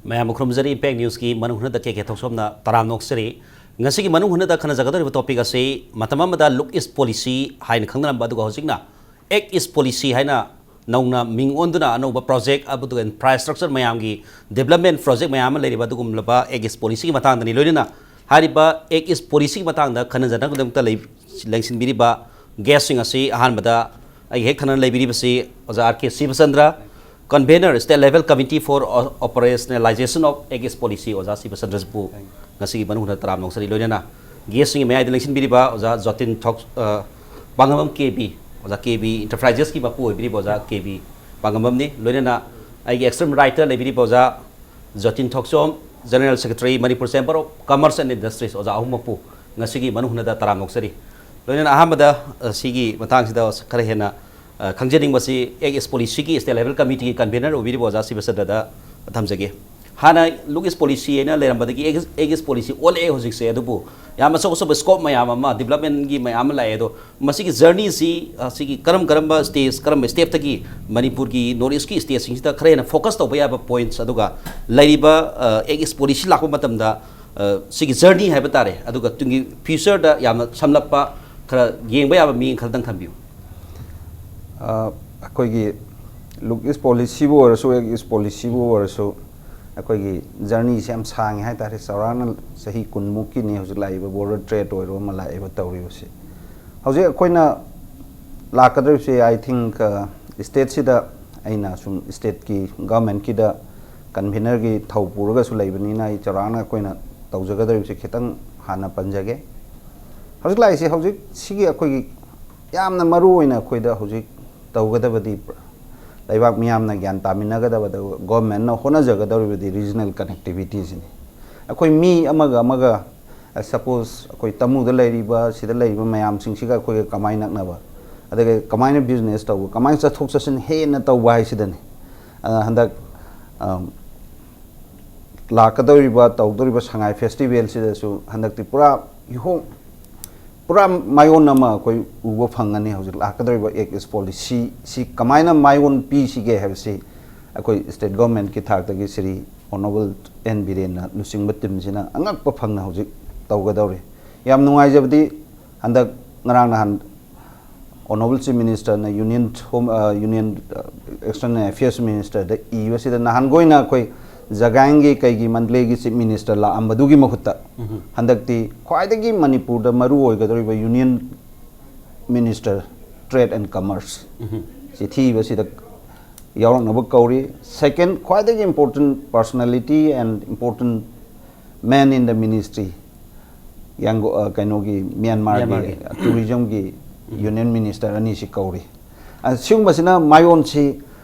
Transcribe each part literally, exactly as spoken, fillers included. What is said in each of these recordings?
ꯃꯌꯥꯝꯕꯨ ꯈꯨꯔꯨꯝꯖꯔꯤ꯫ ꯏꯝꯄꯦꯛ ꯅ꯭ꯌꯨꯁꯀꯤ ꯃꯅꯨꯡ ꯍꯨꯠꯅꯗ ꯀꯦ ꯀꯦ ꯊꯣꯛꯆꯣꯝꯅ ꯇꯔꯥꯝꯅ ꯑꯣꯛꯆꯔꯤ꯫ ꯉꯁꯤꯒꯤ ꯃꯅꯨꯡ ꯍꯨꯠꯅꯗ ꯈꯟꯅꯖꯒꯗꯧꯔꯤꯕ ꯇꯣꯄꯤꯛ ꯑꯁꯤ ꯃꯇꯝ ꯑꯃꯗ ꯂꯨꯛ ꯏꯁ ꯄꯣꯂꯤꯁꯤ ꯍꯥꯏꯅ ꯈꯪꯅꯔꯝꯕ, ꯑꯗꯨꯒ ꯍꯧꯖꯤꯛꯅ ꯑꯦꯛ ꯏꯁ ꯄꯣꯂꯤꯁꯤ ꯍꯥꯏꯅ ꯅꯧꯅ ꯃꯤꯡ ꯑꯣꯟꯗꯨꯅ ꯑꯅꯧꯕ ꯄ꯭ꯔꯣꯖꯦꯛ ꯑꯗꯨꯒ ꯏꯟꯐ꯭ꯔꯥꯁ꯭ꯇ꯭ꯔꯛꯆꯔ ꯃꯌꯥꯝꯒꯤ ꯗꯤꯕ꯭ꯂꯞꯃꯦꯟ ꯄ꯭ꯔꯣꯖꯦꯛ ꯃꯌꯥꯝ ꯑꯃ ꯂꯩꯔꯤꯕ ꯑꯗꯨꯒꯨꯝꯂꯕ ꯑꯦꯛ ꯏꯁ ꯄꯣꯂꯤꯁꯤꯒꯤ ꯃꯇꯥꯡꯗꯅꯤ꯫ ꯂꯣꯏꯅꯅ ꯍꯥꯏꯔꯤꯕ ꯑꯦꯛ ꯏꯁ ꯄꯣꯂꯤꯁꯤꯒꯤ ꯃꯇꯥꯡꯗ ꯈꯟꯅꯖꯅꯕꯒꯤꯗꯃꯛꯇ ꯂꯩ-, ꯂꯦꯡꯁꯤꯟꯕꯤꯔꯤꯕ ꯒꯦꯁꯁꯤꯡ ꯑꯁꯤ ꯑꯍꯥꯟꯕꯗ ꯑꯩꯒꯤ ꯍꯦꯛ ꯊꯪꯅꯅ ꯂꯩꯕꯤꯔꯤꯕꯁꯤ ꯑꯣꯖꯥ R K ꯁꯤꯕꯆꯟꯗ꯭ꯔ, Convener, State Level Committee for Operationalization of Act East Policy, ꯑꯣꯖꯥ ꯁꯤꯕꯆꯟꯗ꯭ꯔꯕꯨ ꯉꯁꯤꯒꯤ ꯃꯅꯨꯡ ꯍꯨꯠꯅ ꯇꯔꯥꯝꯅ ꯑꯣꯛꯆꯔꯤ꯫ ꯂꯣꯏꯅꯅ ꯒꯦꯁꯁꯤꯡꯒꯤ ꯃꯌꯥꯏꯗ ꯂꯦꯡꯁꯤꯟꯕꯤꯔꯤꯕ ꯑꯣꯖꯥ ꯖꯣꯇꯤꯟ ꯊꯣꯛ-, ꯑ, ꯄꯥꯡꯉꯝꯕꯝ ꯀꯦ ꯕꯤ, ꯑꯣꯖꯥ ꯀꯦ ꯕꯤ ꯏꯟꯇꯔꯄ꯭ꯔꯥꯏꯖꯦꯁꯀꯤ ꯃꯄꯨ ꯑꯣꯏꯕꯤꯔꯤꯕ ꯑꯣꯖꯥ ꯀꯦ ꯕꯤ ꯄꯥꯡꯉꯝꯕꯝꯅꯤ꯫ ꯂꯣꯏꯅꯅ ꯑꯩꯒꯤ ꯑꯦꯛꯁꯇ꯭ꯔꯤꯝ ꯔꯥꯏꯠꯇ ꯂꯩꯕꯤꯔꯤꯕ ꯑꯣꯖꯥ ꯖꯣꯇꯤꯟ ꯊꯣꯛꯆꯣꯝ, General Secretary, Manipur Chamber of Commerce and Industries, ꯑꯣꯖꯥ ꯑꯍꯨꯝꯃꯛꯄꯨ ꯉꯁꯤꯒꯤ ꯃꯅꯨꯡ ꯍꯨꯠꯅꯗ ꯇꯔꯥꯝꯅ ꯑꯣꯛꯆꯔꯤ꯫ ꯂꯣꯏꯅꯅ ꯑꯍꯥꯟꯕꯗ, ꯑ, ꯁꯤꯒꯤ ꯃꯇꯥꯡꯁꯤꯗ ꯈꯔ ꯍꯦꯟꯅ, ꯑ, ꯈꯪꯖꯅꯤꯡꯕꯁꯤ ꯑꯦꯛ ꯏꯁ ꯄꯣꯂꯤꯁꯤꯒꯤ ꯁ꯭ꯇꯦꯠ ꯂꯦꯚꯦꯜ ꯀꯃꯤꯇꯤꯒꯤ ꯀꯟꯚꯦꯅꯔ ꯑꯣꯏꯕꯤꯔꯤꯕ ꯑꯣꯖꯥ ꯁꯤꯕꯆꯟꯗ꯭ꯔꯗ ꯊꯝꯖꯒꯦ꯫ ꯍꯥꯟꯅ ꯂꯨꯛ ꯏꯁ ꯄꯣꯂꯤꯁꯤ ꯍꯥꯏꯅ ꯂꯩꯔꯝꯕꯗꯒꯤ ꯑꯦꯛ ꯏꯁ, ꯑꯦꯛ ꯏꯁ ꯄꯣꯂꯤꯁꯤ ꯑꯣꯜꯂꯛꯑꯦ ꯍꯧꯖꯤꯛꯁꯦ꯫ ꯑꯗꯨꯕꯨ ꯌꯥꯝ ꯑꯆꯧ ꯑꯆꯧꯕ ꯁ꯭ꯀꯣꯞ ꯃꯌꯥꯝ ꯑꯃ, ꯗꯤꯕ꯭ꯂꯞꯃꯦꯟꯒꯤ ꯃꯌꯥꯝ ꯑꯃ ꯂꯥꯛꯑꯦ꯫ ꯑꯗꯣ ꯃꯁꯤꯒꯤ ꯖꯔꯅꯤꯁꯤ, ꯑ, ꯁꯤꯒꯤ ꯀꯔꯝ ꯀꯔꯝꯕ ꯁ꯭ꯇꯦꯖ, ꯀꯔꯝꯕ ꯁ꯭ꯇꯦꯞꯇꯒꯤ ꯃꯅꯤꯄꯨꯔꯒꯤ ꯅꯣꯔꯠ ꯏꯁꯀꯤ ꯁ꯭ꯇꯦꯠꯁꯤꯡꯁꯤꯗ ꯈꯔ ꯍꯦꯟꯅ ꯐꯣꯀꯁ ꯇꯧꯕ ꯌꯥꯕ ꯄꯣꯏꯟꯠꯁ, ꯑꯗꯨꯒ ꯂꯩꯔꯤꯕ, ꯑ, ꯑꯦꯛ ꯏꯁ ꯄꯣꯂꯤꯁꯤ ꯂꯥꯛꯄ ꯃꯇꯝꯗ, ꯑ, ꯁꯤꯒꯤ ꯖꯔꯅꯤ ꯍꯥꯏꯕ ꯇꯥꯔꯦ, ꯑꯗꯨꯒ ꯇꯨꯡꯒꯤ ꯐ꯭ꯌꯨꯆꯔꯗ ꯌꯥꯝꯅ ꯁꯝꯂꯞꯄ ꯈꯔ ꯌꯦꯡꯕ ꯌꯥꯕ ꯃꯤꯠꯌꯦꯡ ꯈꯔꯗꯪ ꯊꯝꯕꯤꯌꯨ꯫ ꯑ, ꯑꯩꯈꯣꯏꯒꯤ ꯂꯨꯛ ꯏꯁ ꯄꯣꯂꯤꯁꯤꯕꯨ ꯑꯣꯏꯔꯁꯨ, ꯑꯦꯛ ꯏꯁ ꯄꯣꯂꯤꯁꯤꯕꯨ ꯑꯣꯏꯔꯁꯨ, ꯑꯩꯈꯣꯏꯒꯤ ꯖꯔꯅꯤꯁꯦ ꯌꯥꯝ ꯁꯥꯡꯉꯦ ꯍꯥꯏ ꯇꯥꯔꯦ꯫ ꯆꯥꯎꯔꯥꯛꯅ ꯆꯍꯤ ꯀꯨꯟꯃꯨꯛꯀꯤꯅꯤ ꯍꯧꯖꯤꯛ ꯂꯥꯛꯏꯕ ꯕꯣꯔꯗꯔ ꯇ꯭ꯔꯦꯠ ꯑꯣꯏꯔꯣ ꯑꯃ ꯂꯥꯛꯏꯕ ꯇꯧꯔꯤꯕꯁꯦ꯫ ꯍꯧꯖꯤꯛ ꯑꯩꯈꯣꯏꯅ ꯂꯥꯛꯀꯗꯧꯔꯤꯕꯁꯦ, I think, ꯑ, ꯁ꯭ꯇꯦꯠꯁꯤꯗ ꯑꯩꯅ ꯁꯨꯝ ꯁ꯭ꯇꯦꯠꯀꯤ ꯒꯚꯔꯟꯃꯦꯟꯠꯀꯤꯗ ꯀꯟꯚꯦꯅꯔꯒꯤ ꯊꯧ ꯄꯨꯔꯒꯁꯨ ꯂꯩꯕꯅꯤꯅ ꯑꯩ ꯆꯥꯎꯔꯥꯛꯅ ꯑꯩꯈꯣꯏꯅ ꯇꯧꯖꯒꯗꯧꯔꯤꯕꯁꯦ ꯈꯤꯇꯪ ꯍꯥꯟꯅ ꯄꯟꯖꯒꯦ꯫ ꯍꯧꯖꯤꯛ ꯂꯥꯛꯏꯁꯦ, ꯍꯧꯖꯤꯛ ꯁꯤꯒꯤ ꯑꯩꯈꯣꯏꯒꯤ ꯌꯥꯝꯅ ꯃꯔꯨ ꯑꯣꯏꯅ ꯑꯩꯈꯣꯏꯗ ꯍꯧꯖꯤꯛ ꯇꯧꯒꯗꯕꯗꯤ, ꯂꯩꯕꯥꯛ ꯃꯤꯌꯥꯝꯅ ꯒ꯭ꯌꯥꯟ ꯇꯥꯃꯤꯟꯅꯒꯗꯕꯗ ꯒꯣꯔꯃꯦꯟꯅ ꯍꯣꯠꯅꯖꯒꯗꯧꯔꯤꯕꯗꯤ ꯔꯤꯖꯅꯦꯜ ꯀꯅꯦꯛꯇꯤꯚꯤꯇꯤꯁꯤꯅꯤ꯫ ꯑꯩꯈꯣꯏ ꯃꯤ ꯑꯃꯒ ꯑꯃꯒ, ꯑ, ꯁꯄꯣꯁ ꯑꯩꯈꯣꯏ ꯇꯃꯨꯗ ꯂꯩꯔꯤꯕ, ꯁꯤꯗ ꯂꯩꯔꯤꯕ ꯃꯌꯥꯝꯁꯤꯡꯁꯤꯒ ꯑꯩꯈꯣꯏꯒ ꯀꯃꯥꯏꯅ ꯅꯛꯅꯕ, ꯑꯗꯒꯤ ꯀꯃꯥꯏꯅ ꯕꯤꯖꯤꯅꯦꯁ ꯇꯧꯕ, ꯀꯃꯥꯏꯅ ꯆꯠꯊꯣꯛ ꯆꯠꯁꯤꯟ ꯍꯦꯟꯅ ꯇꯧꯕ ꯍꯥꯏꯁꯤꯗꯅꯤ꯫ ꯑ, ꯍꯟꯗꯛ, ꯑ, ꯂꯥꯛꯀꯗꯧꯔꯤꯕ, ꯇꯧꯗꯧꯔꯤꯕ ꯁꯉꯥꯏ ꯐꯦꯁꯇꯤꯚꯦꯜꯁꯤꯗꯁꯨ ꯍꯟꯗꯛꯇꯤ ꯄꯨꯔꯥ ꯏꯍꯣꯡ ꯄꯨꯔꯥ ꯃꯥꯏꯑꯣꯟ ꯑꯃ ꯑꯩꯈꯣꯏ ꯎꯕ ꯐꯪꯒꯅꯤ꯫ ꯍꯧꯖꯤꯛ ꯂꯥꯛꯀꯗꯧꯔꯤꯕ ꯑꯦꯛ ꯏꯁ ꯄꯣꯂꯤꯁꯤ ꯁꯤ ꯀꯃꯥꯏꯅ ꯃꯥꯏꯑꯣꯟ ꯄꯤꯁꯤꯒꯦ ꯍꯥꯏꯕꯁꯤ ꯑꯩꯈꯣꯏ ꯁ꯭ꯇꯦꯠ ꯒꯣꯔꯃꯦꯟꯠꯀꯤ ꯊꯥꯛꯇꯒꯤ ꯁ꯭ꯔꯤ ꯑꯣꯅꯔꯦꯕꯜ ꯑꯦꯟ ꯕꯤꯔꯦꯟꯅ ꯂꯨꯆꯤꯡꯕ ꯇꯤꯝꯁꯤꯅ ꯑꯉꯛꯄ ꯐꯪꯅ ꯍꯧꯖꯤꯛ ꯇꯧꯒꯗꯧꯔꯤ꯫ ꯌꯥꯝ ꯅꯨꯡꯉꯥꯏꯖꯕꯗꯤ ꯍꯟꯗꯛ ꯉꯔꯥꯡ ꯅꯍꯥꯟ ꯑꯣꯅꯔꯦꯕꯜ ꯆꯤꯐ ꯃꯤꯅꯤꯁꯇꯔꯅ ꯌꯨꯅꯤꯌꯟ ꯍꯣꯝ, ꯑ, ꯌꯨꯅꯤꯌꯟ, ꯑ, ꯑꯦꯛꯁꯇꯔꯅꯦꯜ ꯑꯦꯐꯤꯌꯔꯁ ꯃꯤꯅꯤꯁꯇꯔꯗ ꯏꯕꯁꯤꯗ ꯅꯍꯥꯟꯒꯣꯏꯅ ꯑꯩꯈꯣꯏ ꯖꯒꯥꯡꯒꯤ ꯀꯩꯒꯤ ꯃꯟꯗꯂꯦꯒꯤ ꯆꯤꯐ ꯃꯤꯅꯤꯁꯇꯔ ꯂꯥꯛꯑꯝꯕꯗꯨꯒꯤ ꯃꯍꯨꯠꯇ ꯍꯟꯗꯛꯇꯤ ꯈ꯭ꯋꯥꯏꯗꯒꯤ ꯃꯅꯤꯄꯨꯔꯗ ꯃꯔꯨ ꯑꯣꯏꯒꯗꯧꯔꯤꯕ union minister trade and commerce ꯆꯤꯊꯤ ꯏꯕꯁꯤꯗ ꯌꯥꯎꯔꯛꯅꯕ ꯀꯧꯔꯤ꯫ ꯁꯦꯀꯦꯟ, ꯈ꯭ꯋꯥꯏꯗꯒꯤ important personality and important man in the ministry, ꯌꯥꯡꯒꯣ-, ꯑ, ꯀꯩꯅꯣꯒꯤ, ꯃ꯭ꯌꯥꯟꯃꯥꯔꯒꯤ ꯃ꯭ꯌꯥꯟꯃꯥꯔꯒꯤ꯫ ꯇꯨꯔꯤꯖꯝꯒꯤ ꯌꯨꯅꯤꯌꯟ ꯃꯤꯅꯤꯁꯇꯔ ꯑꯅꯤꯁꯤ ꯀꯧꯔꯤ꯫ ꯑ, ꯁꯤꯒꯨꯝꯕꯁꯤꯅ ꯃꯥꯏꯑꯣꯟꯁꯤ,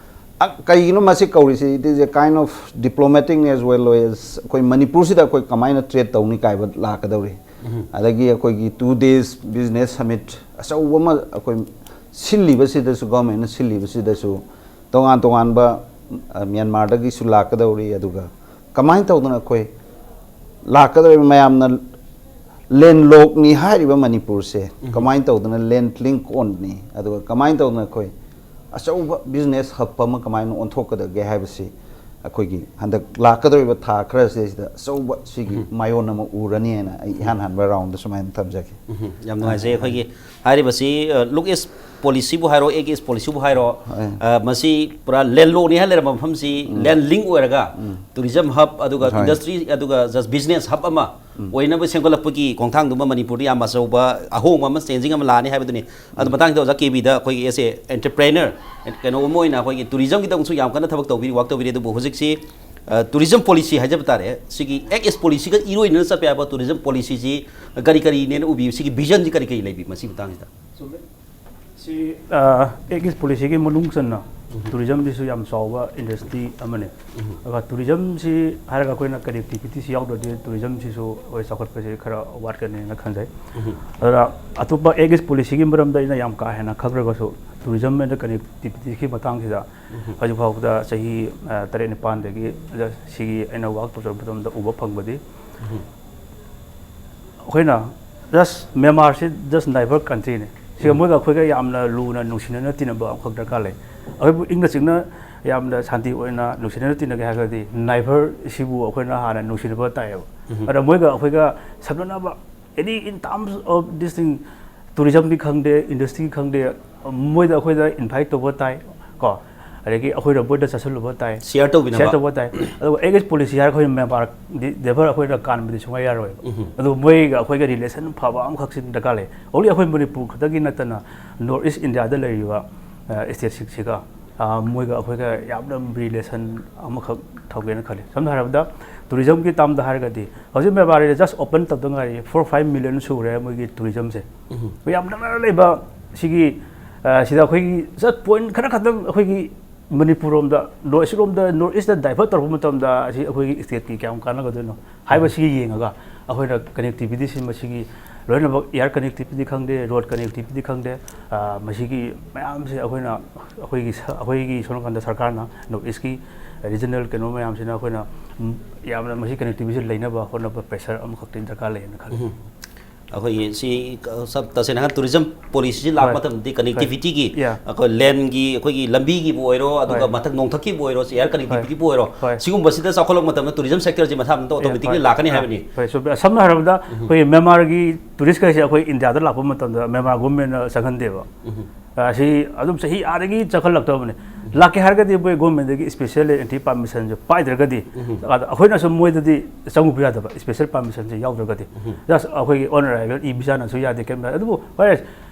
ꯑ, ꯀꯩꯒꯤꯅꯣ ꯃꯁꯤ ꯀꯧꯔꯤꯁꯤ? It is a kind of diplomatic as well as ꯑꯩꯈꯣꯏ ꯃꯅꯤꯄꯨꯔꯁꯤꯗ ꯑꯩꯈꯣꯏ ꯀꯃꯥꯏꯅ ꯇ꯭ꯔꯦꯗ ꯇꯧꯅꯤ ꯀꯥꯏꯕ ꯂꯥꯛꯀꯗꯧꯔꯤ꯫ ꯑꯗꯒꯤ ꯑꯩꯈꯣꯏꯒꯤ two days business summit ꯑꯆꯧꯕ ꯑꯃ ꯑꯩꯈꯣꯏ ꯁꯤꯜꯂꯤꯕꯁꯤꯗꯁꯨ, ꯒꯣꯔꯃꯦꯟꯅ ꯁꯤꯜꯂꯤꯕꯁꯤꯗꯁꯨ ꯇꯣꯉꯥꯟ ꯇꯣꯉꯥꯟꯕ, ꯑ, ꯃ꯭ꯌꯥꯟꯃꯥꯔꯗꯒꯤꯁꯨ ꯂꯥꯛꯀꯗꯧꯔꯤ꯫ ꯑꯗꯨꯒ ꯀꯃꯥꯏꯅ ꯇꯧꯗꯅ ꯑꯩꯈꯣꯏ ꯂꯥꯛꯀꯗꯧꯔꯤꯕ ꯃꯌꯥꯝꯅ ꯂꯦꯟꯂꯣꯛꯅꯤ ꯍꯥꯏꯔꯤꯕ ꯃꯅꯤꯄꯨꯔꯁꯦ ꯀꯃꯥꯏꯅ ꯇꯧꯗꯅ ꯂꯦꯟ ꯂꯤꯡ ꯑꯣꯟꯅꯤ, ꯑꯗꯨꯒ ꯀꯃꯥꯏꯅ ꯇꯧꯗꯅ ꯑꯩꯈꯣꯏ ꯑꯆꯧꯕ ꯕꯤꯖꯤꯅꯦꯁ ꯍꯕ ꯑꯃ ꯀꯃꯥꯏꯅ ꯑꯣꯟꯊꯣꯛꯀꯗꯒꯦ ꯍꯥꯏꯕꯁꯤ ꯑꯩꯈꯣꯏꯒꯤ ꯍꯟꯗꯛ ꯂꯥꯛꯀꯗꯧꯔꯤꯕ ꯊꯥ ꯈꯔꯁꯤꯗꯩꯁꯤꯗ ꯑꯆꯧꯕ ꯁꯤꯒꯤ ꯃꯥꯏꯑꯣꯟ ꯑꯃ ꯎꯔꯅꯤ ꯍꯥꯏꯅ ꯑꯩ ꯏꯍꯥꯟ ꯍꯥꯟꯕ ꯔꯥꯎꯟꯗ ꯁꯨꯃꯥꯏꯅ ꯊꯝꯖꯒꯦ꯫ ꯎꯝ, ꯌꯥꯝ ꯅꯨꯡꯉꯥꯏꯖꯩ꯫ ꯑꯩꯈꯣꯏꯒꯤ ꯍꯥꯏꯔꯤꯕꯁꯤ, ꯑ, ꯂꯨꯛ ꯏꯁ ꯄꯣꯂꯤꯁꯤꯕꯨ ꯍꯥꯏꯔꯣ, ꯑꯦꯛ ꯏꯁ ꯄꯣꯂꯤꯁꯤꯕꯨ ꯍꯥꯏꯔꯣ, ꯍꯣꯏ꯫ ꯑ, ꯃꯁꯤ ꯄꯨꯔꯥ ꯂꯦꯟꯂꯣꯛꯅꯤ ꯍꯥꯏꯅ ꯂꯩꯔꯝꯕ ꯃꯐꯝꯁꯤ ꯂꯦꯟ ꯂꯤꯡ ꯑꯣꯏꯔꯒ ꯇꯨꯔꯤꯖꯝ ꯍꯕ ꯑꯗꯨꯒ ꯍꯣꯏ꯫ ꯏꯟꯗꯁꯇ꯭ꯔꯤ ꯑꯗꯨꯒ ꯖꯁ ꯕꯤꯖꯤꯅꯦꯁ ꯍꯕ ꯑꯃ ꯑꯣꯏꯅꯕ ꯁꯦꯝꯒꯠꯂꯛꯄꯒꯤ ꯈꯣꯡꯊꯥꯡꯗꯨꯃ ꯃꯅꯤꯄꯨꯔꯗ ꯌꯥꯝ ꯑꯆꯧꯕ ꯑꯍꯣꯡꯕ ꯑꯃ, ꯆꯦꯟꯖꯤꯡ ꯑꯃ ꯂꯥꯛꯑꯅꯤ ꯍꯥꯏꯕꯗꯨꯅꯤ꯫ ꯑꯗꯨ ꯃꯇꯥꯡꯁꯤꯗ ꯑꯣꯖꯥ ꯀꯦ ꯕꯤꯗ ꯑꯩꯈꯣꯏꯒꯤ as a entrepreneur ꯀꯩꯅꯣ ꯑꯃ ꯑꯣꯏꯅ ꯑꯩꯈꯣꯏꯒꯤ ꯇꯨꯔꯤꯖꯝꯒꯤꯗꯃꯛꯁꯨ ꯌꯥꯝ ꯀꯟꯅ ꯊꯕꯛ ꯇꯧꯕꯤꯔꯤ, ꯋꯥꯛ ꯇꯧꯕꯤꯔꯤ꯫ ꯑꯗꯨꯕꯨ ꯍꯧꯖꯤꯛꯁꯤ, ꯑ, ꯇꯨꯔꯤꯖꯝ ꯄꯣꯂꯤꯁꯤ ꯍꯥꯏꯖꯕ ꯇꯥꯔꯦ, ꯁꯤꯒꯤ ꯑꯦꯛ ꯏꯁ ꯄꯣꯂꯤꯁꯤꯒ ꯏꯔꯣꯏꯅꯅ ꯆꯠꯄ ꯌꯥꯕ ꯇꯨꯔꯤꯖꯝ ꯄꯣꯂꯤꯁꯤꯁꯤ ꯀꯔꯤ ꯀꯔꯤꯅꯦꯅ ꯎꯕꯤ? ꯁꯤꯒꯤ ꯚꯤꯖꯟꯁꯤ ꯀꯔꯤ ꯀꯔꯤ ꯂꯩꯕꯤ ꯃꯁꯤ ꯃꯇꯥꯡꯁꯤꯗ? ꯆꯨꯝꯃꯦ꯫ ꯁꯤ, ꯑ, ꯑꯦꯛ ꯏꯁ ꯄꯣꯂꯤꯁꯤꯒꯤ ꯃꯅꯨꯡ ꯆꯟꯅ ꯇꯨꯔꯤꯖꯝꯁꯤꯁꯨ ꯌꯥꯝ ꯆꯥꯎꯕ ꯏꯟꯗꯁꯇ꯭ꯔꯤ ꯑꯃꯅꯤ꯫ ꯑꯗꯨꯒ ꯇꯨꯔꯤꯖꯝꯁꯤ ꯍꯥꯏꯔꯒ ꯑꯩꯈꯣꯏꯅ ꯀꯅꯦꯛꯇꯤꯚꯤꯇꯤꯁꯤ ꯌꯥꯎꯗ꯭ꯔꯗꯤ ꯇꯨꯔꯤꯖꯝꯁꯤꯁꯨ ꯑꯩꯈꯣꯏ ꯆꯥꯎꯈꯠꯄꯁꯤ ꯈꯔ ꯋꯥꯠꯀꯅꯤꯅ ꯈꯟꯖꯩ꯫ ꯑꯗꯨꯅ ꯑꯇꯣꯞꯄ ꯑꯦꯛ ꯏꯁ ꯄꯣꯂꯤꯁꯤꯒꯤ ꯃꯔꯝꯗ ꯑꯩꯅ ꯌꯥꯝ ꯀꯥ ꯍꯦꯟꯅ ꯈꯪꯗ꯭ꯔꯒꯁꯨ ꯇꯨꯔꯤꯖꯝ ꯑꯦꯟ ꯀꯅꯦꯛꯇꯤꯚꯤꯇꯤꯒꯤ ꯃꯇꯥꯡꯁꯤꯗ ꯍꯧꯖꯤꯛ ꯐꯥꯎꯕꯗ ꯆꯍꯤ, ꯑ, ꯇꯔꯦꯠ ꯅꯤꯄꯥꯟꯗꯒꯤ ꯁꯤꯒꯤ ꯑꯩꯅ ꯋꯥꯛ ꯇꯧꯖꯔꯛꯄ ꯃꯇꯝꯗ ꯎꯕ ꯐꯪꯕꯗꯤ ꯑꯩꯈꯣꯏꯅ Just ꯃ꯭ꯌꯥꯟꯃꯥꯔꯁꯤ just neighbor countryꯅꯤ꯫ ꯁꯤꯒ ꯎꯝ꯫ ꯃꯣꯏꯒ ꯑꯩꯈꯣꯏꯒ ꯌꯥꯝꯅ ꯂꯨꯅ ꯅꯨꯡꯁꯤꯅꯅ ꯇꯤꯟꯅꯕ ꯑꯃꯈꯛ ꯗꯔꯀꯥꯔ ꯂꯩ꯫ ꯑꯩꯈꯣꯏꯕꯨ ꯏꯪꯅ ꯆꯤꯛꯅ ꯌꯥꯝꯅ ꯁꯥꯟꯇꯤ ꯑꯣꯏꯅ ꯅꯨꯡꯁꯤꯅꯅ ꯇꯤꯟꯅꯒꯦ ꯍꯥꯏꯔꯒꯗꯤ neighbor ꯁꯤꯕꯨ ꯑꯩꯈꯣꯏꯅ ꯍꯥꯟꯅ ꯅꯨꯡꯁꯤꯅꯕ ꯇꯥꯏꯌꯦꯕ꯫ ꯎꯝ꯫ ꯑꯗ ꯃꯣꯏꯒ ꯑꯩꯈꯣꯏꯒ ꯁꯝꯅꯅꯕ any in terms of this thing, tourismꯒꯤ ꯈꯪꯗꯦ, industryꯒꯤ ꯈꯪꯗꯦ, ꯃꯣꯏꯗ ꯑꯩꯈꯣꯏꯗ invite ꯇꯧꯕ ꯇꯥꯏ ꯀꯣ꯫ ꯑꯗꯒꯤ ꯑꯩꯈꯣꯏꯅ ꯃꯣꯏꯗ ꯆꯠꯁꯤꯜꯂꯨꯕ ꯇꯥꯏ꯫ Share ꯇꯧꯕꯤꯅꯕ꯫ Share ꯇꯧꯕ ꯇꯥꯏ꯫ ꯑꯗꯨꯒ ꯑꯦꯒꯦꯟꯁ ꯄꯣꯂꯤꯁꯤ ꯍꯥꯏꯔꯒ ꯑꯩꯈꯣꯏ ꯃ꯭ꯌꯥꯟꯃꯥꯔꯗꯤ never ꯑꯩꯈꯣꯏꯅ ꯀꯥꯟꯕꯗꯤ ꯁꯨꯡꯌꯥ ꯌꯥꯔꯣꯏꯕ꯫ ꯎꯝ꯫ ꯑꯗꯨ ꯃꯣꯏꯒ ꯑꯩꯈꯣꯏꯒ relation ꯐꯕ ꯑꯃꯈꯛꯁꯤ ꯗꯔꯀꯥꯔ ꯂꯩ꯫ Only ꯑꯩꯈꯣꯏ ꯃꯅꯤꯄꯨꯔ ꯈꯛꯇꯒꯤ ꯅꯠꯇꯅ North East Indiaꯗ ꯂꯩꯔꯤꯕ, ꯑ, stateꯁꯤꯡꯁꯤꯒ, ꯑ, ꯃꯣꯏꯒ ꯑꯩꯈꯣꯏꯒ ꯌꯥꯝꯅ relation ꯑꯃꯈꯛ ꯊꯝꯒꯦꯅ ꯈꯜꯂꯤ꯫ ꯁꯝꯅ ꯍꯥꯏꯔꯕꯗ tourismꯒꯤ termꯗ ꯍꯥꯏꯔꯒꯗꯤ ꯍꯧꯖꯤꯛ ꯃ꯭ꯌꯥꯟꯃꯥꯔꯁꯦ just open ꯇꯧꯗ ꯉꯥꯏꯔꯤ, four five million ꯁꯨꯔꯦ ꯃꯣꯏꯒꯤ tourismꯁꯦ꯫ ꯎꯝ꯫ ꯃꯌꯥꯝ ꯅꯛꯅꯅ ꯂꯩꯕ ꯁꯤꯒꯤ, ꯑ, ꯁꯤꯗ ꯑꯩꯈꯣꯏꯒꯤ just point ꯈꯔ ꯈꯛꯇꯪ ꯑꯩꯈꯣꯏꯒꯤ ꯃꯅꯤꯄꯨꯔ ꯔꯣꯝꯗ, North East ꯔꯣꯝꯗ, North Eastꯇ divert ꯇꯧꯔꯛꯄ ꯃꯇꯝꯗ ꯑꯁꯤ ꯑꯩꯈꯣꯏꯒꯤ stateꯀꯤ ꯀꯌꯥꯝ ꯀꯥꯟꯅꯒꯗꯣꯏꯅꯣ ꯍꯥꯏꯕꯁꯤꯒꯤ ꯌꯦꯡꯉꯒ ꯑꯩꯈꯣꯏꯅ connectivityꯁꯤ ꯃꯁꯤꯒꯤ ꯂꯣꯏꯅꯃꯛ air connectivity ꯈꯪꯗꯦ, road connectivity ꯈꯪꯗꯦ, ꯑ, ꯃꯁꯤꯒꯤ ꯃꯌꯥꯝꯁꯦ ꯑꯩꯈꯣꯏꯅ ꯑꯩꯈꯣꯏꯒꯤ ꯁ-, ꯑꯩꯈꯣꯏꯒꯤ ꯁꯣꯝ ꯅꯥꯀꯟꯗ ꯁꯔꯀꯥꯔꯅ North Eastꯀꯤ regional ꯀꯩꯅꯣ ꯃꯌꯥꯝꯁꯤꯅ ꯑꯩꯈꯣꯏꯅ, ꯎꯝ, ꯌꯥꯝꯅ ꯃꯁꯤ connectivityꯁꯤ ꯂꯩꯅꯕ ꯍꯣꯠꯅꯕ pressure ꯑꯃꯈꯛꯇꯤ ꯗꯔꯀꯥꯔ ꯂꯩꯌꯦꯅ ꯈꯜꯂꯤ꯫ ꯎꯝ꯫ ꯑꯩꯈꯣꯏꯒꯤ ꯁꯤ, ꯑ, ꯁꯝ-, ꯇꯁꯦꯡꯅ ꯍꯥꯏꯔꯒ tourism policyꯁꯤ ꯂꯥꯛꯄ ꯍꯣꯏ꯫ ꯃꯇꯝꯗꯗꯤ ꯍꯣꯏ꯫ Connectivityꯒꯤ, Yeah. ꯑꯩꯈꯣꯏ landꯒꯤ, ꯑꯩꯈꯣꯏꯒꯤ ꯂꯝꯕꯤꯒꯤꯕꯨ ꯑꯣꯏꯔꯣ, ꯑꯗꯨꯒ ꯍꯣꯏ꯫ ꯃꯊꯛ ꯅꯣꯡꯊꯛꯀꯤꯕꯨ ꯑꯣꯏꯔꯣ, air connectivityꯕꯨ ꯍꯣꯏ꯫ ꯑꯣꯏꯔꯣ, ꯍꯣꯏ꯫ ꯁꯤꯒꯨꯝꯕꯁꯤꯗ ꯆꯥꯎꯈꯠꯂꯛꯄ ꯃꯇꯝꯗ tourism sectorꯁꯤ ꯃꯁꯥ ꯃꯊꯟꯇ Yeah, automatically ꯍꯣꯏ꯫ ꯂꯥꯛꯀꯅꯤ ꯍꯣꯏ꯫ ꯍꯥꯏꯕꯅꯤ꯫ ꯍꯣꯏ, ꯆꯨꯝꯃꯦ꯫ ꯁꯝꯅ ꯍꯥꯏꯔꯕꯗ ꯎꯝ꯫ ꯑꯩꯈꯣꯏꯒꯤ ꯃ꯭ꯌꯥꯟꯃꯥꯔꯒꯤ touristꯈꯩꯁꯦ ꯑꯩꯈꯣꯏ Indiaꯗ ꯂꯥꯛꯄ ꯃꯇꯝꯗ ꯃ꯭ꯌꯥꯟꯃꯥꯔ governmentꯅ ꯆꯪꯍꯟꯗꯦꯕ꯫ ꯎꯝ꯫ ꯑ, ꯁꯤ ꯑꯗꯨꯝ ꯆꯍꯤ ꯑꯥꯗꯒꯤ ꯆꯪꯍꯜꯂꯛꯇꯕꯅꯤ꯫ ꯂꯥꯛꯀꯦ ꯍꯥꯏꯔꯒꯗꯤ ꯃꯣꯏ governmentꯗꯒꯤ special entry permissionꯁꯦ ꯄꯥꯏꯗ꯭ꯔꯒꯗꯤ, ꯎꯝ꯫ ꯑꯗ ꯑꯩꯈꯣꯏꯅꯁꯨ ꯃꯣꯏꯗꯗꯤ ꯆꯪꯉꯨꯕ ꯌꯥꯗꯕ, special permissionꯁꯦ ꯌꯥꯎꯗ꯭ꯔꯒꯗꯤ꯫ ꯎꯝ꯫ Just ꯑꯩꯈꯣꯏꯒꯤ on arrival e visaꯅꯁꯨ ꯌꯥꯗꯦ, ꯀꯩꯝꯇ ꯌꯥꯗꯦ꯫ ꯑꯗꯨꯕꯨ ꯍꯣꯏ,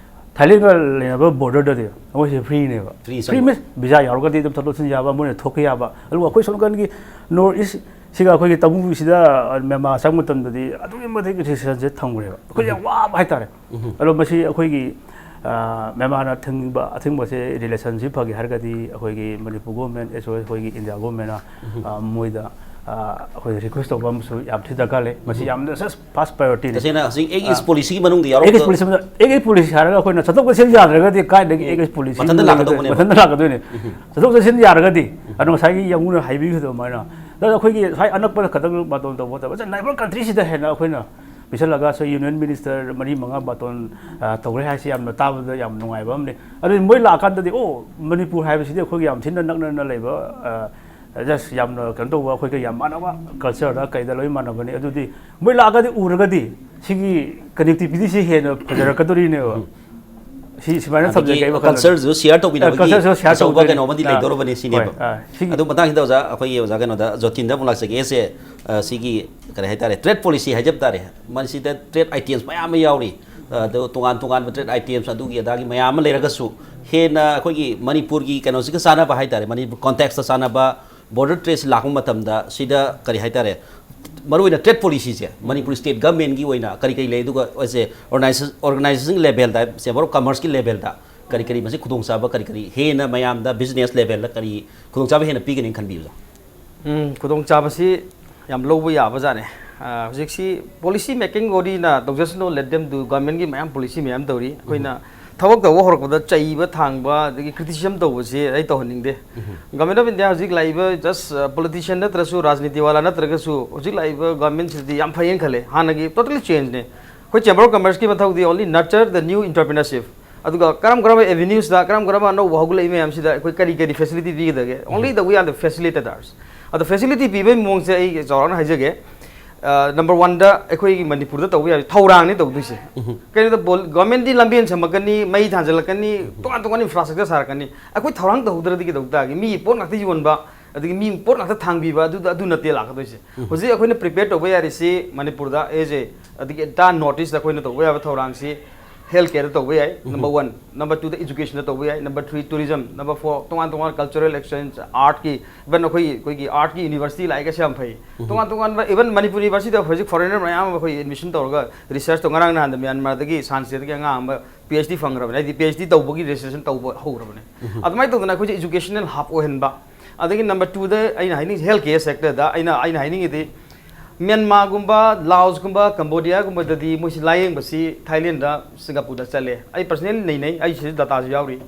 ꯊꯥꯏꯂꯦꯟꯒ ꯂꯩꯅꯕ borderꯗꯗꯤ ꯃꯣꯏꯁꯦ freeꯅꯦꯕ꯫ Free Free ꯆꯪꯕ꯫ Means visa ꯌꯥꯎꯔꯒꯗꯤ ꯑꯗꯨꯝ ꯆꯠꯊꯣꯛ ꯆꯠꯁꯤꯟ ꯌꯥꯕ, ꯃꯣꯏꯅ ꯊꯣꯛꯄ ꯌꯥꯕ꯫ ꯑꯗꯨꯕꯨ ꯑꯩꯈꯣꯏ ꯁꯣꯝ ꯅꯥꯀꯟꯒꯤ North East ꯁꯤꯒ ꯑꯩꯈꯣꯏꯒꯤ ꯇꯥꯡꯈꯨꯜꯁꯤꯗ ꯃ꯭ꯌꯥꯟꯃꯥꯔ ꯆꯪꯕ ꯃꯇꯝꯗꯗꯤ ꯑꯗꯨꯛꯀꯤ ꯃꯇꯤꯛ restrictionꯁꯦ ꯊꯝꯈ꯭ꯔꯦꯕ꯫ ꯑꯩꯈꯣꯏ ꯌꯥꯝ ꯎꯝ꯫ ꯋꯥꯕ ꯍꯥꯏꯇꯥꯔꯦ꯫ ꯎꯝ꯫ ꯑꯗꯣ ꯃꯁꯤ ꯑꯩꯈꯣꯏꯒꯤ, ꯑ, ꯃ꯭ꯌꯥꯟꯃꯥꯔꯅ ꯊꯤꯡꯕ ꯑꯊꯤꯡꯕꯁꯦ relationꯁꯤ ꯐꯒꯦ ꯍꯥꯏꯔꯒꯗꯤ ꯑꯩꯈꯣꯏꯒꯤ ꯃꯅꯤꯄꯨꯔ government as well ꯑꯩꯈꯣꯏꯒꯤ India governmentꯅ, ꯎꯝ꯫ ꯑ, ꯃꯣꯏꯗ, ꯑ, ꯑꯩꯈꯣꯏ request ꯇꯧꯕ ꯑꯃꯁꯨ ꯌꯥꯝ ꯊꯤ ꯗꯔꯀꯥꯔ ꯂꯩ꯫ ꯃꯁꯤ ꯎꯝ꯫ ꯌꯥꯝꯅ just first priorityꯅꯤ꯫ ꯇꯁꯦꯡꯅ ꯍꯧꯖꯤꯛ ꯑꯦꯒꯦꯟꯁ ꯑ, ꯄꯣꯂꯤꯁꯤꯒꯤ ꯃꯅꯨꯡꯗ ꯌꯥꯎꯔꯛꯄ ꯑꯦꯒꯦꯟꯁ ꯄꯣꯂꯤꯁꯤ, ꯑꯦꯒꯦꯟꯁ ꯄꯣꯂꯤꯁꯤ ꯍꯥꯏꯔꯒ ꯑꯩꯈꯣꯏꯅ ꯆꯠꯊꯣꯛ ꯆꯠꯁꯤꯟ ꯌꯥꯗ꯭ꯔꯒꯗꯤ ꯀꯥꯏꯗꯒꯤ ꯎꯝ꯫ ꯑꯦꯒꯦꯟꯁ ꯄꯣꯂꯤꯁꯤ ꯃꯊꯟꯇ ꯂꯥꯛꯀꯗꯧꯕꯅꯦꯕ꯫ ꯃꯊꯟꯇ ꯂꯥꯛꯀꯗꯣꯏꯅꯦ꯫ ꯎꯝ꯫ ꯆꯠꯊꯣꯛ ꯆꯠꯁꯤꯟ ꯌꯥꯔꯒꯗꯤ, ꯎꯝ꯫ ꯑꯗꯣ ꯉꯁꯥꯏꯒꯤ ꯌꯥꯝꯕꯨꯡꯅ ꯍꯥꯏꯕꯤꯈꯤꯕꯗꯣ ꯑꯗꯨꯃꯥꯏꯅ, ꯑꯗꯣ ꯑꯩꯈꯣꯏꯒꯤ ꯁ꯭ꯋꯥꯏ ꯑꯅꯛꯄꯗ ꯈꯛꯇꯪ ꯕꯥꯇꯣꯟ ꯇꯧꯕ ꯅꯠꯇꯕ, neighbor countryꯁꯤꯗ ꯍꯦꯟꯅ ꯑꯩꯈꯣꯏꯅ ꯄꯤꯁꯜꯂꯒ ꯁꯣ ꯌꯨꯅꯤꯌꯟ ꯃꯤꯅꯤꯁꯇꯔ ꯃꯔꯤ ꯃꯉꯥ ꯕꯥꯇꯣꯟ ꯇꯧꯔꯦ ꯍꯥꯏꯁꯤ ꯌꯥꯝꯅ ꯇꯥꯕꯗ ꯌꯥꯝ ꯅꯨꯡꯉꯥꯏꯕ ꯑꯃꯅꯤ꯫ ꯑꯗꯨ ꯃꯣꯏ ꯂꯥꯛꯑꯀꯥꯟꯗꯗꯤ ꯑꯣ ꯃꯅꯤꯄꯨꯔ ꯍꯥꯏꯕꯁꯤꯗꯤ ꯑꯩꯈꯣꯏꯒꯤ ꯌꯥꯝ ꯊꯤꯅ ꯅꯛꯅꯅ ꯂꯩꯕ, ꯖꯁ ꯌꯥꯝꯅ ꯀꯩꯅꯣ ꯇꯧꯕ, ꯑꯩꯈꯣꯏꯒ ꯌꯥꯝ ꯃꯥꯟꯅꯕ ꯀꯜꯆꯔꯗ ꯀꯩꯗ ꯂꯣꯏ ꯃꯥꯟꯅꯕꯅꯤ꯫ ꯑꯗꯨꯗꯤ ꯃꯣꯏ ꯂꯥꯛꯑꯒꯗꯤ ꯎꯔꯒꯗꯤ ꯁꯤꯒꯤ ꯀꯅꯦꯛꯇꯤꯚꯤꯇꯤꯁꯤ ꯍꯦꯟꯅ ꯐꯖꯔꯛꯀꯗꯣꯔꯤꯅꯦꯕ꯫ ꯁꯤ ꯁꯨꯃꯥꯏꯅ ꯑꯗꯒꯤ ꯊꯝꯖꯒꯦ ꯑꯩ ꯋꯥꯈꯜꯗꯗꯤ꯫ ꯀꯜꯆꯔꯁꯨ ꯁꯤꯌꯥꯔ ꯇꯧꯃꯤꯟꯅꯕꯒꯤ ꯀꯜꯆꯔꯁꯨ ꯁꯤꯌꯥꯔ ꯑꯆꯧꯕ ꯇꯧꯗꯣꯏꯅꯤ꯫ ꯀꯩꯅꯣ ꯑꯃꯗꯤ ꯑꯥ, ꯂꯩꯗꯧꯔꯕꯅꯤ ꯁꯤꯅꯦꯕ꯫ ꯍꯣꯏ, ꯑꯥ, ꯁꯤꯒꯤ ꯑꯗꯨ ꯃꯇꯥꯡꯁꯤꯗ ꯑꯣꯖꯥ, ꯑꯩꯈꯣꯏꯒꯤ ꯑꯣꯖꯥ ꯀꯩꯅꯣꯗ ꯖꯣꯇꯤꯟꯗ ꯑꯃꯨꯛ ꯂꯥꯛꯆꯒꯦ꯫ ꯑꯩꯁꯦ, ꯑ, ꯁꯤꯒꯤ ꯀꯔꯤ ꯍꯥꯏꯇꯥꯔꯦ, ꯇ꯭ꯔꯦꯗ ꯄꯣꯂꯤꯁꯤ ꯍꯥꯏꯖꯕ ꯇꯥꯔꯦ꯫ ꯃꯁꯤꯗ ꯇ꯭ꯔꯦꯗ ꯑꯥꯏꯇꯦꯝꯁ ꯃꯌꯥꯝ ꯑꯃ ꯌꯥꯎꯔꯤ꯫ ꯑ, ꯑꯗꯨ ꯇꯣꯉꯥꯟ ꯇꯣꯉꯥꯟꯕ ꯇ꯭ꯔꯦꯗ ꯑꯥꯏꯇꯦꯝꯁ ꯑꯗꯨꯒꯤ ꯑꯗꯥꯒꯤ ꯃꯌꯥꯝ ꯑꯃ ꯂꯩꯔꯒꯁꯨ ꯍꯦꯟꯅ ꯑꯩꯈꯣꯏꯒꯤ ꯃꯅꯤꯄꯨꯔꯒꯤ ꯀꯩꯅꯣꯁꯤꯒ ꯆꯥꯟꯅꯕ ꯍꯥꯏꯇꯥꯔꯦ, ꯃꯅꯤꯄꯨꯔ ꯀꯣꯟꯇꯦꯛꯁꯇ ꯆꯥꯟꯅꯕ, ꯕꯣꯔꯗꯔ ꯇ꯭ꯔꯦꯗꯁꯤ ꯂꯥꯛꯄ ꯃꯇꯝꯗ ꯁꯤꯗ ꯀꯔꯤ ꯍꯥꯏꯇꯥꯔꯦ, ꯃꯔꯨꯑꯣꯏꯅ ꯇ꯭ꯔꯦꯗ ꯄꯣꯂꯤꯁꯤꯁꯦ ꯃꯅꯤꯄꯨꯔ ꯁ꯭ꯇꯦꯠ ꯒꯚꯔꯟꯃꯦꯟꯒꯤ ꯑꯣꯏꯅ ꯀꯔꯤ ꯀꯔꯤ ꯂꯩ, ꯑꯗꯨꯒ ꯑꯩꯁꯦ ꯑꯣꯔꯒꯅꯥꯏꯖꯦꯁꯟ, ꯑꯣꯔꯒꯅꯥꯏꯖꯦꯁꯟ ꯂꯦꯚꯦꯜꯗ, ꯆꯦꯝꯕꯔ ꯑꯣꯐ ꯀꯃꯔꯁꯀꯤ ꯂꯦꯚꯦꯜꯗ ꯀꯔꯤ ꯀꯔꯤ ꯃꯁꯤ ꯈꯨꯗꯣꯡꯆꯥꯕ ꯀꯔꯤ ꯀꯔꯤ ꯍꯦꯟꯅ ꯃꯌꯥꯝꯗ ꯕꯤꯖꯤꯅꯦꯁ ꯂꯦꯚꯦꯜꯗ ꯀꯔꯤ ꯈꯨꯗꯣꯡꯆꯥꯕ ꯍꯦꯟꯅ ꯄꯤꯒꯅꯤ ꯈꯟꯕꯤꯕꯗꯣ? ꯎꯝ, ꯈꯨꯗꯣꯡꯆꯥꯕꯁꯤ ꯌꯥꯝ ꯂꯧꯕ ꯌꯥꯕꯖꯥꯠꯅꯦ꯫ ꯑ, ꯍꯧꯖꯤꯛꯁꯤ ꯄꯣꯂꯤꯁꯤ ꯃꯦꯀꯤꯡ ꯑꯣꯏꯅ ꯇꯧꯖꯁꯅꯨ, let them do, ꯒꯚꯔꯟꯃꯦꯟꯒꯤ ꯃꯌꯥꯝ ꯄꯣꯂꯤꯁꯤ ꯃꯌꯥꯝ ꯇꯧꯔꯤ꯫ ꯑꯩꯈꯣꯏꯅ ꯊꯕꯛ ꯇꯧꯕ ꯍꯧꯔꯛꯄꯗ ꯆꯩꯕ ꯊꯥꯡꯕ ꯑꯗꯒꯤ ꯀ꯭ꯔꯤꯇꯤꯁꯤꯖꯝ ꯇꯧꯕꯁꯦ ꯑꯩ ꯇꯧꯍꯟꯅꯤꯡꯗꯦ꯫ ꯒꯚꯔꯟꯃꯦꯟ ꯑꯣꯐ ꯏꯟꯗꯤꯌꯥ ꯍꯧꯖꯤꯛ ꯂꯥꯛꯏꯕ ꯖꯁ ꯄꯣꯂꯤꯇꯤꯁꯤꯌꯟ ꯅꯠꯇ꯭ꯔꯁꯨ, ꯔꯥꯖꯅꯤꯇꯤ ꯋꯥꯂꯥ ꯅꯠꯇ꯭ꯔꯒꯁꯨ, ꯍꯧꯖꯤꯛ ꯂꯥꯛꯏꯕ ꯒꯚꯔꯟꯃꯦꯟꯁꯤꯗꯤ ꯌꯥꯝ ꯐꯩꯌꯦꯅ ꯈꯜꯂꯦ꯫ ꯍꯥꯟꯅꯒꯤ ꯇꯣꯇꯦꯂꯤ ꯆꯦꯟꯖꯅꯦ꯫ ꯑꯩꯈꯣꯏ ꯆꯦꯝꯕꯔ ꯑꯣꯐ ꯀꯃꯔꯁꯀꯤ ꯃꯊꯧꯗꯤ only nurture the new entrepreneurship, ꯑꯗꯨꯒ ꯀꯔꯝ ꯀꯔꯝꯕ ꯑꯦꯚꯦꯅ꯭ꯌꯨꯁꯇ, ꯀꯔꯝ ꯀꯔꯝꯕ ꯑꯅꯧꯕ ꯍꯧꯒꯠꯂꯛꯏ ꯃꯌꯥꯝꯁꯤꯗ ꯑꯩꯈꯣꯏ ꯀꯔꯤ ꯀꯔꯤ ꯐꯦꯁꯤꯂꯤꯇꯤ ꯄꯤꯒꯗꯒꯦ? Only the, we are the facilitators. ꯑꯗꯣ ꯐꯦꯁꯤꯂꯤꯇꯤ ꯄꯤꯕꯒꯤ ꯃꯑꯣꯡꯁꯦ ꯑꯩ ꯆꯥꯎꯔꯥꯛꯅ ꯍꯥꯏꯖꯒꯦ꯫ ꯅꯝꯕꯔ ꯋꯥꯟꯗ ꯑꯩꯈꯣꯏꯒꯤ ꯃꯅꯤꯄꯨꯔꯗ ꯇꯧꯕ ꯌꯥꯕ ꯊꯧꯔꯥꯡꯅꯤ ꯇꯧꯗꯣꯏꯁꯦ꯫ ꯀꯩꯅꯣꯗ ꯒꯣꯔꯃꯦꯟꯗꯤ ꯂꯝꯕꯦꯟ ꯁꯦꯝꯃꯛꯀꯅꯤ, ꯃꯩ ꯊꯥꯟꯖꯜꯂꯛꯀꯅꯤ, ꯇꯣꯉꯥꯟ ꯇꯣꯉꯥꯟꯕ ꯏꯟꯐ꯭ꯔꯥꯁ꯭ꯇ꯭ꯔꯛꯆꯔ ꯁꯥꯔꯛꯀꯅꯤ꯫ ꯑꯩꯈꯣꯏ ꯊꯧꯔꯥꯡ ꯇꯧꯍꯧꯗ꯭ꯔꯗꯤ ꯀꯩꯗꯧ ꯇꯥꯒꯦ? ꯃꯤꯒꯤ ꯄꯣꯠ ꯉꯥꯛꯇ ꯌꯣꯟꯕ, ꯑꯗꯒꯤ ꯃꯤ ꯄꯣꯠ ꯉꯥꯛꯇ ꯊꯥꯡꯕꯤꯕ, ꯑꯗꯨꯗ, ꯑꯗꯨ ꯅꯠꯇꯦ ꯂꯥꯛꯀꯗꯣꯏꯁꯦ꯫ ꯍꯧꯖꯤꯛ ꯑꯩꯈꯣꯏꯅ ꯄ꯭ꯔꯤꯄꯦꯌꯔ ꯇꯧꯕ ꯌꯥꯔꯤꯁꯤ ꯃꯅꯤꯄꯨꯔꯗ ꯑꯦꯖ ꯑꯦ, ꯑꯗꯒꯤ ꯑꯦꯟꯇꯥꯌꯔ ꯅꯣꯔꯠ ꯏꯁꯇ ꯑꯩꯈꯣꯏꯅ ꯇꯧꯕ ꯌꯥꯕ ꯊꯧꯔꯥꯡꯁꯤ ꯍꯦꯜꯊ ꯀꯦꯌꯔꯗ ꯇꯧꯕ ꯌꯥꯏ, ꯅꯝꯕꯔ ꯋꯥꯟ꯫ ꯅꯝꯕꯔ ꯇꯨꯗ ꯏꯖꯨꯀꯦꯁꯟꯗ ꯇꯧꯕ ꯌꯥꯏ, number three tourism, number four ꯇꯣꯉꯥꯟ ꯇꯣꯉꯥꯟꯕ ꯀꯜꯆꯔꯦꯜ ꯑꯦꯛꯁꯆꯦꯟꯖ, ꯑꯥꯔꯠꯀꯤ, ꯏꯚꯟ ꯑꯩꯈꯣꯏꯒꯤ, ꯑꯩꯈꯣꯏꯒꯤ ꯑꯥꯔꯠꯀꯤ ꯌꯨꯅꯤꯚꯔꯁꯤꯇꯤ ꯂꯥꯛꯏꯒꯁꯦ ꯌꯥꯝ ꯐꯩ꯫ ꯇꯣꯉꯥꯟ ꯇꯣꯉꯥꯟꯕ, ꯏꯚꯟ ꯃꯅꯤꯄꯨꯔ ꯌꯨꯅꯤꯚꯔꯁꯤꯇꯤꯗ ꯍꯧꯖꯤꯛ ꯐꯣꯔꯦꯅꯔ ꯃꯌꯥꯝ ꯑꯃ ꯑꯩꯈꯣꯏ ꯑꯦꯗꯃꯤꯁꯟ ꯇꯧꯔꯒ ꯔꯤꯁꯔꯁ ꯇꯧ, ꯉꯔꯥꯡ ꯅꯍꯥꯟꯗ ꯃ꯭ꯌꯥꯟꯃꯥꯔꯗꯒꯤ ꯁꯥꯟꯁꯦꯗꯒꯤ ꯑꯉꯥꯡ ꯑꯃ ꯄꯤ ꯑꯩꯆ ꯗꯤ ꯐꯪꯈ꯭ꯔꯕꯅꯦ, ꯍꯥꯏꯗꯤ ꯄꯤ ꯑꯩꯆ ꯗꯤ ꯇꯧꯕꯒꯤ ꯔꯦꯖꯤꯁꯇ꯭ꯔꯦꯁꯟ ꯇꯧꯕ ꯍꯧꯈ꯭ꯔꯕꯅꯦ꯫ ꯑꯗꯨꯃꯥꯏꯅ ꯇꯧꯗꯅ ꯑꯩꯈꯣꯏꯁꯦ ꯏꯖꯨꯀꯦꯁꯅꯦꯜ ꯍꯕ ꯑꯣꯏꯍꯟꯕ꯫ ꯑꯗꯒꯤ ꯅꯝꯕꯔ ꯇꯨꯗ ꯑꯩꯅ ꯍꯥꯏꯅꯤꯡ, ꯍꯦꯜꯊ ꯀꯦꯌꯔ ꯁꯦꯛꯇꯔꯗ ꯑꯩꯅ, ꯑꯩꯅ ꯍꯥꯏꯅꯤꯡꯉꯤꯗꯤ ꯃ꯭ꯌꯥꯟꯃꯥꯔꯒꯨꯝꯕ, ꯂꯥꯑꯣꯁꯀꯨꯝꯕ, ꯀꯝꯕꯣꯗꯤꯌꯥꯒꯨꯝꯕꯗꯗꯤ ꯃꯣꯏꯁꯤ ꯂꯥꯌꯦꯡꯕꯁꯤ ꯊꯥꯏꯂꯦꯟꯗ, ꯁꯤꯡꯒꯥꯄꯨꯔꯗ ꯆꯠꯂꯦ꯫ ꯑꯩ ꯄꯔꯁꯅꯦꯜꯂꯤ ꯅꯩꯅꯩ, ꯑꯩ ꯁꯤꯗ ꯗꯇꯥꯁꯨ ꯌꯥꯎꯔꯤ꯫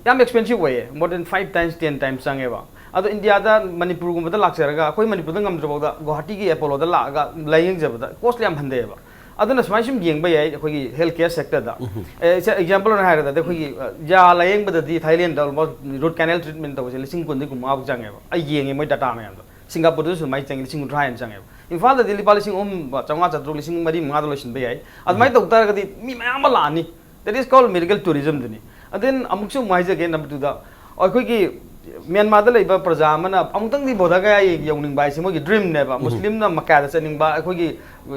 ꯌꯥꯝ ꯑꯦꯛꯁꯄꯦꯟꯁꯤꯞ ꯑꯣꯏꯌꯦ, more than five times, ten times ꯆꯪꯉꯦꯕ꯫ ꯑꯗꯣ ꯏꯟꯗꯤꯌꯥꯗ, ꯃꯅꯤꯄꯨꯔꯒꯨꯝꯕꯗ ꯂꯥꯛꯆꯔꯒ, ꯑꯩꯈꯣꯏ ꯃꯅꯤꯄꯨꯔꯗ ꯉꯝꯗ꯭ꯔꯐꯥꯎꯗ ꯒꯨꯋꯥꯍꯥꯇꯤꯒꯤ ꯑꯦꯄꯣꯂꯣꯗ ꯂꯥꯛꯑꯒ ꯂꯥꯌꯦꯡꯖꯕꯗ ꯀꯣꯁ ꯌꯥꯝ ꯍꯟꯊꯩꯌꯦꯕ꯫ ꯑꯗꯨꯅ ꯁꯨꯃꯥꯏꯅ ꯁꯨꯝ ꯌꯦꯡꯕ ꯌꯥꯏ ꯑꯩꯈꯣꯏꯒꯤ health care sector ꯗ꯫ ꯑꯦ, example ꯑꯣꯏꯅ ꯍꯥꯏꯔꯗꯤ ꯑꯩꯈꯣꯏꯒꯤ, ꯑ, ꯌꯥ ꯂꯥꯌꯦꯡꯕꯗ Thailand almost root canal treatment ꯇꯧꯕꯁꯦ ꯂꯤꯁꯤꯡ ꯀꯨꯟꯗꯒꯤ ꯀꯨꯟꯃꯉꯥ ꯐꯥꯎ ꯆꯪꯉꯦꯕ꯫ ꯑꯩ ꯌꯦꯡꯉꯦ ꯃꯣꯏ data ꯃꯌꯥꯝꯗꯣ꯫ ꯁꯤꯡꯒꯥꯄꯨꯔꯗꯁꯨ ꯑꯗꯨꯃꯥꯏꯅ ꯆꯪꯉꯤ, ꯂꯤꯁꯤꯡ ꯀꯨꯟꯊ꯭ꯔꯥ ꯍꯦꯟꯅ ꯆꯪꯉꯦꯕ꯫ ꯏꯝꯐꯥꯜꯗꯗꯤ ꯂꯨꯄꯥ ꯂꯤꯁꯤꯡ ꯑꯍꯨꯝ ꯆꯥꯝꯃꯉꯥ ꯆꯥꯇ꯭ꯔꯨꯛ, ꯂꯤꯁꯤꯡ ꯃꯔꯤ ꯃꯉꯥꯗ ꯂꯣꯏꯁꯤꯟꯕ ꯌꯥꯏ꯫ ꯑꯗꯨꯃꯥꯏꯅ ꯇꯧ ꯇꯥꯔꯒꯗꯤ ꯃꯤ ꯃꯌꯥꯝ ꯑꯃ ꯂꯥꯛꯑꯅꯤ꯫ That is called medical tourism ꯗꯨꯅꯤ꯫ ꯑꯗꯨꯅ ꯑꯃꯨꯛꯁꯨ ꯑꯃꯨꯛ ꯍꯥꯏꯖꯒꯦ, ꯅꯝꯕꯔ ꯇꯨꯗ ꯑꯩꯈꯣꯏꯒꯤ ꯃ꯭ꯌꯥꯟꯃꯥꯔꯗ ꯂꯩꯕ ꯄ꯭ꯔꯖꯥ ꯑꯃꯅ ꯑꯃꯨꯛꯇꯪꯗꯤ ꯕꯣꯙ ꯒꯌꯥ ꯌꯧꯅꯤꯡꯕ ꯍꯥꯏꯁꯦ ꯃꯣꯏꯒꯤ dream ꯅꯦꯕ꯫ ꯃꯨꯁꯂꯤꯝꯅ ꯃꯛꯀꯥꯗ ꯆꯠꯅꯤꯡꯕ, ꯑꯩꯈꯣꯏꯒꯤ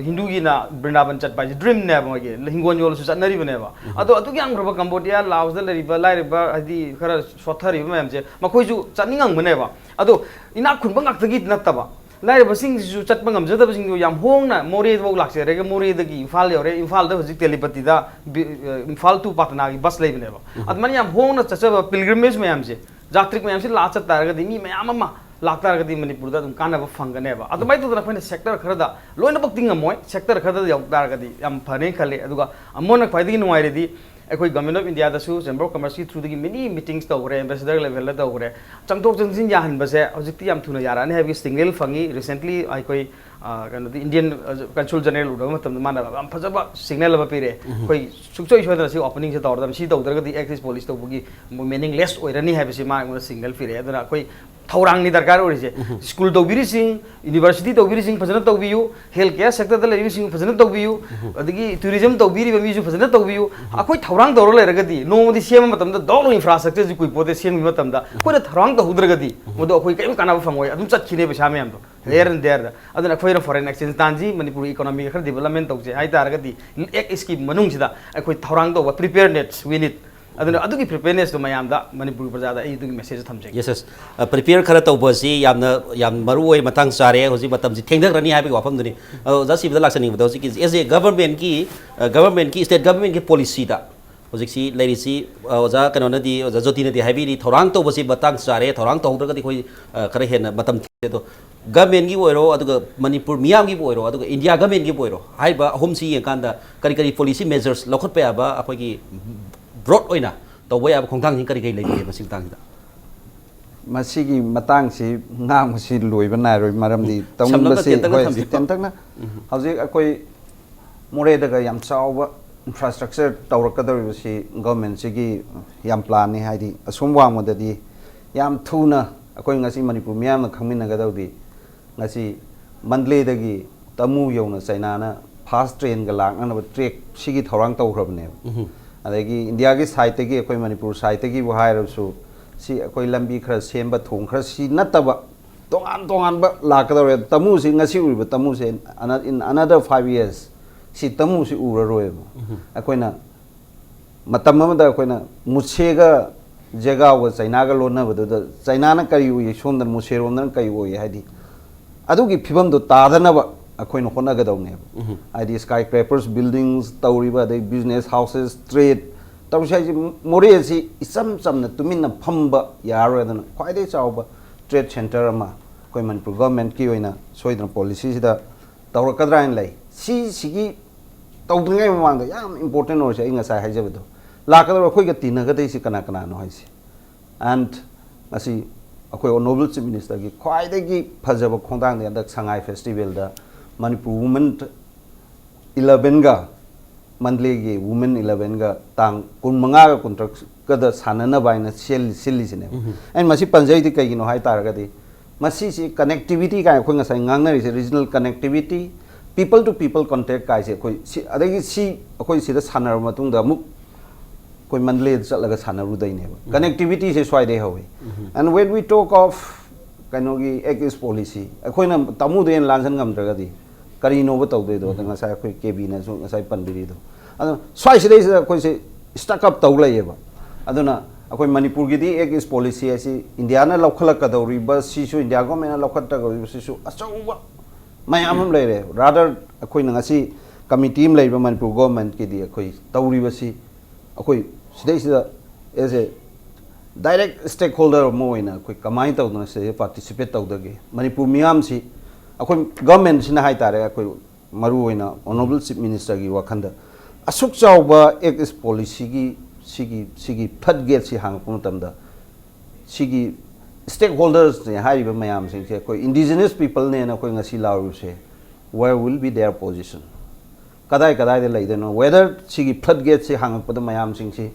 ꯍꯤꯟꯗꯨꯒꯤꯅ ꯕ꯭ꯔꯤꯟꯗꯥꯕꯟ ꯆꯠꯄ ꯍꯥꯏꯁꯦ dream ꯅꯦꯕ꯫ ꯃꯣꯏꯒꯤ ꯍꯤꯡꯒꯣꯜ ꯌꯣꯜꯂꯁꯨ ꯆꯠꯅꯔꯤꯕꯅꯦꯕ꯫ ꯑꯗꯣ ꯑꯗꯨꯛ ꯌꯥꯝꯈ꯭ꯔꯕ ꯀꯝꯕꯣꯗꯤꯌꯥ, ꯂꯥꯑꯣꯁꯇ ꯂꯩꯔꯤꯕ ꯂꯥꯏꯔꯕ, ꯍꯥꯏꯗꯤ ꯈꯔ ꯁꯣꯠꯊꯔꯤꯕ ꯃꯌꯥꯝꯁꯦ, ꯃꯈꯣꯏꯁꯨ ꯆꯠꯅꯤꯡꯉꯝꯒꯅꯦꯕ꯫ ꯑꯗꯣ ꯏꯅꯥꯛ ꯈꯨꯟꯕ ꯉꯥꯛꯇꯒꯤ ꯅꯠꯇꯕ, ꯂꯥꯏꯔꯕꯁꯤꯡꯁꯤꯁꯨ ꯆꯠꯄ ꯉꯝꯖꯗꯕꯁꯤꯡꯗꯨ ꯌꯥꯝ ꯍꯣꯡꯅ ꯃꯣꯔꯦꯐꯥꯎ ꯂꯥꯛꯆꯔꯒ ꯃꯣꯔꯦꯗꯒꯤ ꯏꯝꯐꯥꯜ ꯌꯧꯔꯦ, ꯏꯝꯐꯥꯜꯗ ꯍꯧꯖꯤꯛ ꯇꯦꯂꯤꯄꯇꯤꯗ ꯕꯤ-, ꯑ, ꯏꯝꯐꯥꯜ to ꯄꯥꯇꯅꯥꯒꯤ ꯕꯁ ꯂꯩꯕꯅꯦꯕ꯫ ꯑꯗꯨꯃꯥꯏꯅ ꯌꯥꯝ ꯍꯣꯡꯅ ꯆꯠꯆꯕ pilgrimage ꯃꯌꯥꯝꯁꯦ, ꯖꯥꯇ꯭ꯔꯤꯛ ꯃꯌꯥꯝꯁꯤ ꯂꯥꯛꯑ ꯆꯠ ꯇꯥꯔꯒꯗꯤ ꯃꯤ ꯃꯌꯥꯝ ꯑꯃ ꯂꯥꯛ ꯇꯥꯔꯒꯗꯤ ꯃꯅꯤꯄꯨꯔꯗ ꯑꯗꯨꯝ ꯀꯥꯟꯅꯕ ꯐꯪꯒꯅꯦꯕ꯫ ꯑꯗꯨꯃꯥꯏꯅ ꯇꯧꯗꯅ ꯑꯩꯈꯣꯏꯅ sector ꯈꯔꯗ, ꯂꯣꯏꯅꯃꯛꯇꯤ ꯉꯝꯃꯣꯏ, sector ꯈꯔꯗ ꯌꯧ ꯇꯥꯔꯒꯗꯤ ꯌꯥꯝ ꯐꯅꯦꯅ ꯈꯜꯂꯤ꯫ ꯑꯗꯨꯒ ꯑꯃꯨꯛ ꯍꯦꯟꯅ ꯈ꯭ꯋꯥꯏꯗꯒꯤ ꯅꯨꯡꯉꯥꯏꯔꯤꯗꯤ ꯑꯩꯈꯣꯏ Government of India ꯗꯁꯨ Chamber of Commerce ꯀꯤ through ꯗꯒꯤ many meetings ꯇꯧꯈ꯭ꯔꯦ, ambassador level ꯗ ꯇꯧꯈ꯭ꯔꯦ꯫ ꯆꯪꯊꯣꯛ ꯆꯪꯁꯤꯟ ꯌꯥꯍꯟꯕꯁꯦ ꯍꯧꯖꯤꯛꯇꯤ ꯌꯥꯝ ꯊꯨꯅ ꯌꯥꯔꯛꯑꯅꯤ ꯍꯥꯏꯕꯒꯤ signal ꯐꯪꯉꯤ꯫ Recently ꯑꯩꯈꯣꯏ, ꯑ, ꯀꯩꯅꯣꯗꯤ Indian, ꯑ, Consul General ꯎꯅꯕ ꯃꯇꯝꯗ ꯃꯥꯅ ꯌꯥꯝ ꯐꯖꯕ signal ꯑꯃ ꯄꯤꯔꯛꯑꯦ꯫ ꯑꯩꯈꯣꯏ ꯁꯨꯡꯁꯣꯏ ꯁꯣꯏꯗꯅ ꯁꯤ opening ꯁꯦ ꯇꯧꯔꯗꯕꯅꯤ, ꯁꯤ ꯇꯧꯗ꯭ꯔꯒꯗꯤ Act East Policy ꯇꯧꯕꯒꯤ meaningless ꯑꯣꯏꯔꯅꯤ ꯍꯥꯏꯕꯁꯤ ꯃꯥ ꯑꯩꯉꯣꯟꯗ signal ꯄꯤꯔꯛꯑꯦ꯫ ꯑꯗꯨꯅ ꯑꯩꯈꯣꯏ ꯊꯧꯔꯥꯡꯅꯤ ꯗꯔꯀꯥꯔ ꯑꯣꯏꯔꯤꯁꯦ꯫ School ꯇꯧꯕꯤꯔꯤꯁꯤꯡ, university ꯇꯧꯕꯤꯔꯤꯁꯤꯡ ꯐꯖꯅ ꯇꯧꯕꯤꯌꯨ, health care sector ꯗ ꯂꯩꯔꯤꯕꯁꯤꯡ ꯐꯖꯅ ꯇꯧꯕꯤꯌꯨ, ꯑꯗꯒꯤ tourism ꯇꯧꯕꯤꯔꯤꯕ ꯃꯤꯁꯨ ꯐꯖꯅ ꯇꯧꯕꯤꯌꯨ꯫ ꯑꯩꯈꯣꯏ ꯊꯧꯔꯥꯡ ꯇꯧꯔ ꯂꯩꯔꯒꯗꯤ ꯅꯣꯡꯃꯗꯤ ꯁꯦꯝꯕ ꯃꯇꯝꯗ ꯗꯥꯎ infrastructure ꯁꯤ ꯀꯨꯏꯄꯣꯠꯇꯦ ꯁꯦꯝꯈꯤꯕ ꯃꯇꯝꯗ꯫ ꯑꯩꯈꯣꯏꯅ ꯊꯧꯔꯥꯡ ꯇꯧꯍꯧꯗ꯭ꯔꯒꯗꯤ ꯃꯗꯨ ꯑꯩꯈꯣꯏ ꯀꯔꯤꯝ ꯀꯥꯟꯅꯕ ꯐꯪꯉꯣꯏ, ꯑꯗꯨꯝ ꯆꯠꯈꯤꯅꯦ ꯄꯩꯁꯥ ꯃꯌꯥꯝꯗꯣ꯫ Here and there ꯗ꯫ ꯑꯗꯨꯅ ꯑꯩꯈꯣꯏꯅ foreign exchange ꯇꯥꯟꯁꯤ, ꯃꯅꯤꯄꯨꯔꯒꯤ economy ꯒ ꯈꯔ development ꯇꯧꯁꯦ ꯍꯥꯏ ꯇꯥꯔꯒꯗꯤ Act East ꯀꯤ ꯃꯅꯨꯡꯁꯤꯗ ꯑꯩꯈꯣꯏ ꯊꯧꯔꯥꯡ ꯇꯧꯕ, preparedness we need꯫ ꯑꯗꯨꯅ ꯑꯗꯨꯒꯤ preparedness ꯇꯣ ꯃꯌꯥꯝꯗ, ꯃꯅꯤꯄꯨꯔꯒꯤ ꯄ꯭ꯔꯖꯥꯗ ꯑꯩ ꯑꯗꯨꯒꯤ message ꯊꯝꯖꯒꯦ꯫ Yes, yes. ꯑ, prepare ꯈꯔ ꯇꯧꯕꯁꯤ ꯌꯥꯝꯅ, ꯌꯥꯝ ꯃꯔꯨ ꯑꯣꯏ, ꯃꯇꯥꯡ ꯆꯥꯔꯦ꯫ ꯍꯧꯖꯤꯛ ꯃꯇꯝꯁꯤ ꯊꯦꯡꯊꯈ꯭ꯔꯅꯤ ꯍꯥꯏꯕꯒꯤ ꯋꯥꯐꯝꯗꯨꯅꯤ꯫ ꯑꯗꯣ ꯑꯣꯖꯥ ꯁꯤꯕꯗ ꯂꯥꯛꯆꯅꯤꯡꯕꯗ, ꯍꯧꯖꯤꯛꯀꯤ as a government ꯀꯤ, ꯑ, government ꯀꯤ, state government ꯀꯤ policy ꯗ ꯍꯧꯖꯤꯛꯁꯤ ꯂꯩꯔꯤꯁꯤ, ꯑ, ꯑꯣꯖꯥ ꯀꯩꯅꯣꯅꯗꯤ, ꯑꯣꯖꯥ ꯖꯣꯇꯤꯅꯗꯤ ꯍꯥꯏꯕꯤꯔꯤ, ꯊꯧꯔꯥꯡ ꯇꯧꯕꯁꯤ ꯃꯇꯥꯡ ꯆꯥꯔꯦ, ꯊꯧꯔꯥꯡ ꯇꯧꯍꯧꯗ꯭ꯔꯒꯗꯤ ꯑꯩꯈꯣꯏ, ꯑ, ꯈꯔ ꯍꯦꯟꯅ ꯃꯇꯝ ꯊꯦꯡꯉꯦ꯫ ꯑꯗꯣ government ꯀꯤ ꯑꯣꯏꯔꯣ, ꯑꯗꯨꯒ ꯃꯅꯤꯄꯨꯔ ꯃꯤꯌꯥꯝꯒꯤꯕꯨ ꯑꯣꯏꯔꯣ, ꯑꯗꯨꯒ India government ꯀꯤꯕꯨ ꯑꯣꯏꯔꯣ, ꯍꯥꯏꯔꯤꯕ ꯑꯍꯨꯝꯁꯤ ꯌꯦꯡꯀꯥꯟꯗ ꯀꯔꯤ ꯀꯔꯤ policy measures ꯂꯧꯈꯠꯄ ꯌꯥꯕ, ꯑꯩꯈꯣꯏꯒꯤ broad ꯑꯣꯏꯅ ꯇꯧꯕ ꯌꯥꯕ ꯈꯣꯡꯊꯥꯡꯁꯤꯡ ꯀꯔꯤ ꯀꯔꯤ ꯂꯩꯕꯤꯒꯦ ꯃꯁꯤꯒꯤ ꯃꯇꯥꯡꯁꯤꯗ? ꯃꯁꯤꯒꯤ ꯃꯇꯥꯡꯁꯤ ꯉꯥꯡꯕꯁꯤ ꯂꯣꯏꯕ ꯅꯥꯏꯔꯣꯏ, ꯃꯔꯝꯗꯤ ꯁꯝꯂꯞꯅ ꯇꯧꯅꯤꯡꯕꯁꯤ ꯇꯦꯟꯇꯛꯅ ꯍꯣꯏ, ꯊꯝꯕꯤꯌꯨ꯫ ꯇꯦꯟꯇꯛꯅ ꯍꯧꯖꯤꯛ ꯑꯩꯈꯣꯏ ꯃꯣꯔꯦꯗꯒ ꯌꯥꯝ ꯆꯥꯎꯕ ꯏꯟꯐ꯭ꯔꯥꯁ꯭ꯇ꯭ꯔꯛꯆꯔ ꯇꯧꯔꯛꯀꯗꯧꯔꯤꯕꯁꯤ ꯒꯚꯔꯟꯃꯦꯟꯠꯁꯤꯒꯤ ꯌꯥꯝ ꯄ꯭ꯂꯥꯟꯅꯤ꯫ ꯍꯥꯏꯗꯤ ꯑꯁꯨꯝ ꯋꯥꯡꯃꯗꯗꯤ ꯌꯥꯝ ꯊꯨꯅ ꯑꯩꯈꯣꯏ ꯉꯁꯤ ꯃꯅꯤꯄꯨꯔ ꯃꯤꯌꯥꯝꯅ ꯈꯪꯃꯤꯟꯅꯒꯗꯧꯗꯤ ꯉꯁꯤ ꯃꯟꯗꯂꯦꯗꯒꯤ ꯇꯃꯨ ꯌꯧꯅ ꯆꯩꯅꯥꯅ ꯐꯥꯁ ꯇ꯭ꯔꯦꯟꯒ ꯂꯥꯛꯅꯅꯕ ꯇ꯭ꯔꯦꯛ ꯁꯤꯒꯤ ꯊꯧꯔꯥꯡ ꯇꯧꯈ꯭ꯔꯕꯅꯦꯕ꯫ ꯑꯗꯒꯤ ꯏꯟꯗꯤꯌꯥꯒꯤ ꯁꯥꯏꯠꯇꯒꯤ ꯑꯩꯈꯣꯏ ꯃꯅꯤꯄꯨꯔ ꯁꯥꯏꯠꯇꯒꯤꯕꯨ ꯍꯥꯏꯔꯕꯁꯨ ꯁꯤ ꯑꯩꯈꯣꯏ ꯂꯝꯕꯤ ꯈꯔ ꯁꯦꯝꯕ ꯊꯣꯡ ꯈꯔ ꯁꯤ ꯅꯠꯇꯕ ꯇꯣꯉꯥꯟ ꯇꯣꯉꯥꯟꯕ ꯂꯥꯛꯀꯗꯧꯔꯦ꯫ ꯇꯃꯨꯁꯤ ꯉꯁꯤ ꯎꯔꯤꯕ ꯇꯃꯨꯁꯦ ꯑꯅ- in another five years ꯁꯤ ꯇꯃꯨꯁꯤ ꯎꯔꯔꯣꯏꯕ꯫ ꯑꯩꯈꯣꯏꯅ ꯃꯇꯝ ꯑꯃꯗ ꯑꯩꯈꯣꯏꯅ ꯃꯨꯁꯦꯒ ꯖꯦꯒꯥꯎꯒ ꯆꯩꯅꯥꯒ ꯂꯣꯟꯅꯕꯗꯨꯗ ꯆꯩꯅꯥꯅ ꯀꯔꯤ ꯎꯏ, ꯁꯣꯝꯗ ꯃꯨꯁꯦꯔꯣꯝꯗꯅ ꯀꯔꯤ ꯎꯏ ꯍꯥꯏꯗꯤ ꯑꯗꯨꯒꯤ ꯐꯤꯕꯝꯗꯣ ꯇꯥꯗꯅꯕ ꯑꯩꯈꯣꯏꯅ ꯍꯣꯠꯅꯒꯗꯧꯅꯦꯕ꯫ ꯍꯥꯏꯗꯤ ꯁ꯭ꯀꯥꯏ ꯀ꯭ꯔꯦꯄꯔꯁ, ꯕꯤꯜꯗꯤꯡꯁ ꯇꯧꯔꯤꯕ, ꯑꯗꯩ ꯕꯤꯖꯤꯅꯦꯁ ꯍꯥꯎꯁꯦꯁ, ꯇ꯭ꯔꯦꯠ ꯇꯧꯔꯤꯁꯦ ꯍꯥꯏꯁꯦ ꯃꯣꯔꯦ ꯑꯁꯤ ꯏꯆꯝ ꯆꯝꯅ ꯇꯨꯃꯤꯟꯅ ꯐꯝꯕ ꯌꯥꯔꯔꯣꯏ꯫ ꯑꯗꯨꯅ ꯈ꯭ꯋꯥꯏꯗꯒꯤ ꯆꯥꯎꯕ ꯇ꯭ꯔꯦꯠ ꯁꯦꯟꯇꯔ ꯑꯃ ꯑꯩꯈꯣꯏ ꯃꯅꯤꯄꯨꯔ ꯒꯚꯔꯟꯃꯦꯟꯠꯀꯤ ꯑꯣꯏꯅ ꯁꯣꯏꯗꯅ ꯄꯣꯂꯤꯁꯤꯁꯤꯗ ꯇꯧꯔꯛꯀꯗ꯭ꯔꯥ ꯍꯥꯏꯅ ꯂꯩ꯫ ꯁꯤꯁꯤꯒꯤ ꯇꯧꯗ꯭ꯔꯤꯉꯩ ꯃꯃꯥꯡꯗ ꯌꯥꯝ ꯏꯝꯄꯣꯔꯇꯦꯟ ꯑꯣꯏꯔꯤꯁꯦ ꯑꯩ ꯉꯁꯥꯏ ꯍꯥꯏꯖꯕꯗꯣ, ꯂꯥꯛꯀꯗꯧꯔꯤꯕ ꯑꯩꯈꯣꯏꯒ ꯇꯤꯟꯅꯒꯗꯣꯏꯁꯤ ꯀꯅꯥ ꯀꯅꯥꯅꯣ ꯍꯥꯏꯁꯦ꯫ ꯑꯦꯟ ꯉꯁꯤ ꯑꯩꯈꯣꯏ ꯑꯣꯅꯔꯦꯕꯜ ꯆꯤꯐ ꯃꯤꯅꯤꯁꯇꯔꯒꯤ ꯈ꯭ꯋꯥꯏꯗꯒꯤ ꯐꯖꯕ ꯈꯣꯡꯊꯥꯡꯗꯤ ꯍꯟꯗꯛ ꯁꯉꯥꯏ ꯐꯦꯁꯇꯤꯚꯦꯜꯗ ꯃꯅꯤꯄꯨꯔ ꯋꯨꯃꯦꯟ ꯏꯂꯚꯦꯟꯒ ꯃꯟꯗꯂꯦꯒꯤ ꯋꯨꯃꯦꯟ ꯏꯂꯚꯦꯟꯒ ꯇꯥꯡ ꯀꯨꯟꯃꯉꯥꯒ ꯀꯨꯟꯇꯔꯨꯛꯀꯗ ꯁꯥꯟꯅꯅꯕ ꯍꯥꯏꯅ ꯁꯤꯜ- ꯁꯤꯜꯂꯤꯁꯤꯅꯦꯕ꯫ ꯑꯩꯅ ꯃꯁꯤ ꯄꯟꯖꯩꯗꯤ ꯀꯩꯒꯤꯅꯣ ꯍꯥꯏ ꯇꯥꯔꯒꯗꯤ ꯃꯁꯤꯁꯤ ꯀꯅꯦꯛꯇꯤꯚꯤꯇꯤ ꯀꯥꯏꯅ ꯑꯩꯈꯣꯏ ꯉꯁꯥꯏ ꯉꯥꯡꯅꯔꯤꯁꯦ, regional connectivity, people to people contact ꯀꯥꯏꯁꯦ ꯑꯩꯈꯣꯏ ꯁꯤ, ꯑꯗꯒꯤ ꯁꯤ ꯑꯩꯈꯣꯏ ꯁꯤꯗ ꯁꯥꯟꯅꯔꯕ ꯃꯇꯨꯡꯗ ꯑꯃꯨꯛ ꯑꯩꯈꯣꯏ ꯃꯟꯗꯂꯦꯗ ꯆꯠꯂꯒ ꯁꯥꯟꯅꯔꯨꯗꯣꯏꯅꯦꯕ꯫ ꯀꯅꯦꯛꯇꯤꯚꯤꯇꯤꯁꯦ ꯁ꯭ꯋꯥꯏꯗꯩ ꯍꯧꯋꯤ꯫ And when we talk of ꯀꯩꯅꯣꯒꯤ ꯑꯦꯛ ꯏꯁ ꯄꯣꯂꯤꯁꯤ ꯑꯩꯈꯣꯏꯅ ꯇꯃꯨꯗ ꯍꯦꯟꯅ ꯂꯥꯟꯁꯤꯟ ꯉꯝꯗ꯭ꯔꯒꯗꯤ ꯀꯔꯤꯅꯣꯕ ꯇꯧꯗꯣꯏꯗꯣ? ꯑꯗ ꯉꯁꯥꯏ ꯑꯩꯈꯣꯏ ꯀꯦ ꯕꯤꯅꯁꯨ ꯉꯁꯥꯏ ꯄꯟꯕꯤꯔꯤꯗꯣ꯫ ꯑꯗꯣ ꯁ꯭ꯋꯥꯏꯁꯤꯗꯩꯁꯤꯗ ꯑꯩꯈꯣꯏꯁꯦ ꯁ꯭ꯇꯛ ꯑꯞ ꯇꯧ ꯂꯩꯌꯦꯕ꯫ ꯑꯗꯨꯅ ꯑꯩꯈꯣꯏ ꯃꯅꯤꯄꯨꯔꯒꯤꯗꯤ ꯑꯦꯛ ꯏꯁ ꯄꯣꯂꯤꯁꯤ ꯍꯥꯏꯁꯤ ꯏꯟꯗꯤꯌꯥꯅ ꯂꯧꯈꯠꯂꯛꯀꯗꯧꯔꯤꯕ ꯁꯤꯁꯨ, ꯏꯟꯗꯤꯌꯥ ꯒꯣꯔꯃꯦꯟꯅ ꯂꯧꯈꯠꯀꯗꯧꯔꯤꯕꯁꯤꯁꯨ ꯑꯆꯧꯕ ꯃꯌꯥꯝ ꯑꯃ ꯂꯩꯔꯦ꯫ ꯔꯥꯗꯔ ꯑꯩꯈꯣꯏꯅ ꯉꯁꯤ ꯀꯃꯤꯇꯤ ꯑꯃ ꯂꯩꯔꯤꯕ ꯃꯅꯤꯄꯨꯔ ꯒꯣꯔꯃꯦꯟꯠꯀꯤꯗꯤ ꯑꯩꯈꯣꯏ ꯇꯧꯔꯤꯕꯁꯤ ꯑꯩꯈꯣꯏ ꯁꯤꯗꯩꯁꯤꯗ ꯑꯦꯁ ꯑꯦ ꯗꯥꯏꯔꯦꯛ ꯁ꯭ꯇꯦꯛ ꯍꯣꯜꯗꯔ ꯑꯃ ꯑꯣꯏꯅ ꯑꯩꯈꯣꯏ ꯀꯃꯥꯏꯅ ꯇꯧꯗꯅ ꯁꯤꯗꯩꯗ ꯄꯥꯔꯇꯤꯁꯤꯄꯦꯠ ꯇꯧꯗꯒꯦ? ꯃꯅꯤꯄꯨꯔ ꯃꯤꯌꯥꯝꯁꯤ ꯑꯩꯈꯣꯏ ꯒꯚꯔꯟꯃꯦꯟꯠꯁꯤꯅ ꯍꯥꯏ ꯇꯥꯔꯦ, ꯑꯩꯈꯣꯏ ꯃꯔꯨꯑꯣꯏꯅ ꯑꯣꯅꯔꯦꯕꯜ ꯆꯤꯐ ꯃꯤꯅꯤꯁꯇꯔꯒꯤ ꯋꯥꯈꯜꯗ ꯑꯁꯨꯛ ꯆꯥꯎꯕ ꯑꯦꯛ ꯏꯁ ꯄꯣꯂꯤꯁꯤꯒꯤ ꯁꯤꯒꯤ ꯁꯤꯒꯤ ꯐ꯭ꯂꯠ ꯒꯦꯠꯁꯤ ꯍꯥꯡꯉꯛꯄ ꯃꯇꯝꯗ ꯁꯤꯒꯤ ꯁ꯭ꯇꯦꯛ ꯍꯣꯜꯗꯔꯁꯅꯦ ꯍꯥꯏꯔꯤꯕ ꯃꯌꯥꯝꯁꯤꯡꯁꯦ ꯑꯩꯈꯣꯏ ꯏꯟꯗꯤꯖꯤꯅꯁ ꯄꯤꯄꯜꯅꯦꯅ ꯑꯩꯈꯣꯏ ꯉꯁꯤ ꯂꯥꯎꯔꯤꯕꯁꯦ, where will be their position? ꯀꯗꯥꯏ ꯀꯗꯥꯏꯗ ꯂꯩꯗꯣꯏꯅꯣ? Whether ꯁꯤꯒꯤ flood gateꯁꯤ ꯍꯥꯡꯉꯛꯄꯗ ꯃꯌꯥꯝꯁꯤꯡꯁꯤ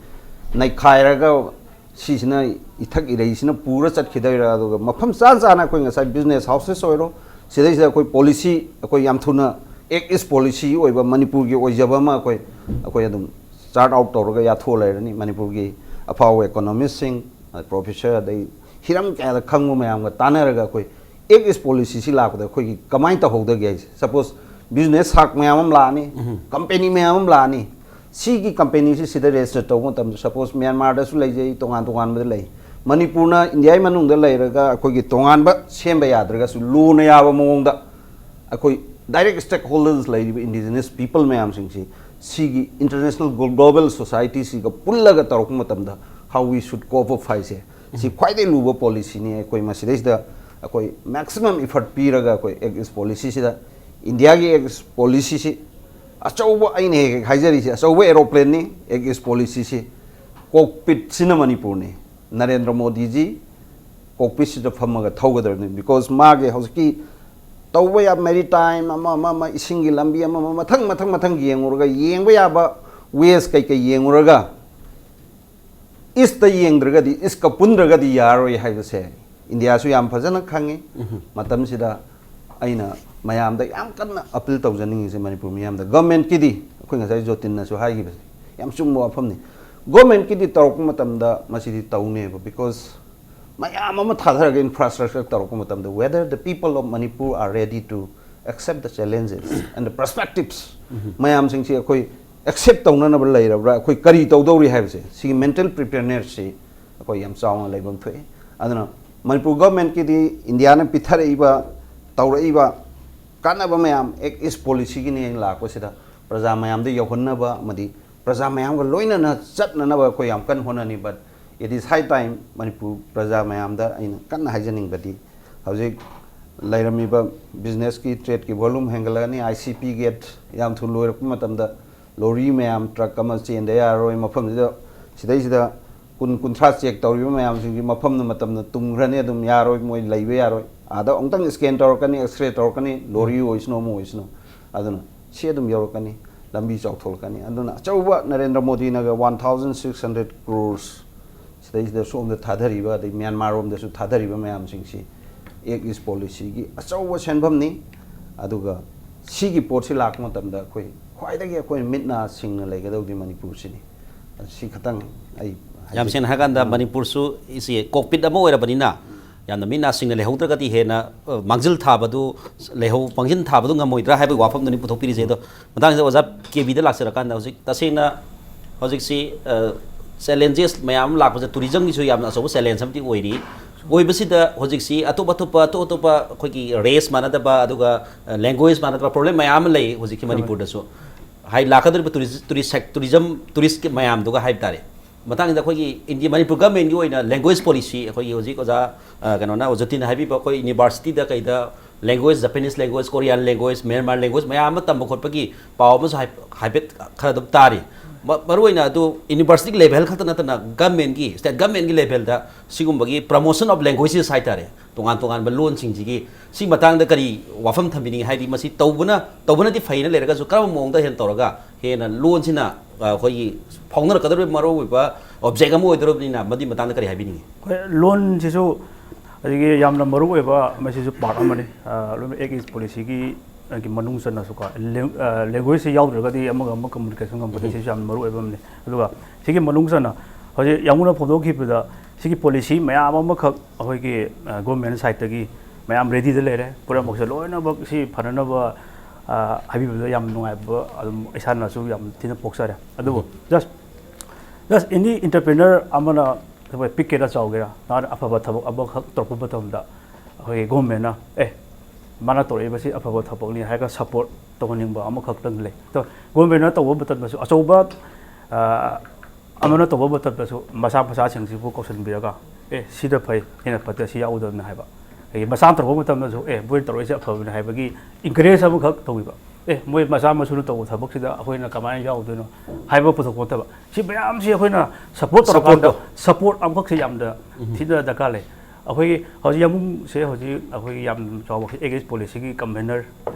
ꯅꯩꯈꯥꯏꯔꯒ ꯁꯤꯁꯤꯅ ꯏꯊꯛ ꯏꯔꯩꯁꯤꯅ ꯄꯨꯔ ꯆꯠꯈꯤꯗꯣꯏꯔꯥ? ꯑꯗꯨꯒ ꯃꯐꯝ ꯆꯥ ꯆꯥꯅ ꯑꯩꯈꯣꯏ ꯉꯁꯥꯏ business houses ꯑꯣꯏꯔꯣ, ꯁꯤꯗꯩꯁꯤꯗ ꯑꯩꯈꯣꯏ policy, ꯑꯩꯈꯣꯏ ꯌꯥꯝ ꯊꯨꯅ Act East policy ꯑꯣꯏꯕ ꯃꯅꯤꯄꯨꯔꯒꯤ ꯑꯣꯏꯖꯕ ꯑꯃ ꯑꯩꯈꯣꯏ, ꯑꯩꯈꯣꯏ ꯑꯗꯨꯝ chart out ꯇꯧꯔꯒ ꯌꯥꯊꯣꯛꯑ ꯂꯩꯔꯅꯤ꯫ ꯃꯅꯤꯄꯨꯔꯒꯤ ꯑꯐꯥꯎꯕ economistꯁꯤꯡ, professor, ꯑꯗꯩ ꯍꯤꯔꯝ ꯀꯌꯥꯗ ꯈꯪꯕ ꯃꯌꯥꯝꯒ ꯇꯥꯟꯅꯔꯒ ꯑꯩꯈꯣꯏ Act East policyꯁꯤ ꯂꯥꯛꯄꯗ ꯑꯩꯈꯣꯏꯒꯤ ꯀꯃꯥꯏꯅ ꯇꯧꯍꯧꯗꯒꯦ ꯍꯥꯏꯁꯦ꯫ Suppose business shark ꯃꯌꯥꯝ ꯑꯃ ꯂꯥꯛꯑꯅꯤ, company ꯃꯌꯥꯝ ꯑꯃ ꯂꯥꯛꯑꯅꯤ꯫ ꯁꯤꯒꯤ companyꯁꯤ ꯁꯤꯗ register ꯇꯧꯕ ꯃꯇꯝꯗ, suppose ꯃ꯭ꯌꯥꯟꯃꯥꯔꯗꯁꯨ ꯂꯩꯖꯩ, ꯇꯣꯉꯥꯟ ꯇꯣꯉꯥꯟꯕꯗ ꯂꯩ꯫ ꯃꯅꯤꯄꯨꯔꯅ ꯏꯟꯗꯤꯌꯥꯒꯤ ꯃꯅꯨꯡꯗ ꯂꯩꯔꯒ ꯑꯩꯈꯣꯏꯒꯤ ꯇꯣꯉꯥꯟꯕ ꯁꯦꯝꯕ ꯌꯥꯗ꯭ꯔꯒꯁꯨ, lawꯅ ꯌꯥꯕ ꯃꯑꯣꯡꯗ ꯑꯩꯈꯣꯏ direct stakeholders ꯂꯩꯔꯤꯕ indigenous people ꯃꯌꯥꯝꯁꯤꯡꯁꯤ ꯁꯤꯒꯤ international glo-, global societyꯁꯤꯒ ꯄꯨꯜꯂꯒ ꯇꯧꯔꯛꯄ ꯃꯇꯝꯗ how we should cope up ꯍꯥꯏꯁꯦ, ꯁꯤ ꯈ꯭ꯋꯥꯏꯗꯒꯤ ꯂꯨꯕ policyꯅꯤ꯫ ꯑꯩꯈꯣꯏ ꯃꯁꯤꯗꯩꯁꯤꯗ ꯑꯩꯈꯣꯏ maximum effort ꯄꯤꯔꯒ ꯑꯩꯈꯣꯏ Act East policyꯁꯤꯗ, ꯏꯟꯗꯤꯌꯥꯒꯤ Act East policyꯁꯤ ꯑꯆꯧꯕ, ꯑꯩꯅ ꯍꯦꯛ ꯍꯦꯛ ꯍꯥꯏꯖꯔꯤꯁꯦ, ꯑꯆꯧꯕ aeroplaneꯅꯤ Act East policyꯁꯤ, cockpitꯁꯤꯅ ꯃꯅꯤꯄꯨꯔꯅꯤ꯫ ꯅꯔꯦꯟꯗ꯭ꯔ ꯃꯣꯗꯤꯖꯤ cockpitꯁꯤꯗ ꯐꯝꯃꯒ ꯊꯧꯒꯗꯕꯅꯤ, because ꯃꯥꯒꯤ ꯍꯧꯖꯤꯛꯀꯤ ꯇꯧꯕ ꯌꯥꯕ maritime ꯑꯃ ꯑꯃ ꯑꯃ, ꯏꯁꯤꯡꯒꯤ ꯂꯝꯕꯤ ꯑꯃ ꯑꯃ, ꯃꯊꯪ ꯃꯊꯪ ꯃꯊꯪ ꯌꯦꯡꯉꯨꯔꯒ, ꯌꯦꯡꯕ ꯌꯥꯕ ways ꯀꯩꯀꯩ ꯌꯦꯡꯉꯨꯔꯒ, Eastꯇ ꯌꯦꯡꯗ꯭ꯔꯒꯗꯤ, Eastꯀ ꯄꯨꯟꯗ꯭ꯔꯒꯗꯤ ꯌꯥꯔꯣꯏ ꯍꯥꯏꯕꯁꯦ ꯏꯟꯗꯤꯌꯥꯁꯨ ꯌꯥꯝ ꯐꯖꯅ ꯈꯪꯉꯤ꯫ ꯃꯇꯝꯁꯤꯗ ꯑꯩꯅ ꯃꯌꯥꯝꯗ ꯌꯥꯝ ꯀꯟꯅ appeal ꯇꯧꯖꯅꯤꯡꯉꯤꯁꯦ, ꯃꯅꯤꯄꯨꯔ ꯃꯤꯌꯥꯝꯗ, governmentꯀꯤꯗꯤ, ꯑꯩꯈꯣꯏ ꯉꯁꯥꯏ ꯖꯣꯇꯤꯟꯅꯁꯨ ꯍꯥꯏꯈꯤꯕꯁꯦ ꯌꯥꯝ ꯆꯨꯝꯕ ꯋꯥꯐꯝꯅꯤ꯫ Governmentꯀꯤꯗꯤ ꯇꯧꯔꯛꯄ ꯃꯇꯝꯗ ꯃꯁꯤꯗꯤ ꯇꯧꯅꯦꯕ, because ꯃꯌꯥꯝ ꯑꯃ ꯊꯥꯗꯔꯒ infrastructure ꯇꯧꯔꯛꯄ ꯃꯇꯝꯗ, whether the people of Manipur are ready to accept the challenges and the perspectives ꯃꯌꯥꯝꯁꯤꯡꯁꯤ ꯑꯩꯈꯣꯏ accept ꯇꯧꯅꯅꯕ ꯂꯩꯔꯕ꯭ꯔꯥ, ꯑꯩꯈꯣꯏ ꯀꯔꯤ ꯇꯧꯗꯧꯔꯤ ꯍꯥꯏꯕꯁꯦ, ꯁꯤꯒꯤ mental preparednessꯁꯤ ꯑꯩꯈꯣꯏ ꯌꯥꯝ ꯆꯥꯎꯅ ꯂꯩꯐꯝ ꯊꯣꯛꯏ꯫ ꯑꯗꯨꯅ ꯃꯅꯤꯄꯨꯔ governmentꯀꯤꯗꯤ ꯏꯟꯗꯤꯌꯥꯅ ꯄꯤꯊꯔꯛꯏꯕ, ꯇꯧꯔꯛꯏꯕ ꯀꯥꯟꯅꯕ ꯃꯌꯥꯝ Act East policyꯒꯤꯅꯦꯅ ꯂꯥꯛꯄꯁꯤꯗ ꯄ꯭ꯔꯖꯥ ꯃꯌꯥꯝꯗ ꯌꯧꯍꯟꯅꯕ ꯑꯃꯗꯤ ꯄ꯭ꯔꯖꯥ ꯃꯌꯥꯝꯒ ꯂꯣꯏꯅꯅ ꯆꯠꯅꯅꯕ ꯑꯩꯈꯣꯏ ꯌꯥꯝ ꯀꯟꯅ ꯍꯣꯠꯅꯅꯤ꯫ But it is high time, Manipur ꯄ꯭ꯔꯖꯥ ꯃꯌꯥꯝꯗ ꯑꯩꯅ ꯀꯟꯅ ꯍꯥꯏꯖꯅꯤꯡꯕꯗꯤ, ꯍꯧꯖꯤꯛ ꯂꯩꯔꯝꯃꯤꯕ businessꯀꯤ, tradeꯀꯤ volume ꯍꯦꯟꯒꯠꯂꯛꯑꯅꯤ꯫ ICP gate ꯌꯥꯝ ꯊꯨꯅ ꯂꯣꯏꯔꯛꯄ ꯃꯇꯝꯗ ꯂꯣꯔꯤ ꯃꯌꯥꯝ, truck ꯑꯃ ꯆꯦꯟꯗ ꯌꯥꯔꯔꯣꯏ ꯃꯐꯝꯁꯤꯗ꯫ ꯁꯤꯗꯩꯁꯤꯗ ꯀꯨꯟ, ꯀꯨꯟꯊ꯭ꯔꯥ check ꯇꯧꯔꯤꯕ ꯃꯌꯥꯝꯁꯤꯡꯁꯤ ꯃꯐꯝꯗ ꯃꯇꯝꯗ ꯇꯨꯝꯈ꯭ꯔꯅꯤ, ꯑꯗꯨꯝ ꯌꯥꯔꯣꯏ, ꯃꯣꯏ ꯂꯩꯕ ꯌꯥꯔꯣꯏ꯫ ꯑꯥꯗ ꯑꯃꯨꯛꯇꯪ scan ꯇꯧꯔꯛꯀꯅꯤ, X-ray ꯇꯧꯔꯛꯀꯅꯤ, ꯂꯣꯔꯤ ꯑꯣꯏꯁꯅꯨ, ꯑꯃ ꯑꯣꯏꯁꯅꯨ꯫ ꯑꯗꯨꯅ ꯁꯤ ꯑꯗꯨꯝ ꯌꯧꯔꯛꯀꯅꯤ, ꯂꯝꯕꯤ ꯆꯥꯎꯊꯣꯛꯂꯛꯀꯅꯤ꯫ ꯑꯗꯨꯅ ꯑꯆꯧꯕ Narendra ꯃꯣꯗꯤꯅꯒ one thousand six hundred crores ꯁꯤꯗꯩꯁꯤꯗ ꯁꯣꯝꯗ ꯊꯥꯗꯔꯤꯕ, ꯑꯗꯩ ꯃ꯭ꯌꯥꯟꯃꯥꯔ ꯔꯣꯝꯗꯁꯨ ꯊꯥꯗꯔꯤꯕ ꯃꯌꯥꯝꯁꯤꯡꯁꯤ Act East Policyꯒꯤ ꯑꯆꯧꯕ ꯁꯦꯟꯐꯝꯅꯤ꯫ ꯑꯗꯨꯒ ꯁꯤꯒꯤ ꯄꯣꯠꯁꯤ ꯂꯥꯛꯄ ꯃꯇꯝꯗ ꯑꯩꯈꯣꯏ ꯈ꯭ꯋꯥꯏꯗꯒꯤ ꯑꯩꯈꯣꯏꯅ ꯃꯤꯠ ꯅꯥ ꯁꯤꯡꯅ ꯂꯩꯒꯗꯧꯗꯤ ꯃꯅꯤꯄꯨꯔꯁꯤꯅꯤ꯫ ꯁꯤ ꯈꯇꯪ ꯑꯩ ꯌꯥꯝ ꯍꯥꯏꯖꯒꯦ꯫ ꯁꯦꯡꯅ ꯍꯥꯏꯔꯀꯥꯟꯗ ꯃꯅꯤꯄꯨꯔꯁꯨ ꯏꯁꯤ ꯀꯣꯛꯄꯤꯠ ꯑꯃ ꯑꯣꯏꯔꯕꯅꯤꯅ ꯌꯥꯝꯅ ꯃꯤꯠ ꯅꯥ ꯁꯤꯡꯅ ꯂꯩꯍꯧꯗ꯭ꯔꯒꯗꯤ ꯍꯦꯟꯅ, ꯑ, ꯃꯥꯡꯖꯤꯜ ꯊꯥꯕꯗꯨ, ꯂꯩꯍꯧ ꯃꯥꯡꯖꯤꯜ ꯊꯥꯕꯗꯨ ꯉꯝꯃꯣꯏꯗ꯭ꯔꯥ ꯍꯥꯏꯕꯒꯤ ꯋꯥꯐꯝꯗꯨꯅꯤ ꯄꯨꯊꯣꯛꯄꯤꯔꯤꯁꯦ꯫ ꯑꯗꯣ ꯃꯇꯥꯡꯁꯤꯗ ꯑꯣꯖꯥ ꯀꯦ ꯕꯤꯗ ꯂꯥꯛꯆꯔꯀꯥꯟꯗ, ꯍꯧꯖꯤꯛ ꯇꯁꯦꯡꯅ ꯍꯧꯖꯤꯛꯁꯤ, ꯑ, challenges ꯃꯌꯥꯝ ꯑꯃ ꯂꯥꯛꯄꯁꯦ tourismꯒꯤꯁꯨ ꯌꯥꯝꯅ ꯑꯆꯧꯕ challenge ꯑꯃꯗꯤ ꯑꯣꯏꯔꯤ꯫ ꯑꯣꯏꯕꯁꯤꯗ ꯍꯧꯖꯤꯛꯁꯤ ꯑꯇꯣꯞ ꯑꯇꯣꯞꯄ, ꯑꯇꯣꯞ ꯑꯇꯣꯞꯄ ꯑꯩꯈꯣꯏꯒꯤ race ꯃꯥꯟꯅꯗꯕ, ꯑꯗꯨꯒ, ꯑ, language ꯃꯥꯟꯅꯗꯕ problem ꯃꯌꯥꯝ ꯑꯃ ꯂꯩ ꯍꯧꯖꯤꯛꯀꯤ ꯃꯅꯤꯄꯨꯔꯗꯁꯨ꯫ ꯍꯥꯏ, ꯂꯥꯛꯀꯗꯧꯔꯤꯕ tourist, tourist sec-, tourism, touristꯀꯤ ꯃꯌꯥꯝꯗꯨꯒ ꯍꯥꯏꯕ ꯇꯥꯔꯦ꯫ ꯃꯇꯥꯡꯁꯤꯗ ꯑꯩꯈꯣꯏꯒꯤ ꯏꯟꯗꯤꯌꯥ, ꯃꯅꯤꯄꯨꯔ governmentꯀꯤ ꯑꯣꯏꯅ language policy, ꯑꯩꯈꯣꯏꯒꯤ ꯍꯧꯖꯤꯛ ꯑꯣꯖꯥ, ꯑ, ꯀꯩꯅꯣꯅ, ꯑꯣꯖꯥ ꯖꯣꯇꯤꯟꯅ ꯍꯥꯏꯕꯤꯕ, ꯑꯩꯈꯣꯏ universityꯗ ꯀꯩꯗ language, Japanese language, Korean language, Myanmar language ꯃꯌꯥꯝ ꯑꯃ ꯇꯝꯕ ꯈꯣꯠꯄꯒꯤ ꯄꯥꯎ ꯑꯃꯁꯨ ꯍꯥꯏ-, ꯍꯥꯏꯐꯦꯠ ꯈꯔ ꯑꯗꯨꯝ ꯇꯥꯔꯤ꯫ ꯃ-, ꯃꯔꯨꯑꯣꯏꯅ ꯑꯗꯨ university level ꯈꯛꯇ ꯅꯠꯇꯅ governmentꯀꯤ, state governmentꯀꯤ levelꯗ ꯁꯤꯒꯨꯝꯕꯒꯤ promotion of languages ꯍꯥꯏꯇꯥꯔꯦ, ꯇꯣꯉꯥꯟ ꯇꯣꯉꯥꯟꯕ ꯂꯣꯟꯁꯤꯡꯁꯤꯒꯤ, ꯁꯤ ꯃꯇꯥꯡꯗ ꯀꯔꯤ ꯋꯥꯐꯝ ꯊꯝꯕꯤꯅꯤꯡꯉꯤ? ꯍꯥꯏꯗꯤ ꯃꯁꯤ ꯇꯧꯕꯅ, ꯇꯧꯕꯅꯗꯤ ꯐꯩꯅ ꯂꯩꯔꯒꯁꯨ ꯀꯔꯝꯕ ꯃꯑꯣꯡꯗ ꯍꯦꯟꯅ ꯇꯧꯔꯒ ꯍꯦꯟꯅ ꯂꯣꯟꯁꯤꯅ, ꯑ, ꯑꯩꯈꯣꯏꯒꯤ ꯐꯥꯎꯅꯔꯛꯀꯗꯧꯔꯤꯕ ꯃꯔꯨꯑꯣꯏꯕ object ꯑꯃ ꯑꯣꯏꯗꯧꯔꯕꯅꯤꯅ, ꯃꯗꯨꯒꯤ ꯃꯇꯥꯡꯗ ꯀꯔꯤ ꯍꯥꯏꯕꯤꯅꯤꯡꯉꯤ? ꯑꯩꯈꯣꯏ ꯂꯣꯟꯁꯤꯁꯨ ꯍꯧꯖꯤꯛꯀꯤ ꯌꯥꯝꯅ ꯃꯔꯨ ꯑꯣꯏꯕ, ꯃꯁꯤꯁꯨ part ꯑꯃꯅꯤ꯫ ꯑ, ꯂꯣꯏꯅꯃꯛ Act East Policyꯒꯤ ꯒꯤ ꯃꯅꯨꯡ ꯆꯟꯅꯁꯨꯀꯣ, ꯂꯦꯡ-, ꯑ, languageꯁꯤ ꯌꯥꯎꯗ꯭ꯔꯒꯗꯤ ꯑꯃꯒ ꯑꯃꯒ communication ꯉꯝꯕꯗ ꯁꯤꯁꯨ ꯌꯥꯝꯅ ꯃꯔꯨ ꯑꯣꯏꯕ ꯑꯃꯅꯤ꯫ ꯑꯗꯨꯒ ꯁꯤꯒꯤ ꯃꯅꯨꯡ ꯆꯟꯅ ꯍꯧꯖꯤꯛ ꯌꯥꯝꯕꯨꯡꯅ ꯐꯣꯡꯗꯣꯛꯈꯤꯕꯗ ꯁꯤꯒꯤ policy ꯃꯌꯥꯝ ꯑꯃꯈꯛ ꯑꯩꯈꯣꯏꯒꯤ, ꯑ, government sideꯇꯒꯤ ꯃꯌꯥꯝ readyꯗ ꯂꯩꯔꯦ꯫ ꯄꯨꯝꯅꯃꯛꯁꯦ ꯂꯣꯏꯅꯃꯛ ꯁꯤ ꯐꯅꯅꯕ, ꯑ, ꯍꯥꯏꯕꯤꯕꯗ ꯌꯥꯝ ꯅꯨꯡꯉꯥꯏꯕ ꯑꯗꯨꯝ ꯏꯁꯥꯅꯁꯨ ꯌꯥꯝ ꯊꯤꯅ ꯄꯣꯛꯆꯔꯦ꯫ ꯑꯗꯨꯕꯨ just, just any entrepreneur ꯑꯃꯅ ꯊꯕꯛ ꯄꯤꯛꯀꯦꯔꯥ ꯆꯥꯎꯒꯦꯔꯥ, ꯃꯥꯅ ꯑꯐꯕ ꯊꯕꯛ ꯑꯃꯈꯛ ꯇꯧꯔꯛꯄ ꯃꯇꯝꯗ ꯑꯩꯈꯣꯏꯒꯤ governmentꯅ, "ꯑꯦ, ꯃꯥꯅ ꯇꯧꯔꯛꯏꯕꯁꯤ ꯑꯐꯕ ꯊꯕꯛꯅꯤ" ꯍꯥꯏꯔꯒ support ꯇꯧꯍꯟꯅꯤꯡꯕ ꯑꯃꯈꯛꯇꯪ ꯂꯩ꯫ ꯑꯗꯣ governmentꯅ ꯇꯧꯕ ꯃꯇꯝꯗꯁꯨ ꯑꯆꯧꯕ, ꯑ, ꯑꯃꯅ ꯇꯧꯕ ꯃꯇꯝꯗꯁꯨ ꯃꯆꯥ ꯃꯆꯥꯁꯤꯡꯁꯤꯕꯨ ꯀꯧꯁꯤꯟꯕꯤꯔꯒ, "ꯑꯦ, ꯁꯤꯗ ꯐꯩ, ꯍꯦꯟꯅ ꯐꯠꯇꯦ, ꯁꯤ ꯌꯥꯎꯒꯗꯕꯅꯤ" ꯍꯥꯏꯕ꯫ ꯑꯗꯒꯤ ꯃꯆꯥ ꯑꯃ ꯇꯧꯔꯛꯄ ꯃꯇꯝꯗꯁꯨ, "ꯑꯦ, ꯃꯣꯏꯅ ꯇꯧꯔꯛꯏꯁꯦ ꯑꯐꯕꯅꯤ" ꯍꯥꯏꯕꯒꯤ encourage ꯑꯃꯈꯛ ꯇꯧꯕꯤꯕ꯫ "ꯑꯦ, ꯃꯣꯏ ꯃꯆꯥ ꯃꯁꯨꯅ ꯇꯧꯕ ꯊꯕꯛꯁꯤꯗ ꯑꯩꯈꯣꯏꯅ ꯀꯃꯥꯏꯅ ꯌꯥꯎꯗꯣꯏꯅꯣ?" ꯍꯥꯏꯕ ꯄꯨꯊꯣꯛꯄ ꯅꯠꯇꯕ꯫ ꯁꯤ ꯃꯌꯥꯝꯁꯤ ꯑꯩꯈꯣꯏꯅ support ꯇꯧꯔꯀꯥꯟꯗ supportꯇꯣ꯫ Support ꯑꯃꯈꯛꯁꯦ ꯌꯥꯝꯅ ꯊꯤꯅ ꯗꯔꯀꯥꯔ ꯂꯩ꯫ ꯑꯩꯈꯣꯏꯒꯤ ꯍꯧꯖꯤꯛ ꯌꯥꯝꯕꯨꯡꯁꯦ ꯍꯧꯖꯤꯛ ꯑꯩꯈꯣꯏꯒꯤ ꯌꯥꯝ ꯆꯥꯎꯕ ꯑꯦꯒꯦꯟꯁ ꯄꯣꯂꯤꯁꯤꯒꯤ ꯀꯝꯕꯦꯅꯔ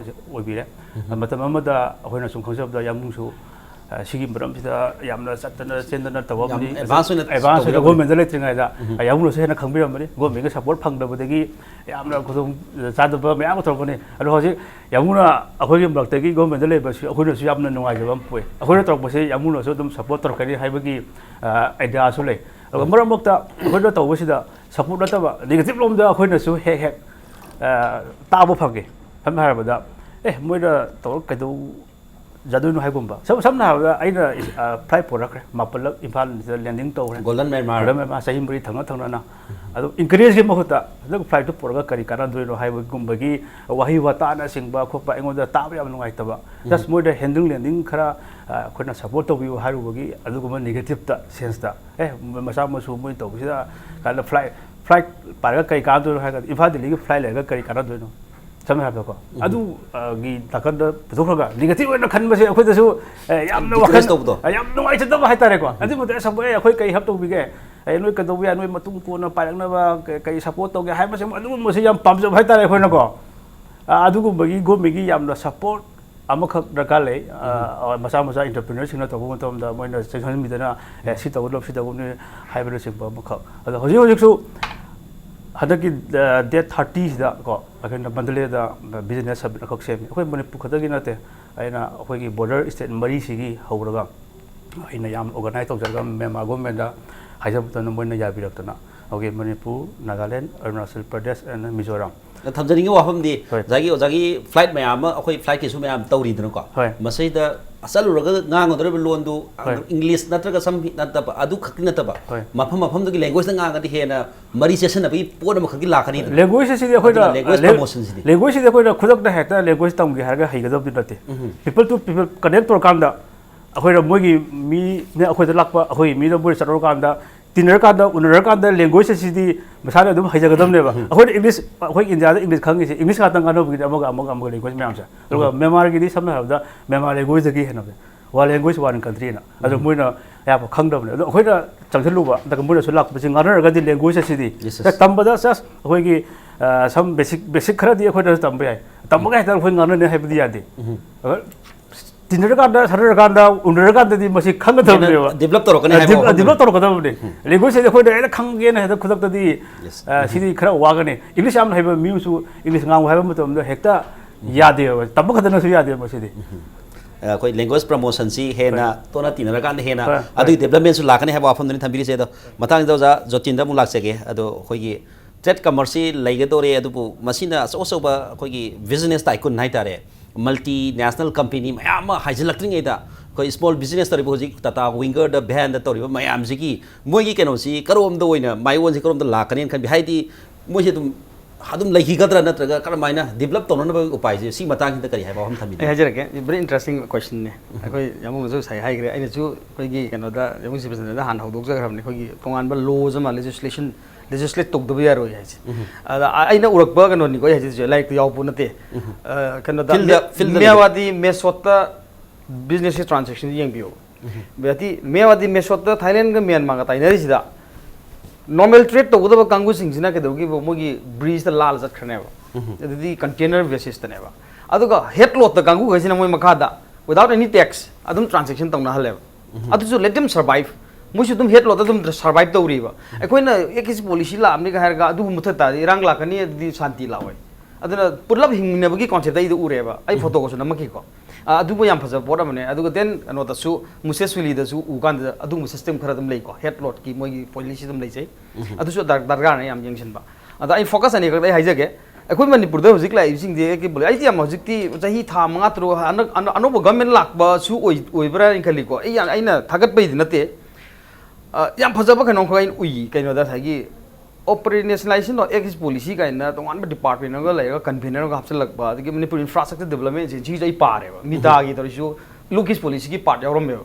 ꯑꯣꯏꯕꯤꯔꯦ꯫ ꯃꯇꯝ ꯑꯃꯗ ꯑꯩꯈꯣꯏꯅ ꯁꯨꯝ ꯈꯪꯖꯕꯗ ꯌꯥꯝꯕꯨꯡꯁꯨ, ꯑ, ꯁꯤꯒꯤ ꯃꯔꯝꯁꯤꯗ ꯌꯥꯝꯅ ꯆꯠꯇꯅ ꯆꯦꯟꯗꯅ ꯇꯧꯕ ꯌꯥꯝ ꯑꯃꯅꯤ꯫ Advance ꯑꯣꯏꯅ advance ꯑꯣꯏꯅ ꯇꯧꯕꯤꯔꯝꯕꯅꯤ꯫ Government ꯂꯩꯇ꯭ꯔꯤꯉꯩꯗ, ꯎꯝ꯫ ꯑ, ꯌꯥꯝꯕꯨꯡꯅꯁꯨ ꯍꯦꯟꯅ ꯈꯪꯕꯤꯔꯝꯕꯅꯤ꯫ Government ꯁꯄꯣꯔꯠ ꯐꯪꯗꯕꯗꯒꯤ ꯌꯥꯝꯅ ꯈꯨꯗꯣꯡ ꯆꯥꯗꯕ ꯃꯌꯥꯝ ꯑꯃ ꯊꯣꯛꯂꯛꯄꯅꯤ꯫ ꯑꯗꯣ ꯍꯧꯖꯤꯛ ꯌꯥꯝꯕꯨꯡꯅ ꯑꯩꯈꯣꯏꯒꯤ ꯃꯔꯛꯇꯒꯤ government ꯂꯩꯕꯁꯤ ꯑꯩꯈꯣꯏꯅꯁꯨ ꯌꯥꯝꯅ ꯅꯨꯡꯉꯥꯏꯖꯕ ꯑꯃ ꯄꯣꯛꯏ꯫ ꯑꯩꯈꯣꯏꯅ ꯇꯧꯔꯛꯄꯁꯦ ꯌꯥꯝꯕꯨꯡꯅꯁꯨ ꯑꯗꯨꯝ ꯁꯄꯣꯔꯠ ꯇꯧꯔꯛꯀꯅꯤ ꯍꯥꯏꯕꯒꯤ, ꯑ, idea ꯁꯨ ꯂꯩ꯫ ꯑꯗꯨꯒ ꯃꯔꯛ ꯃꯔꯛꯇ ꯑꯩꯈꯣꯏꯅ ꯇꯧꯕꯁꯤꯗ ꯁꯄꯣꯔꯠ ꯅꯠꯇꯕ negative ꯂꯣꯝꯗ ꯑꯩꯈꯣꯏꯅꯁꯨ ꯍꯦꯛ ꯍꯦꯛ, ꯑ, ꯇꯥꯕ ꯐꯪꯉꯤ꯫ ꯁꯝꯅ ꯍꯥꯏꯔꯕꯗ, "ꯑꯦ, ꯃꯣꯏꯅ ꯇꯧꯔ ꯀꯩꯗꯧꯖꯗꯣꯏꯅꯣ?" ꯍꯥꯏꯒꯨꯝꯕ꯫ ꯁꯝ-, ꯁꯝꯅ ꯍꯥꯏꯔꯕꯗ, ꯑꯩꯅ, ꯑ, flight ꯄꯣꯔꯛꯈ꯭ꯔꯦ, ꯃꯥꯄꯜꯂꯛ ꯏꯝꯐꯥꯜꯁꯤꯗ landing ꯇꯧꯈ꯭ꯔꯦ꯫ Golden Myanmar꯫ Golden Myanmar, ꯆꯍꯤ ꯃꯔꯤ ꯊꯪꯅ ꯊꯪꯅꯅ꯫ ꯑꯗꯣ encourage ꯀꯤ ꯃꯍꯨꯠꯇ ꯍꯟꯗꯛ flight ꯇꯨ ꯄꯨꯔꯒ ꯀꯔꯤ ꯀꯥꯟꯅꯗꯣꯏꯅꯣ ꯍꯥꯏꯕꯒꯨꯝꯕꯒꯤ ꯋꯥꯍꯩ ꯋꯥꯇꯥꯅꯆꯤꯡꯕ ꯈꯣꯠꯄ ꯑꯩꯉꯣꯟꯗ ꯇꯥꯕ ꯌꯥꯝ ꯅꯨꯡꯉꯥꯏꯇꯕ꯫ Just ꯃꯣꯏꯗ handling landing ꯈꯔ, ꯑ, ꯑꯩꯈꯣꯏꯅ support ꯇꯧꯕꯤꯌꯨ ꯍꯥꯏꯔꯨꯕꯒꯤ ꯑꯗꯨꯒꯨꯝꯕ negative ꯇ sense ꯇ, "ꯑꯦ, ꯃꯆꯥ ꯃꯁꯨ ꯃꯣꯏ ꯇꯧꯕꯁꯤꯗ ꯀꯥꯏꯅ flight, flight ꯄꯥꯏꯔꯒ ꯀꯔꯤ ꯀꯥꯟꯅꯗꯣꯏꯅꯣ?" ꯍꯥꯏꯔꯒꯗꯤ, "ꯏꯝꯐꯥꯜ ꯗꯤꯜꯂꯤꯒꯤ flight ꯂꯩꯔꯒ ꯀꯔꯤ ꯀꯥꯟꯅꯗꯣꯏꯅꯣ?" ꯁꯝꯅ ꯍꯥꯏꯔꯕꯗꯀꯣ, ꯑꯗꯨ, ꯑ, ꯒꯤ ꯅꯥꯀꯟꯗ ꯄꯨꯊꯣꯛꯈ꯭ꯔꯒ negative ꯑꯣꯏꯅ ꯈꯟꯕꯁꯦ ꯑꯩꯈꯣꯏꯗꯁꯨ, ꯑ, ꯌꯥꯝꯅ ꯋꯥꯈꯜ, depress ꯇꯧꯕꯗꯣ꯫ ꯑ, ꯌꯥꯝ ꯅꯨꯡꯉꯥꯏꯖꯗꯕ ꯍꯥꯏꯇꯥꯔꯦꯀꯣ꯫ ꯑꯗꯨꯒꯨꯝꯕꯗ ꯑꯁ, ꯑꯩꯈꯣꯏ ꯀꯩ help ꯇꯧꯕꯤꯒꯦ? ꯑꯦ, ꯅꯣꯏ ꯀꯩꯗꯧꯕ ꯌꯥꯏ? ꯅꯣꯏ ꯃꯇꯨꯡ ꯀꯣꯟꯅ ꯄꯥꯏꯔꯛꯅꯕ ꯀ-, ꯀꯩ support ꯇꯧꯒꯦ ꯍꯥꯏꯕꯁꯦ ꯑꯗꯨꯒꯨꯝꯕꯁꯦ ꯌꯥꯝ ꯄꯥꯝꯖꯕ ꯍꯥꯏꯇꯥꯔꯦ ꯑꯩꯈꯣꯏꯅꯀꯣ꯫ ꯑ, ꯑꯗꯨꯒꯨꯝꯕꯒꯤ government ꯒꯤ ꯌꯥꯝꯅ support ꯑꯃꯈꯛ ꯗꯔꯀꯥꯔ ꯂꯩ꯫ ꯑ, ꯃꯆꯥ ꯃꯆꯥ entrepreneur ꯁꯤꯡꯅ ꯇꯧꯕ ꯃꯇꯝꯗ ꯃꯣꯏꯅ ꯆꯪꯁꯤꯟꯕꯤꯗꯅ, "ꯑꯦ, ꯁꯤ ꯇꯧꯒꯗꯕ, ꯁꯤ ꯇꯧꯒꯗꯕꯅꯤ" ꯍꯥꯏꯕꯅꯆꯤꯡꯕ ꯑꯃꯈꯛ꯫ ꯑꯗꯣ ꯍꯧꯖꯤꯛ ꯍꯧꯖꯤꯛꯁꯨ ꯍꯟꯗꯛꯀꯤ, ꯑ, date thirty ꯁꯤꯗ ꯀꯣ, ꯑꯩꯈꯣꯏꯅ ꯃꯟꯗꯂꯦꯗ business summit ꯑꯃꯈꯛ ꯁꯦꯝꯃꯤ꯫ ꯑꯩꯈꯣꯏ ꯃꯅꯤꯄꯨꯔ ꯈꯛꯇꯒꯤ ꯅꯠꯇꯦ, ꯑꯩꯅ ꯑꯩꯈꯣꯏꯒꯤ border state ꯃꯔꯤꯁꯤꯒꯤ ꯍꯧꯔꯒ ꯑꯩꯅ ꯌꯥꯝ organize ꯇꯧꯖꯔꯒ Myanmar government ꯇ ꯍꯥꯏꯖꯕ ꯃꯇꯝꯗ ꯃꯣꯏꯅ ꯌꯥꯕꯤꯔꯛꯇꯅ, okay, ꯃꯅꯤꯄꯨꯔ, ꯅꯥꯒꯥꯂꯦꯟ, ꯑꯔꯨꯅꯥꯆꯜ ꯄ꯭ꯔꯗꯦꯁ and ꯃꯤꯖꯣꯔꯥꯝ꯫ ꯊꯝꯖꯅꯤꯡꯉꯤ ꯋꯥꯐꯝꯗꯤ, ꯍꯣꯏ꯫ ꯑꯣꯖꯥꯒꯤ, ꯑꯣꯖꯥꯒꯤ flight ꯃꯌꯥꯝ ꯑꯃ, ꯑꯩꯈꯣꯏ flight ꯀꯤꯁꯨ ꯃꯌꯥꯝ ꯇꯧꯔꯤꯗꯅꯀꯣ꯫ ꯍꯣꯏ꯫ ꯃꯁꯤꯗ ꯆꯠꯂꯨꯔꯒ ꯉꯥꯡꯒꯗꯧꯔꯤꯕ ꯂꯣꯟꯗꯨ ꯍꯣꯏ꯫ English ꯅꯠꯇ꯭ꯔꯒ ꯁꯝ ꯅꯠꯇꯕ, ꯑꯗꯨ ꯈꯛꯇꯤ ꯅꯠꯇꯕ, ꯍꯣꯏ꯫ ꯃꯐꯝ ꯃꯐꯝꯗꯨꯒꯤ language ꯇ ꯉꯥꯡꯉꯗꯤ ꯍꯦꯟꯅ ꯃꯔꯤ ꯆꯦꯠꯁꯟꯅꯕꯒꯤ ꯄꯣꯠ ꯑꯃꯈꯛꯇꯤ ꯂꯥꯛꯀꯅꯤꯗꯅ꯫ Language ꯁꯤꯗꯤ ꯑꯩꯈꯣꯏꯅ, ꯑꯗꯨꯅ language ꯂꯦ-, promotion ꯁꯤꯗꯤ꯫ Language ꯁꯤꯗꯤ ꯑꯩꯈꯣꯏꯅ ꯈꯨꯗꯛꯇ ꯍꯦꯛꯇ language ꯇꯝꯒꯦ ꯍꯥꯏꯔꯒ ꯍꯩꯒꯗꯕꯗꯤ ꯅꯠꯇꯦ꯫ ꯎꯝ꯫ People to people connect ꯇꯧꯔꯀꯥꯟꯗ ꯑꯩꯈꯣꯏꯅ ꯃꯣꯏꯒꯤ ꯃꯤꯅ ꯑꯩꯈꯣꯏꯗ ꯂꯥꯛꯄ, ꯑꯩꯈꯣꯏꯒꯤ ꯃꯤꯅ ꯃꯣꯏꯗ ꯆꯠꯂꯨꯔꯀꯥꯟꯗ, ꯇꯤꯟꯅꯔꯀꯥꯟꯗ, ꯎꯅꯔꯀꯥꯟꯗ language ꯑꯁꯤꯗꯤ ꯃꯁꯥꯅ ꯑꯗꯨꯝ ꯍꯩꯖꯒꯗꯕꯅꯦꯕ꯫ ꯎꯝ꯫ ꯑꯩꯈꯣꯏꯅ English, ꯑꯩꯈꯣꯏ ꯏꯟꯗꯤꯌꯥꯗ English ꯈꯪꯉꯤꯁꯦ, English ꯉꯥꯛꯇ ꯉꯥꯡꯅꯕꯒꯤꯗꯤ ꯑꯃꯒ, ꯑꯃꯒ, ꯑꯃꯒ language ꯃꯌꯥꯝꯁꯦ꯫ ꯑꯗꯨꯒ ꯎꯝ꯫ Myanmar ꯒꯤꯗꯤ ꯁꯝꯅ ꯍꯥꯏꯔꯕꯗ Myanmar language ꯇꯒꯤ ꯍꯦꯟꯅ One language, one country ꯅ꯫ ꯑꯗꯣ ꯃꯣꯏꯅ ꯑꯌꯥꯝꯕ ꯈꯪꯗꯕꯅꯦ꯫ ꯑꯗꯣ ꯑꯩꯈꯣꯏꯅ ꯆꯪꯁꯤꯜꯂꯨꯕ, ꯑꯗꯨꯒ ꯃꯣꯏꯅꯁꯨ ꯂꯥꯛꯄꯁꯤ ꯉꯥꯡꯅꯔꯒꯗꯤ language ꯑꯁꯤꯗꯤ ꯌꯦꯁ, ꯌꯦꯁ꯫ ꯇꯝꯕꯗ just ꯑꯩꯈꯣꯏꯒꯤ, ꯑ, some basic, basic ꯈꯔꯗꯤ ꯑꯩꯈꯣꯏꯅꯁꯨ ꯇꯝꯕ ꯌꯥꯏ꯫ ꯇꯝꯕꯒ ꯍꯦꯛꯇ ꯑꯩꯈꯣꯏ ꯉꯥꯡꯅꯅꯤ ꯍꯥꯏꯕꯗꯤ ꯌꯥꯗꯦ꯫ ꯑꯗ ꯇꯤꯟꯅꯔꯀꯥꯟꯗ, ꯁꯥꯟꯅꯔꯀꯥꯟꯗ, ꯎꯅꯔꯀꯥꯟꯗꯗꯤ ꯃꯁꯤ ꯈꯪꯒꯗꯕꯅꯦꯕ꯫ ꯍꯦꯟꯅ develop ꯇꯧꯔꯛꯀꯅꯤ ꯍꯥꯏꯕ ꯗꯤꯞ-, ꯋꯥꯐꯝꯗꯨꯅꯤ꯫ Develop ꯇꯧꯔꯛꯀꯗꯕꯅꯤ꯫ Language ꯁꯤꯗꯤ ꯑꯩꯈꯣꯏꯅ ꯍꯦꯛꯇ ꯈꯪꯒꯦꯅ ꯍꯦꯛꯇ ꯈꯨꯗꯛꯇꯗꯤ, ꯌꯦꯁ꯫ ꯑ, ꯁꯤꯗꯤ ꯈꯔ ꯋꯥꯒꯅꯤ꯫ English ꯌꯥꯝꯅ ꯍꯩꯕ ꯃꯤ ꯑꯃꯁꯨ English ꯉꯥꯡꯉꯨ ꯍꯥꯏꯕ ꯃꯇꯝꯗ ꯍꯦꯛꯇ ꯌꯥꯗꯦꯕ꯫ ꯇꯝꯕ ꯈꯛꯇꯅꯁꯨ ꯌꯥꯗꯦꯕ ꯃꯁꯤꯗꯤ꯫ ꯑ, ꯑꯩꯈꯣꯏ language promotion ꯁꯤ ꯍꯦꯟꯅ ꯍꯣꯏ꯫ ꯇꯣꯠꯅ ꯇꯤꯟꯅꯔꯀꯥꯟꯗ ꯍꯦꯟꯅ ꯍꯣꯏ, ꯍꯣꯏ꯫ ꯑꯗꯨꯒꯤ development ꯁꯨ ꯂꯥꯛꯀꯅꯤ ꯍꯥꯏꯕ ꯋꯥꯐꯝꯗꯨꯅꯤ ꯊꯝꯕꯤꯔꯤꯁꯦ꯫ ꯑꯗꯣ ꯃꯊꯪꯗ ꯑꯣꯖꯥ ꯖꯣꯇꯤꯟꯗ ꯑꯃꯨꯛ ꯂꯥꯛꯆꯒꯦ꯫ ꯑꯗꯣ ꯑꯩꯈꯣꯏꯒꯤ trade commerce ꯁꯤ ꯂꯩꯒꯗꯧꯔꯦ, ꯑꯗꯨꯕꯨ ꯃꯁꯤꯅ ꯑꯆꯧ ꯑꯆꯧꯕ ꯑꯩꯈꯣꯏꯒꯤ business tycoon ꯍꯥꯏꯇꯥꯔꯦ, multinational company ꯃꯌꯥꯝ ꯑꯃ ꯍꯥꯏꯖꯤꯜꯂꯛꯇ꯭ꯔꯤꯉꯩꯗ ꯑꯩꯈꯣꯏ small business ꯇꯧꯔꯤꯕ ꯍꯧꯖꯤꯛ Tata Winger ꯗ, Van ꯗ ꯇꯧꯔꯤꯕ ꯃꯌꯥꯝꯁꯤꯒꯤ ꯃꯣꯏꯒꯤ ꯀꯩꯅꯣꯁꯤ ꯀꯔꯣꯝꯗ ꯑꯣꯏꯅ ꯃꯥꯏꯑꯣꯟꯁꯤ ꯀꯔꯣꯝꯗ ꯂꯥꯛꯀꯅꯤꯅ ꯈꯟꯕꯤ? ꯍꯥꯏꯗꯤ ꯃꯣꯏꯁꯤ ꯑꯗꯨꯝ, ꯑꯗꯨꯝ ꯂꯩꯈꯤꯒꯗ꯭ꯔꯥ ꯅꯠꯇ꯭ꯔꯒ ꯀꯔꯝꯍꯥꯏꯅ develop ꯇꯧꯅꯅꯕꯒꯤ ꯎꯄꯥꯏꯁꯦ, ꯁꯤ ꯃꯇꯥꯡꯁꯤꯗ ꯀꯔꯤ ꯍꯥꯏꯕ ꯋꯥꯐꯝ ꯑꯩ ꯊꯝꯕꯤꯅꯤꯡꯉꯤ? ꯍꯥꯏꯖꯔꯛꯀꯦ, very interesting question ꯅꯦ꯫ ꯑꯩꯈꯣꯏ ꯌꯥꯝꯕꯨꯡꯅꯁꯨ ꯉꯁꯥꯏ ꯍꯥꯏꯈ꯭ꯔꯦ, ꯑꯩꯅꯁꯨ ꯑꯩꯈꯣꯏꯒꯤ ꯀꯩꯅꯣꯗ, ꯌꯥꯝꯕꯨꯡ ꯁꯤꯕꯁꯟꯗ ꯍꯥꯟꯅ ꯍꯧꯗꯣꯛꯆꯈ꯭ꯔꯕꯅꯤ, ꯑꯩꯈꯣꯏꯒꯤ ꯇꯣꯉꯥꯟꯕ laws ꯑꯃ, legislation, legislate ꯇꯧꯗꯕ ꯌꯥꯔꯣꯏ ꯍꯥꯏꯁꯦ꯫ ꯑꯗ ꯑ-, ꯑꯩꯅ ꯎꯔꯛꯄ ꯀꯩꯅꯣꯅꯤꯀꯣ ꯑꯩ ꯍꯥꯏꯖꯔꯤꯁꯦ, ꯂꯥꯏꯔꯤꯛꯇ ꯌꯥꯎꯕ ꯅꯠꯇꯦ꯫ ꯑ, ꯀꯩꯅꯣꯗ, ꯐꯤꯜꯗ, ꯃꯦ-, ꯐꯤꯜꯗ ꯃꯦꯋꯥꯗꯤ ꯃꯦꯁꯣꯠꯇ business ꯀꯤ transaction ꯁꯤ ꯌꯦꯡꯕꯤꯌꯨ꯫ ꯕꯤꯗꯤ ꯃꯦꯋꯥꯗꯤ ꯃꯦꯁꯣꯠꯇ ꯊꯥꯏꯂꯦꯟꯒ ꯃ꯭ꯌꯥꯟꯃꯥꯔꯒ ꯇꯥꯏꯅꯔꯤꯁꯤꯗ normal trade ꯇꯧꯒꯗꯕ ꯀꯥꯡꯕꯨꯁꯤꯡꯁꯤꯅ ꯀꯩꯗꯧꯈꯤꯕ, ꯃꯣꯏꯒꯤ bridge ꯇ ꯂꯥꯜꯂ ꯆꯠꯈ꯭ꯔꯅꯦꯕ꯫ ꯑꯗꯨꯗꯤ container basis ꯇꯅꯦꯕ꯫ ꯑꯗꯨꯒ head load ꯇ ꯀꯥꯡꯕꯨꯈꯩꯁꯤꯅ ꯃꯣꯏ ꯃꯈꯥꯗ without any tax ꯑꯗꯨꯝ transaction ꯇꯧꯅꯍꯜꯂꯦꯕ꯫ ꯑꯗꯨꯁꯨ let them survive꯫ ꯃꯣꯏꯁꯨ ꯑꯗꯨꯝ head load ꯇ ꯑꯗꯨꯝ survive ꯇꯧꯔꯤꯕ꯫ ꯑꯩꯈꯣꯏꯅ Act ꯁꯤ policy ꯂꯥꯛꯑꯕꯅꯤꯒ ꯍꯥꯏꯔꯒ ꯑꯗꯨꯒꯨꯝꯕ ꯃꯨꯊꯠ ꯇꯥꯔꯗꯤ ꯏꯔꯥꯡ ꯂꯥꯛꯀꯅꯤ, ꯑꯗꯨꯗꯤ ꯁꯥꯟꯇꯤ ꯂꯥꯛꯑꯣꯏ꯫ ꯑꯗꯨꯅ ꯄꯨꯂꯞ ꯍꯤꯡꯃꯤꯟꯅꯕꯒꯤ concept ꯇ ꯑꯩꯗꯣ ꯎꯔꯦꯕ꯫ ꯑꯩ photo ꯒꯁꯨ ꯅꯝꯃꯛꯈꯤꯀꯣ꯫ ꯑ, ꯑꯗꯨꯕꯨ ꯌꯥꯝ ꯐꯖꯕ ꯄꯣꯠ ꯑꯃꯅꯦ꯫ ꯑꯗꯨꯒ then ꯀꯩꯅꯣꯗꯁꯨ, ꯃꯨꯁꯦꯁ ꯁꯨꯏꯂꯤꯗꯁꯨ ꯎ ꯀꯥꯟꯗ ꯑꯗꯨꯒꯨꯝꯕ system ꯈꯔ ꯑꯗꯨꯝ ꯂꯩꯀꯣ, head load ꯀꯤ ꯃꯣꯏꯒꯤ policy ꯑꯗꯨꯝ ꯂꯩꯖꯩ꯫ ꯑꯗꯨꯁꯨ ꯗꯔ-, ꯗꯔꯀꯥꯔꯅꯦ ꯌꯥꯝ ꯌꯦꯡꯁꯤꯟꯕ꯫ ꯑꯗ ꯑꯩ focus ꯑꯅꯤꯈꯛ ꯑꯩ ꯍꯥꯏꯖꯒꯦ꯫ ꯑꯩꯈꯣꯏ ꯃꯅꯤꯄꯨꯔꯗ ꯍꯧꯖꯤꯛ ꯂꯥꯛꯏꯕꯁꯤꯡꯗꯤ ꯑꯩ ꯀꯩ-, ꯑꯩꯗꯤ ꯌꯥꯝ ꯍꯧꯖꯤꯛꯇꯤ ꯆꯍꯤ ꯊꯥ ꯃꯉꯥ ꯇꯔꯨꯛ ꯍꯟꯗꯛ ꯑꯅ-, ꯑꯅꯧꯕ government ꯂꯥꯛꯄꯁꯨ ꯑꯣꯏ-, ꯑꯣꯏꯕ꯭ꯔꯥ ꯍꯥꯏꯅ ꯈꯜꯂꯤꯀꯣ꯫ ꯑꯩ ꯌꯥꯝ, ꯑꯩꯅ ꯊꯥꯒꯠꯄꯩꯗꯤ ꯅꯠꯇꯦ꯫ ꯑ, ꯌꯥꯝ ꯐꯖꯕ ꯀꯩꯅꯣꯝꯈꯛ ꯑꯩꯅ ꯎꯏ, ꯀꯩꯅꯣꯗ ꯉꯁꯥꯏꯒꯤ operationalization of Act policy ꯀꯥꯏꯅ ꯇꯣꯉꯥꯟꯕ department ꯑꯃꯒ ꯂꯩꯔꯒ convener ꯑꯃꯒ ꯍꯥꯞꯆꯤꯜꯂꯛꯄ, ꯑꯗꯒꯤ Manipur Infrastructure Development Agency ꯁꯤꯁꯨ ꯑꯩ ꯄꯥꯔꯦꯕ, ꯃꯤꯇꯥꯒꯤ ꯇꯧꯔꯤꯁꯨ ꯂꯨꯀꯤꯁ policy ꯒꯤ part ꯌꯥꯎꯔꯝꯃꯦꯕ꯫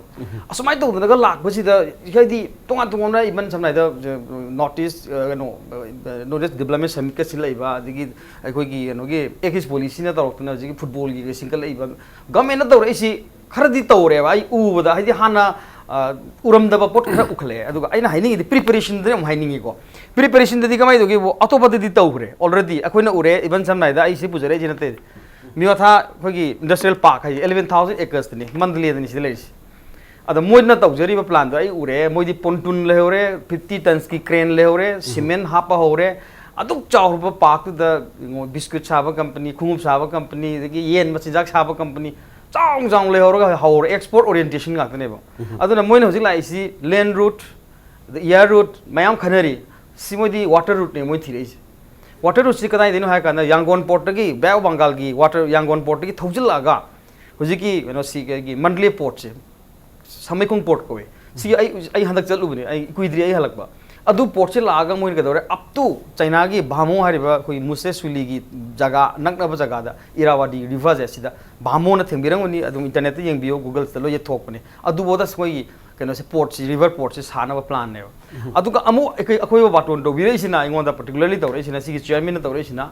ꯑꯁꯨꯃꯥꯏꯅ ꯇꯧꯗꯅꯒ ꯂꯥꯛꯄꯁꯤꯗ, ꯍꯥꯏꯗꯤ ꯇꯣꯉꯥꯟ ꯇꯣꯉꯥꯟꯕ, even ꯁꯝꯅ ꯍꯥꯏꯔꯕꯗ, North East, ꯑ, ꯀꯩꯅꯣ, ꯑ, North East Development Summit ꯀ ꯁꯤꯜꯂꯛꯏꯕ, ꯑꯗꯒꯤ ꯑꯩꯈꯣꯏꯒꯤ ꯀꯩꯅꯣꯒꯤ Act policy ꯅ ꯇꯧꯔꯛꯇꯅ ꯍꯧꯖꯤꯛꯀꯤ football ꯒꯤ ꯁꯤꯡꯀꯠꯂꯛꯏꯕ, government ꯅ ꯇꯧꯔꯛꯏꯁꯤ ꯈꯔꯗꯤ ꯇꯧꯔꯦꯕ ꯑꯩ ꯎꯕꯗ, ꯍꯥꯏꯗꯤ ꯍꯥꯟꯅ ꯑ, ꯎꯔꯝꯗꯕ ꯄꯣꯠ ꯈꯔ ꯎꯈꯠꯂꯛꯑꯦ꯫ ꯑꯗꯨꯒ ꯑꯩꯅ ꯍꯥꯏꯅꯤꯡꯉꯤꯗꯤ ꯄ꯭ꯔꯤꯄꯦꯔꯦꯁꯟꯗꯅ ꯑꯃꯨꯛ ꯍꯥꯏꯅꯤꯡꯉꯤꯀꯣ꯫ ꯄ꯭ꯔꯤꯄꯦꯔꯦꯁꯟꯗꯗꯤ ꯀꯃꯥꯏꯅ ꯇꯧꯒꯦꯕꯨ, ꯑꯇꯣꯞꯄꯗꯗꯤ ꯇꯧꯈ꯭ꯔꯦ ꯑꯣꯜꯔꯦꯗꯤ꯫ ꯑꯩꯈꯣꯏꯅ ꯎꯔꯦ, ꯏꯚꯟ ꯁꯝꯅ ꯍꯥꯏꯗ ꯑꯩ ꯁꯤ ꯄꯨꯖꯔꯛꯏꯁꯤ ꯅꯠꯇꯦ, ꯃꯤꯋꯥꯊꯥ ꯑꯩꯈꯣꯏꯒꯤ ꯏꯟꯗꯁꯇ꯭ꯔꯤꯌꯦꯜ ꯄꯥꯔꯛ ꯍꯥꯏꯁꯦ eleven thousand acres ꯇꯅꯤ, ꯃꯟꯗꯂꯦꯗꯅꯤ ꯁꯤꯗ ꯂꯩꯔꯤꯁꯦ꯫ ꯑꯗ ꯃꯣꯏꯅ ꯇꯧꯖꯔꯤꯕ ꯄ꯭ꯂꯥꯟꯗꯣ ꯑꯩ ꯎꯔꯦ꯫ ꯃꯣꯏꯗꯤ ꯄꯣꯟꯇꯨꯟ ꯂꯩꯍꯧꯔꯦ, ꯐꯤꯐꯇꯤ ꯇꯟꯁꯀꯤ ꯀ꯭ꯔꯦꯟ ꯂꯩꯍꯧꯔꯦ, ꯁꯤꯃꯦꯟ ꯍꯥꯞꯄ ꯍꯧꯔꯦ꯫ ꯑꯗꯨꯛ ꯆꯥꯎꯔꯕ ꯄꯥꯔꯛꯇꯨꯗ ꯕꯤꯁꯀꯨꯠ ꯁꯥꯕ ꯀꯝꯄꯅꯤ, ꯈꯣꯡꯎꯞ ꯁꯥꯕ ꯀꯝꯄꯅꯤ, ꯑꯗꯒꯤ ꯌꯦꯟ ꯃꯆꯤꯟꯖꯥꯛ ꯁꯥꯕ ꯀꯝꯄꯅꯤ ꯆꯥꯎꯅ ꯆꯥꯎꯅ ꯂꯩꯍꯧꯔꯒ ꯍꯧꯔꯦ꯫ ꯑꯦꯛꯁꯄꯣꯔꯠ ꯑꯣꯔꯤꯌꯦꯟꯇꯦꯁꯟ ꯉꯥꯛꯇꯅꯦꯕ꯫ ꯑꯗꯨꯅ ꯃꯣꯏꯅ ꯍꯧꯖꯤꯛ ꯂꯥꯛꯏꯁꯤ ꯂꯦꯟ ꯔꯨꯠ, ꯑꯦꯌꯔ ꯔꯨꯠ ꯃꯌꯥꯝ ꯈꯟꯅꯔꯤ꯫ ꯁꯤ ꯃꯣꯏꯗꯤ ꯋꯥꯇꯔ ꯔꯨꯠꯅꯦ ꯃꯣꯏ ꯊꯤꯔꯛꯏꯁꯦ꯫ ꯋꯥꯇꯔ ꯔꯨꯠꯁꯤ ꯀꯗꯥꯏꯗꯩꯅꯣ ꯍꯥꯏ ꯀꯥꯟꯗ, ꯌꯥꯡꯒꯣꯟ ꯄꯣꯔꯠꯇꯒꯤ, ꯕꯦ ꯑꯣꯐ ꯕꯪꯒꯥꯜꯒꯤ ꯋꯥꯇꯔ, ꯌꯥꯡꯒꯣꯟ ꯄꯣꯔꯠꯇꯒꯤ ꯊꯧꯖꯤꯜꯂꯛꯑꯒ ꯍꯧꯖꯤꯛꯀꯤ ꯀꯩꯅꯣꯁꯤ, ꯑꯩꯈꯣꯏꯒꯤ ꯃꯟꯗꯂꯦ ꯄꯣꯔꯠꯁꯦ, ꯁꯃꯩꯈꯣꯡ ꯄꯣꯔꯠ ꯀꯧꯋꯦ꯫ ꯁꯤꯒꯤ ꯑꯩ, ꯑꯩ ꯍꯟꯗꯛ ꯆꯠꯂꯨꯕꯅꯦ, ꯑꯩ ꯀꯨꯏꯗ꯭ꯔꯤ ꯑꯩ ꯍꯜꯂꯛꯄ꯫ ꯑꯗꯨ ꯄꯣꯔꯠꯁꯦ ꯂꯥꯛꯑꯒ ꯃꯣꯏꯅ ꯀꯩꯗꯧꯔꯦ, ꯑꯞ ꯇꯨ ꯆꯥꯏꯅꯥꯒꯤ ꯚꯥꯃꯣ ꯍꯥꯏꯔꯤꯕ ꯑꯩꯈꯣꯏꯒꯤ ꯃꯨꯁꯦ ꯁꯨꯂꯤꯒꯤ ꯖꯒꯥ ꯅꯛꯅꯕ ꯖꯒꯥꯗ, ꯏꯔꯥꯋꯥꯗꯤ ꯔꯤꯚꯔꯁꯦ, ꯁꯤꯗ ꯚꯥꯃꯣꯅ ꯊꯦꯡꯕꯤꯔꯝꯒꯅꯤ, ꯑꯗꯨꯝ ꯏꯟꯇꯔꯅꯦꯠꯇ ꯌꯦꯡꯕꯤꯌꯣ, ꯒꯨꯒꯜꯁꯤꯗ ꯂꯣꯏ ꯊꯣꯛꯄꯅꯦ꯫ ꯑꯗꯨꯐꯥꯎꯗ ꯑꯩꯈꯣꯏꯒꯤ ꯀꯩꯅꯣꯁꯦ, ꯄꯣꯔꯠꯁꯦ, ꯔꯤꯚꯔ ꯄꯣꯔꯠꯁꯦ ꯁꯥꯅꯕ ꯄ꯭ꯂꯥꯟꯅꯦꯕ꯫ ꯑꯗꯨꯒ ꯑꯃꯨꯛ ꯑꯩꯈꯣꯏ, ꯑꯩꯈꯣꯏꯕꯨ ꯕꯥꯇꯣꯟ ꯇꯧꯕꯤꯔꯛꯏꯁꯤꯅ, ꯑꯩꯉꯣꯟꯗ ꯄꯔꯇꯤꯀꯨꯂꯔꯂꯤ ꯇꯧꯔꯛꯏꯁꯤꯅ, ꯁꯤꯒꯤ ꯆꯤꯌꯔꯃꯦꯟꯅ ꯇꯧꯔꯛꯏꯁꯤꯅ,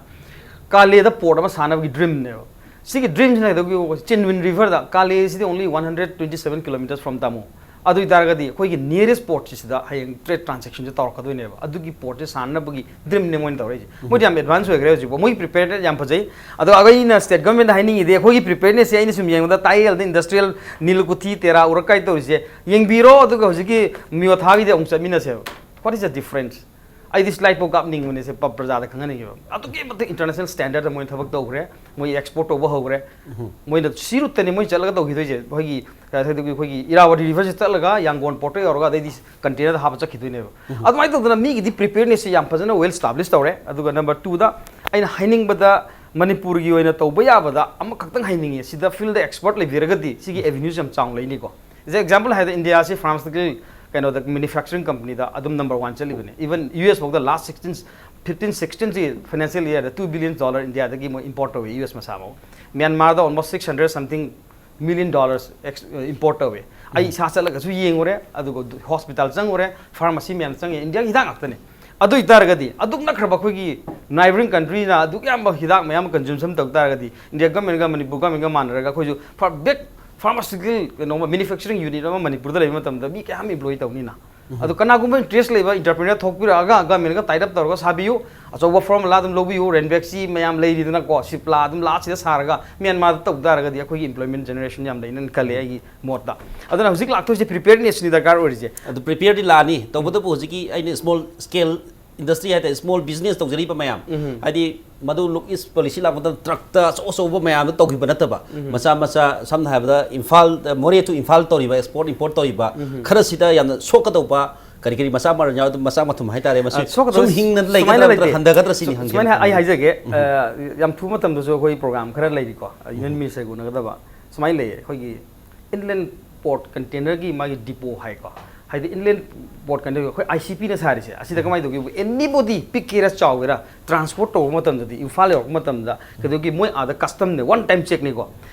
ꯀꯥꯂꯦꯗ ꯄꯣꯔꯠ ꯑꯃ ꯁꯥꯅꯕꯒꯤ ꯗ꯭ꯔꯤꯝꯅꯦꯕ꯫ ꯁꯤꯒꯤ ꯗ꯭ꯔꯤꯝꯁꯤꯅ ꯀꯩꯗꯧꯒꯦ, ꯆꯤꯟꯋꯤꯟ ꯔꯤꯚꯔꯗ, ꯀꯥꯂꯦꯁꯤꯗꯤ only one hundred twenty seven kilometers from ꯇꯥꯃꯣ꯫ ꯑꯗꯨ ꯑꯣꯏꯇꯥꯔꯒꯗꯤ ꯑꯩꯈꯣꯏꯒꯤ ꯅꯤꯌꯔꯦꯁ ꯄꯣꯔꯠꯁꯤꯗ ꯍꯌꯦꯡ ꯇ꯭ꯔꯦꯗ ꯇ꯭ꯔꯥꯟꯖꯦꯛꯁꯟꯁꯦ ꯇꯧꯔꯛꯀꯗꯣꯏꯅꯦꯕ꯫ ꯑꯗꯨꯒꯤ ꯄꯣꯔꯠꯁꯦ ꯁꯥꯟꯅꯅꯕꯒꯤ ꯗ꯭ꯔꯤꯝꯅꯦ ꯃꯣꯏꯅ ꯇꯧꯔꯛꯏꯁꯦ꯫ ꯃꯣꯏꯗꯤ ꯌꯥꯝ ꯑꯦꯗꯚꯥꯟꯁ ꯑꯣꯏꯈ꯭ꯔꯦ ꯍꯧꯖꯤꯛꯐꯥꯎ꯫ ꯃꯣꯏꯒꯤ ꯄ꯭ꯔꯤꯄꯦꯌꯔꯅꯦꯁ ꯌꯥꯝ ꯐꯖꯩ꯫ ꯑꯗꯣ ꯑꯩꯅ ꯁ꯭ꯇꯦꯠ ꯒꯚꯔꯟꯃꯦꯟꯗ ꯍꯥꯏꯅꯤꯡꯉꯤꯗꯤ, ꯑꯩꯈꯣꯏꯒꯤ ꯄ꯭ꯔꯤꯄꯦꯌꯔꯅꯦꯁꯁꯦ ꯑꯩꯅ ꯁꯨꯝ ꯌꯦꯡꯕꯗ, ꯇꯥꯏꯌꯦꯜꯗ ꯏꯟꯗꯁꯇ꯭ꯔꯤꯌꯦꯜ, ꯅꯤꯂꯀꯨꯊꯤ, ꯇꯦꯔꯥ, ꯎꯔꯛꯀꯥꯏ ꯇꯧꯔꯤꯁꯦ ꯌꯦꯡꯕꯤꯔꯣ, ꯑꯗꯨꯒ ꯍꯧꯖꯤꯛꯀꯤ ꯃꯤꯌꯣꯊꯥꯒꯤꯗꯤ ꯑꯃꯨꯛ ꯆꯠꯃꯤꯟꯅꯁꯦꯕ꯫ What is the difference? ꯑꯩꯗꯤ ꯁ꯭ꯂꯥꯏꯠ ꯐꯥꯎ ꯀꯥꯞꯅꯤꯡꯕꯅꯦ, ꯁꯦ ꯄ-, ꯄ꯭ꯔꯖꯥꯗ ꯈꯪꯍꯟꯅꯤꯡꯉꯦꯕ꯫ ꯑꯗꯨꯛꯀꯤ ꯃꯇꯤꯛ ꯏꯟꯇꯔꯅꯦꯁꯅꯦꯜ ꯁ꯭ꯇꯦꯟꯗꯔꯗ ꯃꯣꯏꯅ ꯊꯕꯛ ꯇꯧꯈ꯭ꯔꯦ, ꯃꯣꯏ ꯑꯦꯛꯁꯄꯣꯔꯠ ꯇꯧꯕ ꯍꯧꯈ꯭ꯔꯦ꯫ ꯃꯣꯏꯅ ꯁꯤ ꯔꯨꯠꯇꯅꯤ ꯃꯣꯏ ꯆꯠꯂꯒ ꯇꯧꯈꯤꯗꯣꯏꯁꯦ꯫ ꯑꯩꯈꯣꯏꯒꯤ, ꯑꯩꯈꯣꯏꯒꯤ ꯏꯔꯥꯋꯥꯗꯤ ꯔꯤꯚꯔꯁꯦ ꯆꯠꯂꯒ ꯌꯥꯡꯒꯣꯟ ꯄꯣꯔꯠꯇ ꯌꯧꯔꯒ ꯑꯗꯩꯗꯤ ꯀꯟꯇꯦꯅꯔꯗ ꯍꯥꯞꯄ ꯆꯠꯈꯤꯗꯣꯏꯅꯦꯕ꯫ ꯑꯗꯨꯃꯥꯏꯅ ꯇꯧꯗꯅ ꯃꯤꯒꯤꯗꯤ ꯄ꯭ꯔꯤꯄꯦꯌꯔꯅꯦꯁꯁꯦ ꯌꯥꯝ ꯐꯖꯅ ꯋꯦꯜ ꯏꯁꯇꯥꯕ꯭ꯂꯤꯁ ꯇꯧꯔꯦ꯫ ꯑꯗꯨꯒ ꯅꯝꯕꯔ ꯇꯨꯗ ꯑꯩꯅ ꯍꯥꯏꯅꯤꯡꯕꯗ, ꯃꯅꯤꯄꯨꯔꯒꯤ ꯑꯣꯏꯅ ꯇꯧꯕ ꯌꯥꯕꯗ ꯑꯃꯈꯛꯇꯪ ꯍꯥꯏꯅꯤꯡꯉꯤ, ꯁꯤꯗ ꯐꯤꯜꯗ ꯑꯦꯛꯁꯄꯔꯠ ꯂꯩꯕꯤꯔꯒꯗꯤ ꯁꯤꯒꯤ ꯑꯦꯚꯦꯅ꯭ꯌꯨꯁꯦ ꯌꯥꯝ ꯆꯥꯎꯅ ꯂꯩꯅꯤꯀꯣ꯫ ꯑꯦꯛꯖꯥꯝꯄꯜ ꯍꯥꯏꯔꯗ, ꯏꯟꯗꯤꯌꯥꯁꯤ ꯐ꯭ꯔꯥꯟꯁꯇꯒꯤ ꯀꯩꯅꯣꯗ ꯃꯦꯅꯨꯐꯦꯛꯆꯔꯤꯡ ꯀꯝꯄꯅꯤꯗ ꯑꯗꯨꯝ ꯅꯝꯕꯔ ꯋꯥꯟ ꯆꯠꯂꯤꯕꯅꯤ꯫ ꯏꯚꯟ ꯌꯨ ꯑꯦꯁ ꯐꯥꯎꯗ ꯂꯥꯁ ꯁꯤꯛꯁꯇꯤꯟ, ꯐꯤꯐꯇꯤꯟ ꯁꯤꯛꯁꯇꯤꯟꯁꯤ ꯐꯥꯏꯅꯥꯟꯁꯤꯌꯦꯜ ꯏꯌꯔꯗ two billion dollar ꯏꯟꯗꯤꯌꯥꯗꯒꯤ ꯃꯣꯏ ꯏꯝꯄꯣꯔꯠ ꯇꯧꯋꯤ, ꯌꯨ ꯑꯦꯁ ꯃꯁꯥꯃꯛ꯫ ꯃ꯭ꯌꯥꯟꯃꯥꯔꯗ almost six hundred something million dollars ex-, import ꯇꯧꯋꯤ꯫ ꯑꯩ ꯏꯁꯥ ꯆꯠꯂꯒꯁꯨ ꯌꯦꯡꯉꯨꯔꯦ, ꯑꯗꯨꯒ ꯍꯣꯁꯄꯤꯇꯥꯜ ꯆꯪꯉꯨꯔꯦ, ꯐꯥꯔꯃꯥꯁꯤ ꯃꯌꯥꯝ ꯆꯪꯉꯦ, ꯏꯟꯗꯤꯌꯥꯒꯤ ꯍꯤꯗꯥꯛ ꯉꯥꯛꯇꯅꯦ꯫ ꯑꯗꯨ ꯑꯣꯏꯇꯥꯔꯒꯗꯤ ꯑꯗꯨꯛ ꯅꯛꯈ꯭ꯔꯕ ꯑꯩꯈꯣꯏꯒꯤ ꯅꯥꯏꯕꯔꯤꯡ ꯀꯟꯇ꯭ꯔꯤꯅ ꯑꯗꯨꯛ ꯌꯥꯝꯕ ꯍꯤꯗꯥꯛ ꯃꯌꯥꯝ ꯑꯃ ꯀꯟꯖꯨꯝꯁꯟ ꯇꯧ ꯇꯥꯔꯒꯗꯤ, ꯏꯟꯗꯤꯌꯥ ꯒꯃꯦꯟꯒ ꯃꯅꯤꯄꯨꯔ ꯒꯃꯦꯟꯒ ꯃꯥꯟꯅꯔꯒ ꯑꯩꯈꯣꯏꯁꯨ for big ꯐꯥꯔꯃꯥꯁꯤꯀꯦꯜ ꯀꯩꯅꯣꯃ ꯃꯦꯅꯨꯐꯦꯛꯆꯔꯤꯡ ꯌꯨꯅꯤꯠ ꯑꯃ ꯃꯅꯤꯄꯨꯔꯗ ꯂꯩꯕ ꯃꯇꯝꯗ ꯃꯤ ꯀꯌꯥꯝ ꯑꯦꯝꯄ꯭ꯂꯣꯏ ꯇꯧꯅꯤꯅ? ꯑꯗꯣ ꯀꯅꯥꯒꯨꯝꯕ ꯏꯟꯇꯔꯦꯁ ꯂꯩꯕ ꯏꯟꯇꯔꯄ꯭ꯔꯤꯅꯔ ꯊꯣꯛꯄꯤꯔꯛꯑꯒ ꯒꯃꯦꯟꯒ ꯇꯥꯏꯠ ꯑꯞ ꯇꯧꯔꯒ ꯁꯥꯕꯤꯌꯨ꯫ ꯑꯆꯧꯕ ꯐꯣꯔꯃꯨꯂꯥ ꯑꯗꯨꯝ ꯂꯧꯕꯤꯌꯨ, ꯔꯦꯟꯕꯦꯛꯁꯤ ꯃꯌꯥꯝ ꯂꯩꯔꯤꯗꯅꯀꯣ, ꯁꯤꯞꯂꯥ ꯑꯗꯨꯝ ꯂꯥꯠꯁꯤꯗ ꯁꯥꯔꯒ ꯃ꯭ꯌꯥꯟꯃꯥꯔꯗ ꯇꯧ ꯇꯥꯔꯒꯗꯤ ꯑꯩꯈꯣꯏꯒꯤ ꯏꯝꯄ꯭ꯂꯣꯏꯃꯦꯟ ꯖꯦꯅꯦꯔꯦꯁꯟ ꯌꯥꯝ ꯂꯩꯅ ꯈꯜꯂꯦ ꯑꯩꯒꯤ ꯃꯣꯠꯇ꯫ ꯑꯗꯨꯅ ꯍꯧꯖꯤꯛ ꯂꯥꯛꯇꯣꯏꯁꯦ ꯄ꯭ꯔꯤꯄꯦꯌꯔꯅꯦꯁꯅꯤ ꯗꯔꯀꯥꯔ ꯑꯣꯏꯔꯤꯁꯦ꯫ ꯑꯗꯨ ꯄ꯭ꯔꯤꯄꯦꯌꯔꯗꯤ ꯂꯥꯛꯑꯅꯤ, ꯇꯧꯕꯇꯕꯨ ꯍꯧꯖꯤꯛꯀꯤ ꯑꯩꯅ ꯁ꯭ꯃꯣꯜ ꯁ꯭ꯀꯦꯜ ꯏꯟꯗꯁꯇ꯭ꯔꯤ ꯍꯥꯏꯇꯥꯔꯦ, ꯁ꯭ꯃꯣꯜ ꯕꯤꯖꯤꯅꯦꯁ ꯇꯧꯖꯔꯤꯕ ꯃꯌꯥꯝ, ꯎꯝ꯫ ꯍꯥꯏꯗꯤ ꯃꯗꯨ ꯂꯨꯛ ꯏꯁ ꯄꯣꯂꯤꯁꯤ ꯂꯥꯛꯄ ꯃꯇꯝꯗ ꯇ꯭ꯔꯛꯇ ꯑꯆꯧ ꯑꯆꯧꯕ ꯃꯌꯥꯝꯗ ꯇꯧꯈꯤꯕ ꯅꯠꯇꯕ, ꯎꯝ꯫ ꯃꯆꯥ ꯃꯆꯥ, ꯁꯝꯅ ꯍꯥꯏꯔꯕꯗ ꯏꯝꯐꯥꯜ, ꯃꯣꯔꯦ ꯇꯨ ꯏꯝꯐꯥꯜ ꯇꯧꯔꯤꯕ, ꯑꯦꯛꯁꯄꯣꯔꯠ ꯏꯝꯄꯣꯔꯠ ꯇꯧꯔꯤꯕ, ꯎꯝ꯫ ꯈꯔꯁꯤꯗ ꯌꯥꯝꯅ ꯁꯣꯛꯀꯗꯧꯕ ꯀꯔꯤ ꯀꯔꯤ ꯃꯆꯥ ꯃꯔꯨ ꯌꯥꯎ-, ꯃꯆꯥ ꯃꯊꯨꯝ ꯍꯥꯏꯇꯥꯔꯦ, ꯃꯁꯤ ꯑ, ꯁꯣꯛꯀꯗꯧꯕ ꯁꯨꯝ ꯍꯤꯡꯅ ꯁꯨꯃꯥꯏꯅ ꯂꯩꯒꯗ꯭ꯔꯥ ꯅꯠꯇ꯭ꯔꯒ ꯂꯩꯇꯦ꯫ ꯍꯟꯊꯒꯗ꯭ꯔꯥ ꯁꯤꯅꯤ ꯁꯨ-, ꯍꯪꯖꯔꯤꯕ꯫ ꯁꯨꯃꯥꯏꯅ ꯑꯩ ꯍꯥꯏꯖꯒꯦ, ꯎꯝ꯫ ꯑ, ꯌꯥꯝ ꯊꯨꯕ ꯃꯇꯝꯗꯁꯨ ꯑꯩꯈꯣꯏ ꯄ꯭ꯔꯣꯒ꯭ꯔꯥꯝ ꯈꯔ ꯂꯩꯔꯤꯀꯣ, ꯌꯨꯅꯤꯌꯟ ꯎꯝ꯫ ꯃꯤꯅꯤꯁꯇꯔꯒ ꯎꯅꯒꯗꯕ꯫ ꯁꯨꯃꯥꯏꯅ ꯂꯩꯌꯦ, ꯑꯩꯈꯣꯏꯒꯤ ꯏꯟꯂꯦꯟ ꯄꯣꯔꯠ ꯀꯟꯇꯦꯅꯔꯒꯤ ꯃꯥꯒꯤ ꯗꯤꯄꯣ ꯍꯥꯏꯀꯣ, ꯍꯥꯏꯗꯤ ꯏꯟꯂꯦꯟ ꯄꯣꯔꯠ ꯀꯟꯇꯦꯅꯔ ꯑꯩꯈꯣꯏ ꯑꯥꯏ ꯁꯤ ꯄꯤꯅ ꯁꯥꯔꯤꯁꯦ, ꯑꯁꯤꯗ ꯀꯃꯥꯏꯅ ꯇꯧꯒꯦꯕꯨ, ꯑꯦꯅꯤꯕꯣꯗꯤ ꯄꯤꯛꯀꯦꯔꯥ ꯆꯥꯎꯒꯦꯔꯥ, ꯇ꯭ꯔꯥꯟꯁꯄꯣꯔꯠ ꯇꯧꯕ ꯃꯇꯝꯗꯗꯤ, ꯏꯝꯐꯥꯜ ꯌꯧꯔꯛꯄ ꯃꯇꯝꯗ ꯀꯩꯗꯧꯒꯤ, ꯃꯣꯏ ꯑꯥꯗ ꯀꯁꯇꯝꯅꯦ, ꯋꯥꯟ ꯇꯥꯏꯝ ꯆꯦꯛꯅꯤꯀꯣ꯫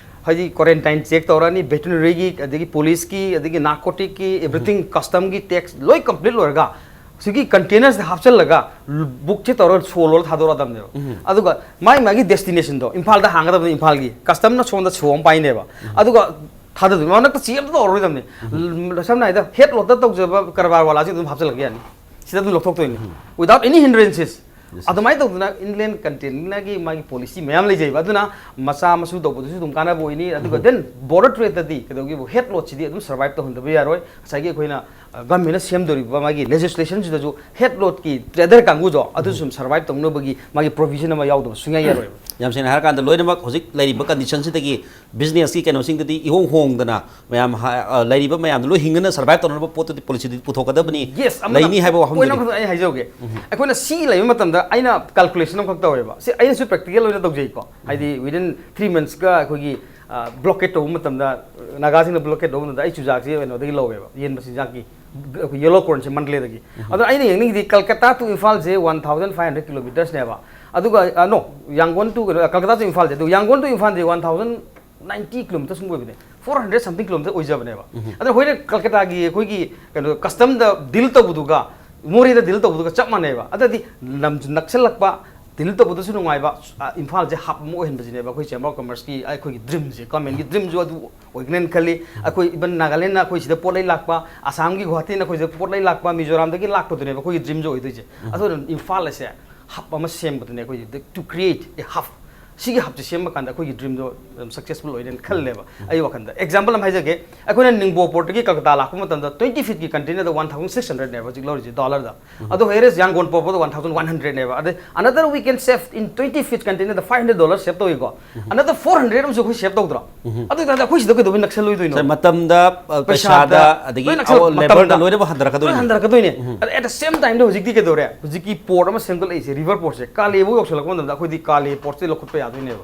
ꯍꯥꯏꯗꯤ ꯀ꯭ꯋꯥꯔꯦꯟꯇꯥꯏꯟ ꯆꯦꯛ ꯇꯧꯔꯅꯤ, ꯚꯦꯇꯤꯅꯔꯤꯒꯤ, ꯑꯗꯒꯤ ꯄꯨꯂꯤꯁꯀꯤ, ꯑꯗꯒꯤ ꯅꯥꯔꯀꯣꯇꯤꯛꯀꯤ, ꯑꯦꯚ꯭ꯔꯤꯊꯤꯡ, ꯀꯁꯇꯝꯒꯤ ꯇꯦꯛꯁ ꯂꯣꯏ ꯀꯝꯄ꯭ꯂꯤꯠ ꯂꯣꯏꯔꯒ ꯁꯤꯒꯤ ꯀꯟꯇꯦꯅꯔꯁꯤꯗ ꯍꯥꯞꯆꯤꯜꯂꯒ ꯕꯨꯛꯁꯦ ꯇꯧꯔꯒ ꯁꯣ ꯂꯣꯜꯂ ꯊꯥꯗꯣꯔꯛꯑꯗꯕꯅꯦꯕ꯫ ꯎꯝ꯫ ꯑꯗꯨꯒ ꯃꯥꯏ ꯃꯥꯒꯤ ꯗꯦꯁꯇꯤꯅꯦꯁꯟꯗꯣ ꯏꯝꯐꯥꯜꯗ ꯍꯥꯡꯒꯗꯕꯅꯤ, ꯏꯝꯐꯥꯜꯒꯤ ꯀꯁꯇꯝꯅ ꯁꯣꯝꯗ ꯁꯣ ꯑꯃ ꯄꯥꯏꯅꯦꯕ꯫ ꯎꯝ꯫ ꯑꯗꯨꯒ ꯊꯥꯗꯗꯣꯏ ꯃꯅꯥꯛꯇ ꯆꯦꯛ ꯑꯝꯇ ꯇꯧꯔꯔꯣꯏꯗꯕꯅꯤ꯫ ꯎꯝ꯫ ꯁꯝꯅ ꯍꯥꯏꯔꯕꯗ ꯍꯦꯠ ꯂꯣꯠꯇ ꯇꯧꯖꯕ ꯀꯔꯕꯥꯔ ꯋꯥꯂꯥꯁꯤꯡ ꯑꯗꯨꯝ ꯍꯥꯞꯆꯤꯜꯂꯛꯄ ꯌꯥꯅꯤ, ꯁꯤꯗ ꯑꯗꯨꯝ ꯂꯧꯊꯣꯛꯇꯣꯏꯅꯤ꯫ ꯎꯝ꯫ Without any hindrances. Yes, yes. ꯑꯗꯨꯃꯥꯏꯅ ꯇꯧꯗꯅ ꯏꯟꯂꯦꯟ ꯀꯟꯇꯦꯅꯔꯒꯤ ꯃꯥꯒꯤ ꯄꯣꯂꯤꯁꯤ ꯃꯌꯥꯝ ꯂꯩꯖꯩꯕ꯫ ꯑꯗꯨꯅ ꯃꯆꯥ ꯃꯁꯨ ꯇꯧꯕꯗꯁꯨ ꯑꯗꯨꯝ ꯀꯥꯟꯅꯕ ꯑꯣꯏꯅꯤ, ꯑꯗꯨꯒ ꯎꯝ꯫ Then border trade ꯇꯗꯤ ꯀꯩꯗꯧꯒꯦꯕꯨ, ꯍꯦꯠ ꯂꯣꯠꯁꯤꯗꯤ ꯑꯗꯨꯝ ꯁꯔꯚꯥꯏꯚ ꯇꯧꯍꯟꯗꯕ ꯌꯥꯔꯣꯏ꯫ ꯉꯁꯥꯏꯒꯤ ꯑꯩꯈꯣꯏꯅ, ꯑ, ꯒꯚꯔꯟꯃꯦꯟꯅ ꯁꯦꯝꯗꯣꯔꯤꯕ ꯃꯥꯒꯤ ꯂꯦꯖꯤꯁꯂꯦꯁꯟꯁꯤꯗꯁꯨ ꯍꯦꯠ ꯂꯣꯠꯀꯤ ꯇ꯭ꯔꯦꯗꯔ ꯀꯥꯡꯕꯨꯗꯣ ꯑꯗꯨ ꯎꯝ꯫ ꯁꯨꯝ ꯁꯔꯚꯥꯏꯚ ꯇꯧꯅꯕꯒꯤ ꯃꯥꯒꯤ ꯄ꯭ꯔꯣꯚꯤꯖꯟ ꯑꯃ ꯌꯥꯎꯗꯕ ꯁꯨꯡꯌꯥ ꯌꯥꯔꯣꯏꯕ꯫ ꯌꯥꯝ ꯁꯦꯡꯅ ꯍꯥꯏꯔꯀꯥꯟꯗ, ꯂꯣꯏꯅꯃꯛ ꯍꯧꯖꯤꯛ ꯂꯩꯔꯤꯕ ꯀꯟꯗꯤꯁꯟꯁꯤꯗꯒꯤ ꯕꯤꯖꯤꯅꯦꯁꯀꯤ ꯀꯩꯅꯣꯁꯤꯡꯗꯗꯤ ꯏꯍꯣꯡ ꯍꯣꯡꯗꯅ ꯃꯌꯥꯝ ꯍꯥ-, ꯑ, ꯂꯩꯔꯤꯕ ꯃꯌꯥꯝꯗꯣ ꯂꯣꯏ ꯍꯤꯡꯅꯅ ꯁꯔꯚꯥꯏꯚ ꯇꯧꯅꯅꯕ ꯄꯣꯠꯇꯨꯗꯤ ꯄꯣꯂꯤꯁꯤꯗꯨꯗꯤ ꯄꯨꯊꯣꯛꯀꯗꯕꯅꯤ꯫ Yes, ꯑꯃꯅ ꯂꯩꯅꯤ ꯍꯥꯏꯕ point ꯋꯥꯐꯝꯗꯨꯗꯤ꯫ ꯑꯃꯈꯛꯇ ꯑꯩ ꯍꯥꯏꯖꯍꯧꯒꯦ꯫ ꯎꯝ꯫ ꯑꯩꯈꯣꯏꯅ ꯁꯤ ꯂꯩꯕ ꯃꯇꯝꯗ ꯑꯩꯅ ꯀꯥꯜꯀꯨꯂꯦꯁꯟ ꯑꯃꯈꯛ ꯇꯧꯋꯦꯕ꯫ ꯁꯤ ꯑꯩꯅꯁꯨ ꯄ꯭ꯔꯦꯛꯇꯤꯀꯦꯜ ꯑꯣꯏꯅ ꯇꯧꯖꯩꯀꯣ꯫ ꯎꯝ꯫ ꯍꯥꯏꯗꯤ within three months ꯀ ꯑꯩꯈꯣꯏꯒꯤ, ꯑ, ꯕ꯭ꯂꯣꯀꯦꯠ ꯇꯧꯕ ꯃꯇꯝꯗ, ꯅꯥꯒꯥꯁꯤꯡꯅ ꯕ꯭ꯂꯣꯀꯦꯠ ꯇꯧꯕ ꯃꯇꯝꯗ ꯑꯩ ꯆꯨꯖꯥꯛꯁꯦ ꯀꯩꯅꯣꯗꯒꯤ ꯂꯧꯋꯦꯕ, ꯌꯦꯟ ꯃꯆꯤꯟꯖꯥꯛꯀꯤ, ꯑꯩꯈꯣꯏ ꯌꯦꯂꯣ ꯀꯣꯔꯟꯁꯦ ꯃꯟꯗꯂꯦꯗꯒꯤ꯫ ꯎꯝ꯫ ꯑꯗꯣ ꯑꯩꯅ ꯌꯦꯡꯅꯤꯡꯉꯤꯗꯤ Kolkata to ꯏꯝꯐꯥꯜꯁꯦ one thousand five hundred kilometersꯅꯦꯕ꯫ ꯑꯗꯨꯒ, ꯑ, no, ꯌꯥꯡꯒꯣꯟ to ꯀꯩꯅꯣ, ꯀꯜꯀꯇꯥ to ꯏꯝꯐꯥꯜꯁꯦ, ꯑꯗꯨ ꯌꯥꯡꯒꯣꯟ to ꯏꯝꯐꯥꯜꯁꯦ one thousand ninety kilometersꯀꯨꯝꯕ ꯑꯣꯏꯕꯅꯦ, four hundred something kilometer ꯑꯣꯏꯖꯕꯅꯦꯕ꯫ ꯎꯝ꯫ ꯑꯗ ꯍꯣꯏꯅ ꯀꯜꯀꯇꯥꯒꯤ ꯑꯩꯈꯣꯏꯒꯤ ꯀꯩꯅꯣ ꯀꯁꯇꯝꯗ ꯗꯤꯜ ꯇꯧꯕꯗꯨꯒ ꯃꯣꯔꯦꯗ ꯗꯤꯜ ꯇꯧꯕꯗꯨꯒ ꯆꯞ ꯃꯥꯟꯅꯩꯕ꯫ ꯑꯗꯨꯗꯤ ꯂꯝꯁꯨ ꯅꯛꯁꯜꯂꯛꯄ, ꯗꯤꯜ ꯇꯧꯕꯗꯁꯨ ꯅꯨꯡꯉꯥꯏꯕ, ꯑ, ꯏꯝꯐꯥꯜꯁꯦ ꯍꯕ ꯑꯃ ꯑꯣꯏꯍꯟꯕꯁꯤꯅꯦꯕ ꯑꯩꯈꯣꯏ ꯆꯦꯝꯕꯔ ꯑꯣꯐ ꯀꯃꯔꯁꯀꯤ ꯑꯩꯈꯣꯏꯒꯤ ꯗ꯭ꯔꯤꯝꯁꯦ, ꯒꯃꯦꯟꯒꯤ ꯗ꯭ꯔꯤꯝꯁꯨ ꯑꯗꯨ ꯑꯣꯏꯒꯅꯦꯅ ꯈꯜꯂꯤ꯫ ꯑꯩꯈꯣꯏ ꯏꯚꯟ ꯅꯥꯒꯥꯂꯦꯟꯗꯅ ꯑꯩꯈꯣꯏ ꯁꯤꯗ ꯄꯣꯠ ꯂꯩ ꯂꯥꯛꯄ, ꯑꯁꯥꯝꯒꯤ ꯒꯨꯍꯥꯇꯤꯅ ꯑꯩꯈꯣꯏ ꯁꯤꯗ ꯄꯣꯠ ꯂꯩ ꯂꯥꯛꯄ, ꯃꯤꯖꯣꯔꯥꯝꯗꯒꯤ ꯂꯥꯛꯄꯗꯨꯅꯦꯕ ꯑꯩꯈꯣꯏꯒꯤ ꯗ꯭ꯔꯤꯝꯁꯦ ꯑꯣꯏꯗꯣꯏꯁꯦ꯫ ꯑꯗꯨꯅ ꯏꯝꯐꯥꯜ ꯑꯁꯦ ꯍꯕ ꯑꯃ ꯁꯦꯝꯕꯗꯨꯅꯦ ꯑꯩꯈꯣꯏꯒꯤ, to create a hub꯫ ꯁꯤꯒꯤ ꯍꯕꯁꯦ ꯁꯦꯝꯕ ꯀꯥꯟꯗ ꯑꯩꯈꯣꯏꯒꯤ ꯗ꯭ꯔꯤꯝꯗꯣ ꯑꯗꯨꯝ ꯁꯛꯁꯦꯁꯐꯨꯜ ꯑꯣꯏꯔꯦꯅ ꯈꯜꯂꯦꯕ ꯑꯩ ꯋꯥꯈꯜꯗ꯫ ꯑꯦꯛꯖꯥꯝꯄꯜ ꯑꯃ ꯍꯥꯏꯖꯒꯦ, ꯑꯩꯈꯣꯏꯅ ꯅꯤꯡꯕꯣ ꯄꯣꯔꯠꯇꯒꯤ ꯀꯜꯀꯇꯥ ꯂꯥꯛꯄ ꯃꯇꯝꯗ twenty feetꯀꯤ ꯀꯟꯇꯦꯅꯔꯗ one thousand six hundredꯅꯦꯕ ꯍꯧꯖꯤꯛ ꯂꯧꯔꯤꯁꯦ ꯗꯣꯂꯔꯗ꯫ ꯑꯗꯣ ꯍꯦꯔꯦꯁ ꯌꯥꯡꯒꯣꯟ ꯄꯣꯔꯠꯇ one thousand one hundredꯅꯦꯕ꯫ ꯑꯗꯩ another we can save in twenty feet containerꯗ five hundred dollars save ꯇꯧꯏꯀꯣ꯫ Another four hundred ꯑꯃꯁꯨ ꯑꯩꯈꯣꯏ ꯁꯦꯞ ꯇꯧꯗ꯭ꯔꯣ? ꯑꯗꯨ ꯑꯣꯏꯇꯥꯔꯗꯤ ꯑꯩꯈꯣꯏ ꯁꯤꯗ ꯀꯩꯗꯧꯕꯩ ꯅꯛꯁꯜꯂꯣꯏꯗꯣꯏꯅꯣ? ꯁꯥꯔ, ꯃꯇꯝꯗ, ꯑ, ꯄꯩꯁꯥꯗ, ꯑꯗꯒꯤ ꯂꯣꯏ ꯅꯛꯁꯜ-, ꯑꯋ-, ꯂꯦꯕꯔꯗ ꯃꯇꯝꯗ ꯂꯣꯏꯅꯃꯛ ꯍꯟꯊꯔꯛꯀꯗꯣꯏꯅꯤ꯫ ꯂꯣꯏ ꯍꯟꯊꯔꯛꯀꯗꯣꯏꯅꯦ꯫ ꯑꯗ at the same timeꯗ ꯍꯧꯖꯤꯛꯇꯤ ꯀꯩꯗꯧꯔꯦ? ꯍꯧꯖꯤꯛꯀꯤ ꯄꯣꯔꯠ ꯑꯃ ꯁꯦꯝꯒꯠꯂꯛꯏꯁꯦ, ꯔꯤꯚꯔ ꯄꯣꯔꯠꯁꯦ, ꯀꯥꯂꯦꯕꯨ ꯌꯧꯁꯜꯂꯛꯄ ꯃꯇꯝꯗ ꯑꯩꯈꯣꯏꯗꯤ ꯀꯥꯂꯦ ꯄꯣꯔꯠꯁꯦ ꯂꯧꯈꯠꯄ ꯌꯥꯗꯣꯏꯅꯦꯕ꯫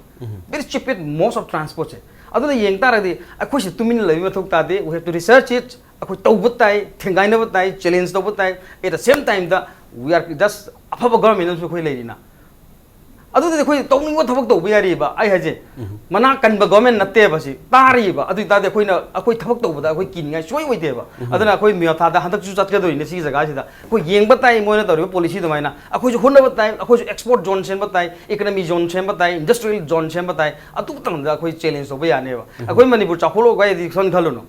Very cheapest most of transportꯁꯦ꯫ ꯑꯗꯨꯅ ꯌꯦꯡ ꯇꯥꯔꯒꯗꯤ ꯑꯩꯈꯣꯏꯁꯦ ꯇꯨꯃꯤꯟꯅ ꯂꯩꯕꯒꯤ ꯃꯊꯧ ꯇꯥꯗꯦ꯫ We have to research it꯫ ꯑꯩꯈꯣꯏ ꯇꯧꯕ ꯇꯥꯏ, ꯊꯦꯡꯒꯥꯏꯅꯕ ꯇꯥꯏ, challenge ꯇꯧꯕ ꯇꯥꯏ꯫ At the same timeꯗ we are just ꯑꯐꯕ ꯒꯣꯔꯃꯦꯟ ꯑꯃꯁꯨ ꯑꯩꯈꯣꯏ ꯂꯩꯔꯤꯅ꯫ ꯑꯗꯨꯗꯤ ꯑꯩꯈꯣꯏ ꯇꯧꯅꯤꯡꯕ ꯊꯕꯛ ꯇꯧꯕ ꯌꯥꯔꯤꯕ꯫ ꯑꯩ ꯍꯥꯏꯁꯦ, ꯃꯅꯥ ꯀꯟꯕ ꯒꯣꯔꯃꯦꯟ ꯅꯠꯇꯦꯕ ꯁꯤ, ꯇꯥꯔꯤꯕ꯫ ꯑꯗꯨ ꯑꯣꯏꯇꯥꯔꯗꯤ ꯑꯩꯈꯣꯏꯅ, ꯑꯩꯈꯣꯏ ꯊꯕꯛ ꯇꯧꯕꯗ ꯑꯩꯈꯣꯏ ꯀꯤꯅꯤꯡꯉꯥꯏ ꯁꯨꯡꯑꯣꯏ ꯑꯣꯏꯗꯦꯕ꯫ ꯑꯗꯨꯅ ꯑꯩꯈꯣꯏ ꯃꯤꯌꯥꯊꯥꯗ ꯍꯟꯗꯛꯁꯨ ꯆꯠꯀꯗꯣꯏꯅꯤ ꯁꯤꯒꯤ ꯖꯒꯥꯁꯤꯗ꯫ ꯑꯩꯈꯣꯏ ꯌꯦꯡꯕ ꯇꯥꯏ ꯃꯣꯏꯅ ꯇꯧꯔꯤꯕ ꯄꯣꯂꯤꯁꯤ ꯑꯗꯨꯃꯥꯏꯅ꯫ ꯑꯩꯈꯣꯏꯁꯨ ꯍꯣꯠꯅꯕ ꯇꯥꯏ, ꯑꯩꯈꯣꯏꯁꯨ ꯑꯦꯛꯁꯄꯣꯔꯠ ꯖꯣꯟ ꯁꯦꯝꯕ ꯇꯥꯏ, ꯏꯀꯅꯃꯤ ꯖꯣꯟ ꯁꯦꯝꯕ ꯇꯥꯏ, ꯏꯟꯗꯁꯇ꯭ꯔꯤꯌꯦꯜ ꯖꯣꯟ ꯁꯦꯝꯕ ꯇꯥꯏ꯫ ꯑꯗꯨ ꯃꯇꯝꯗ ꯑꯩꯈꯣꯏ ꯆꯦꯂꯦꯟꯖ ꯇꯧꯕ ꯌꯥꯅꯦꯕ꯫ ꯑꯩꯈꯣꯏ ꯃꯅꯤꯄꯨꯔ ꯆꯥꯎꯈꯠꯂꯛꯑꯣ ꯍꯥꯏꯗꯤ ꯈꯟ ꯈꯜꯂꯨꯅꯨ꯫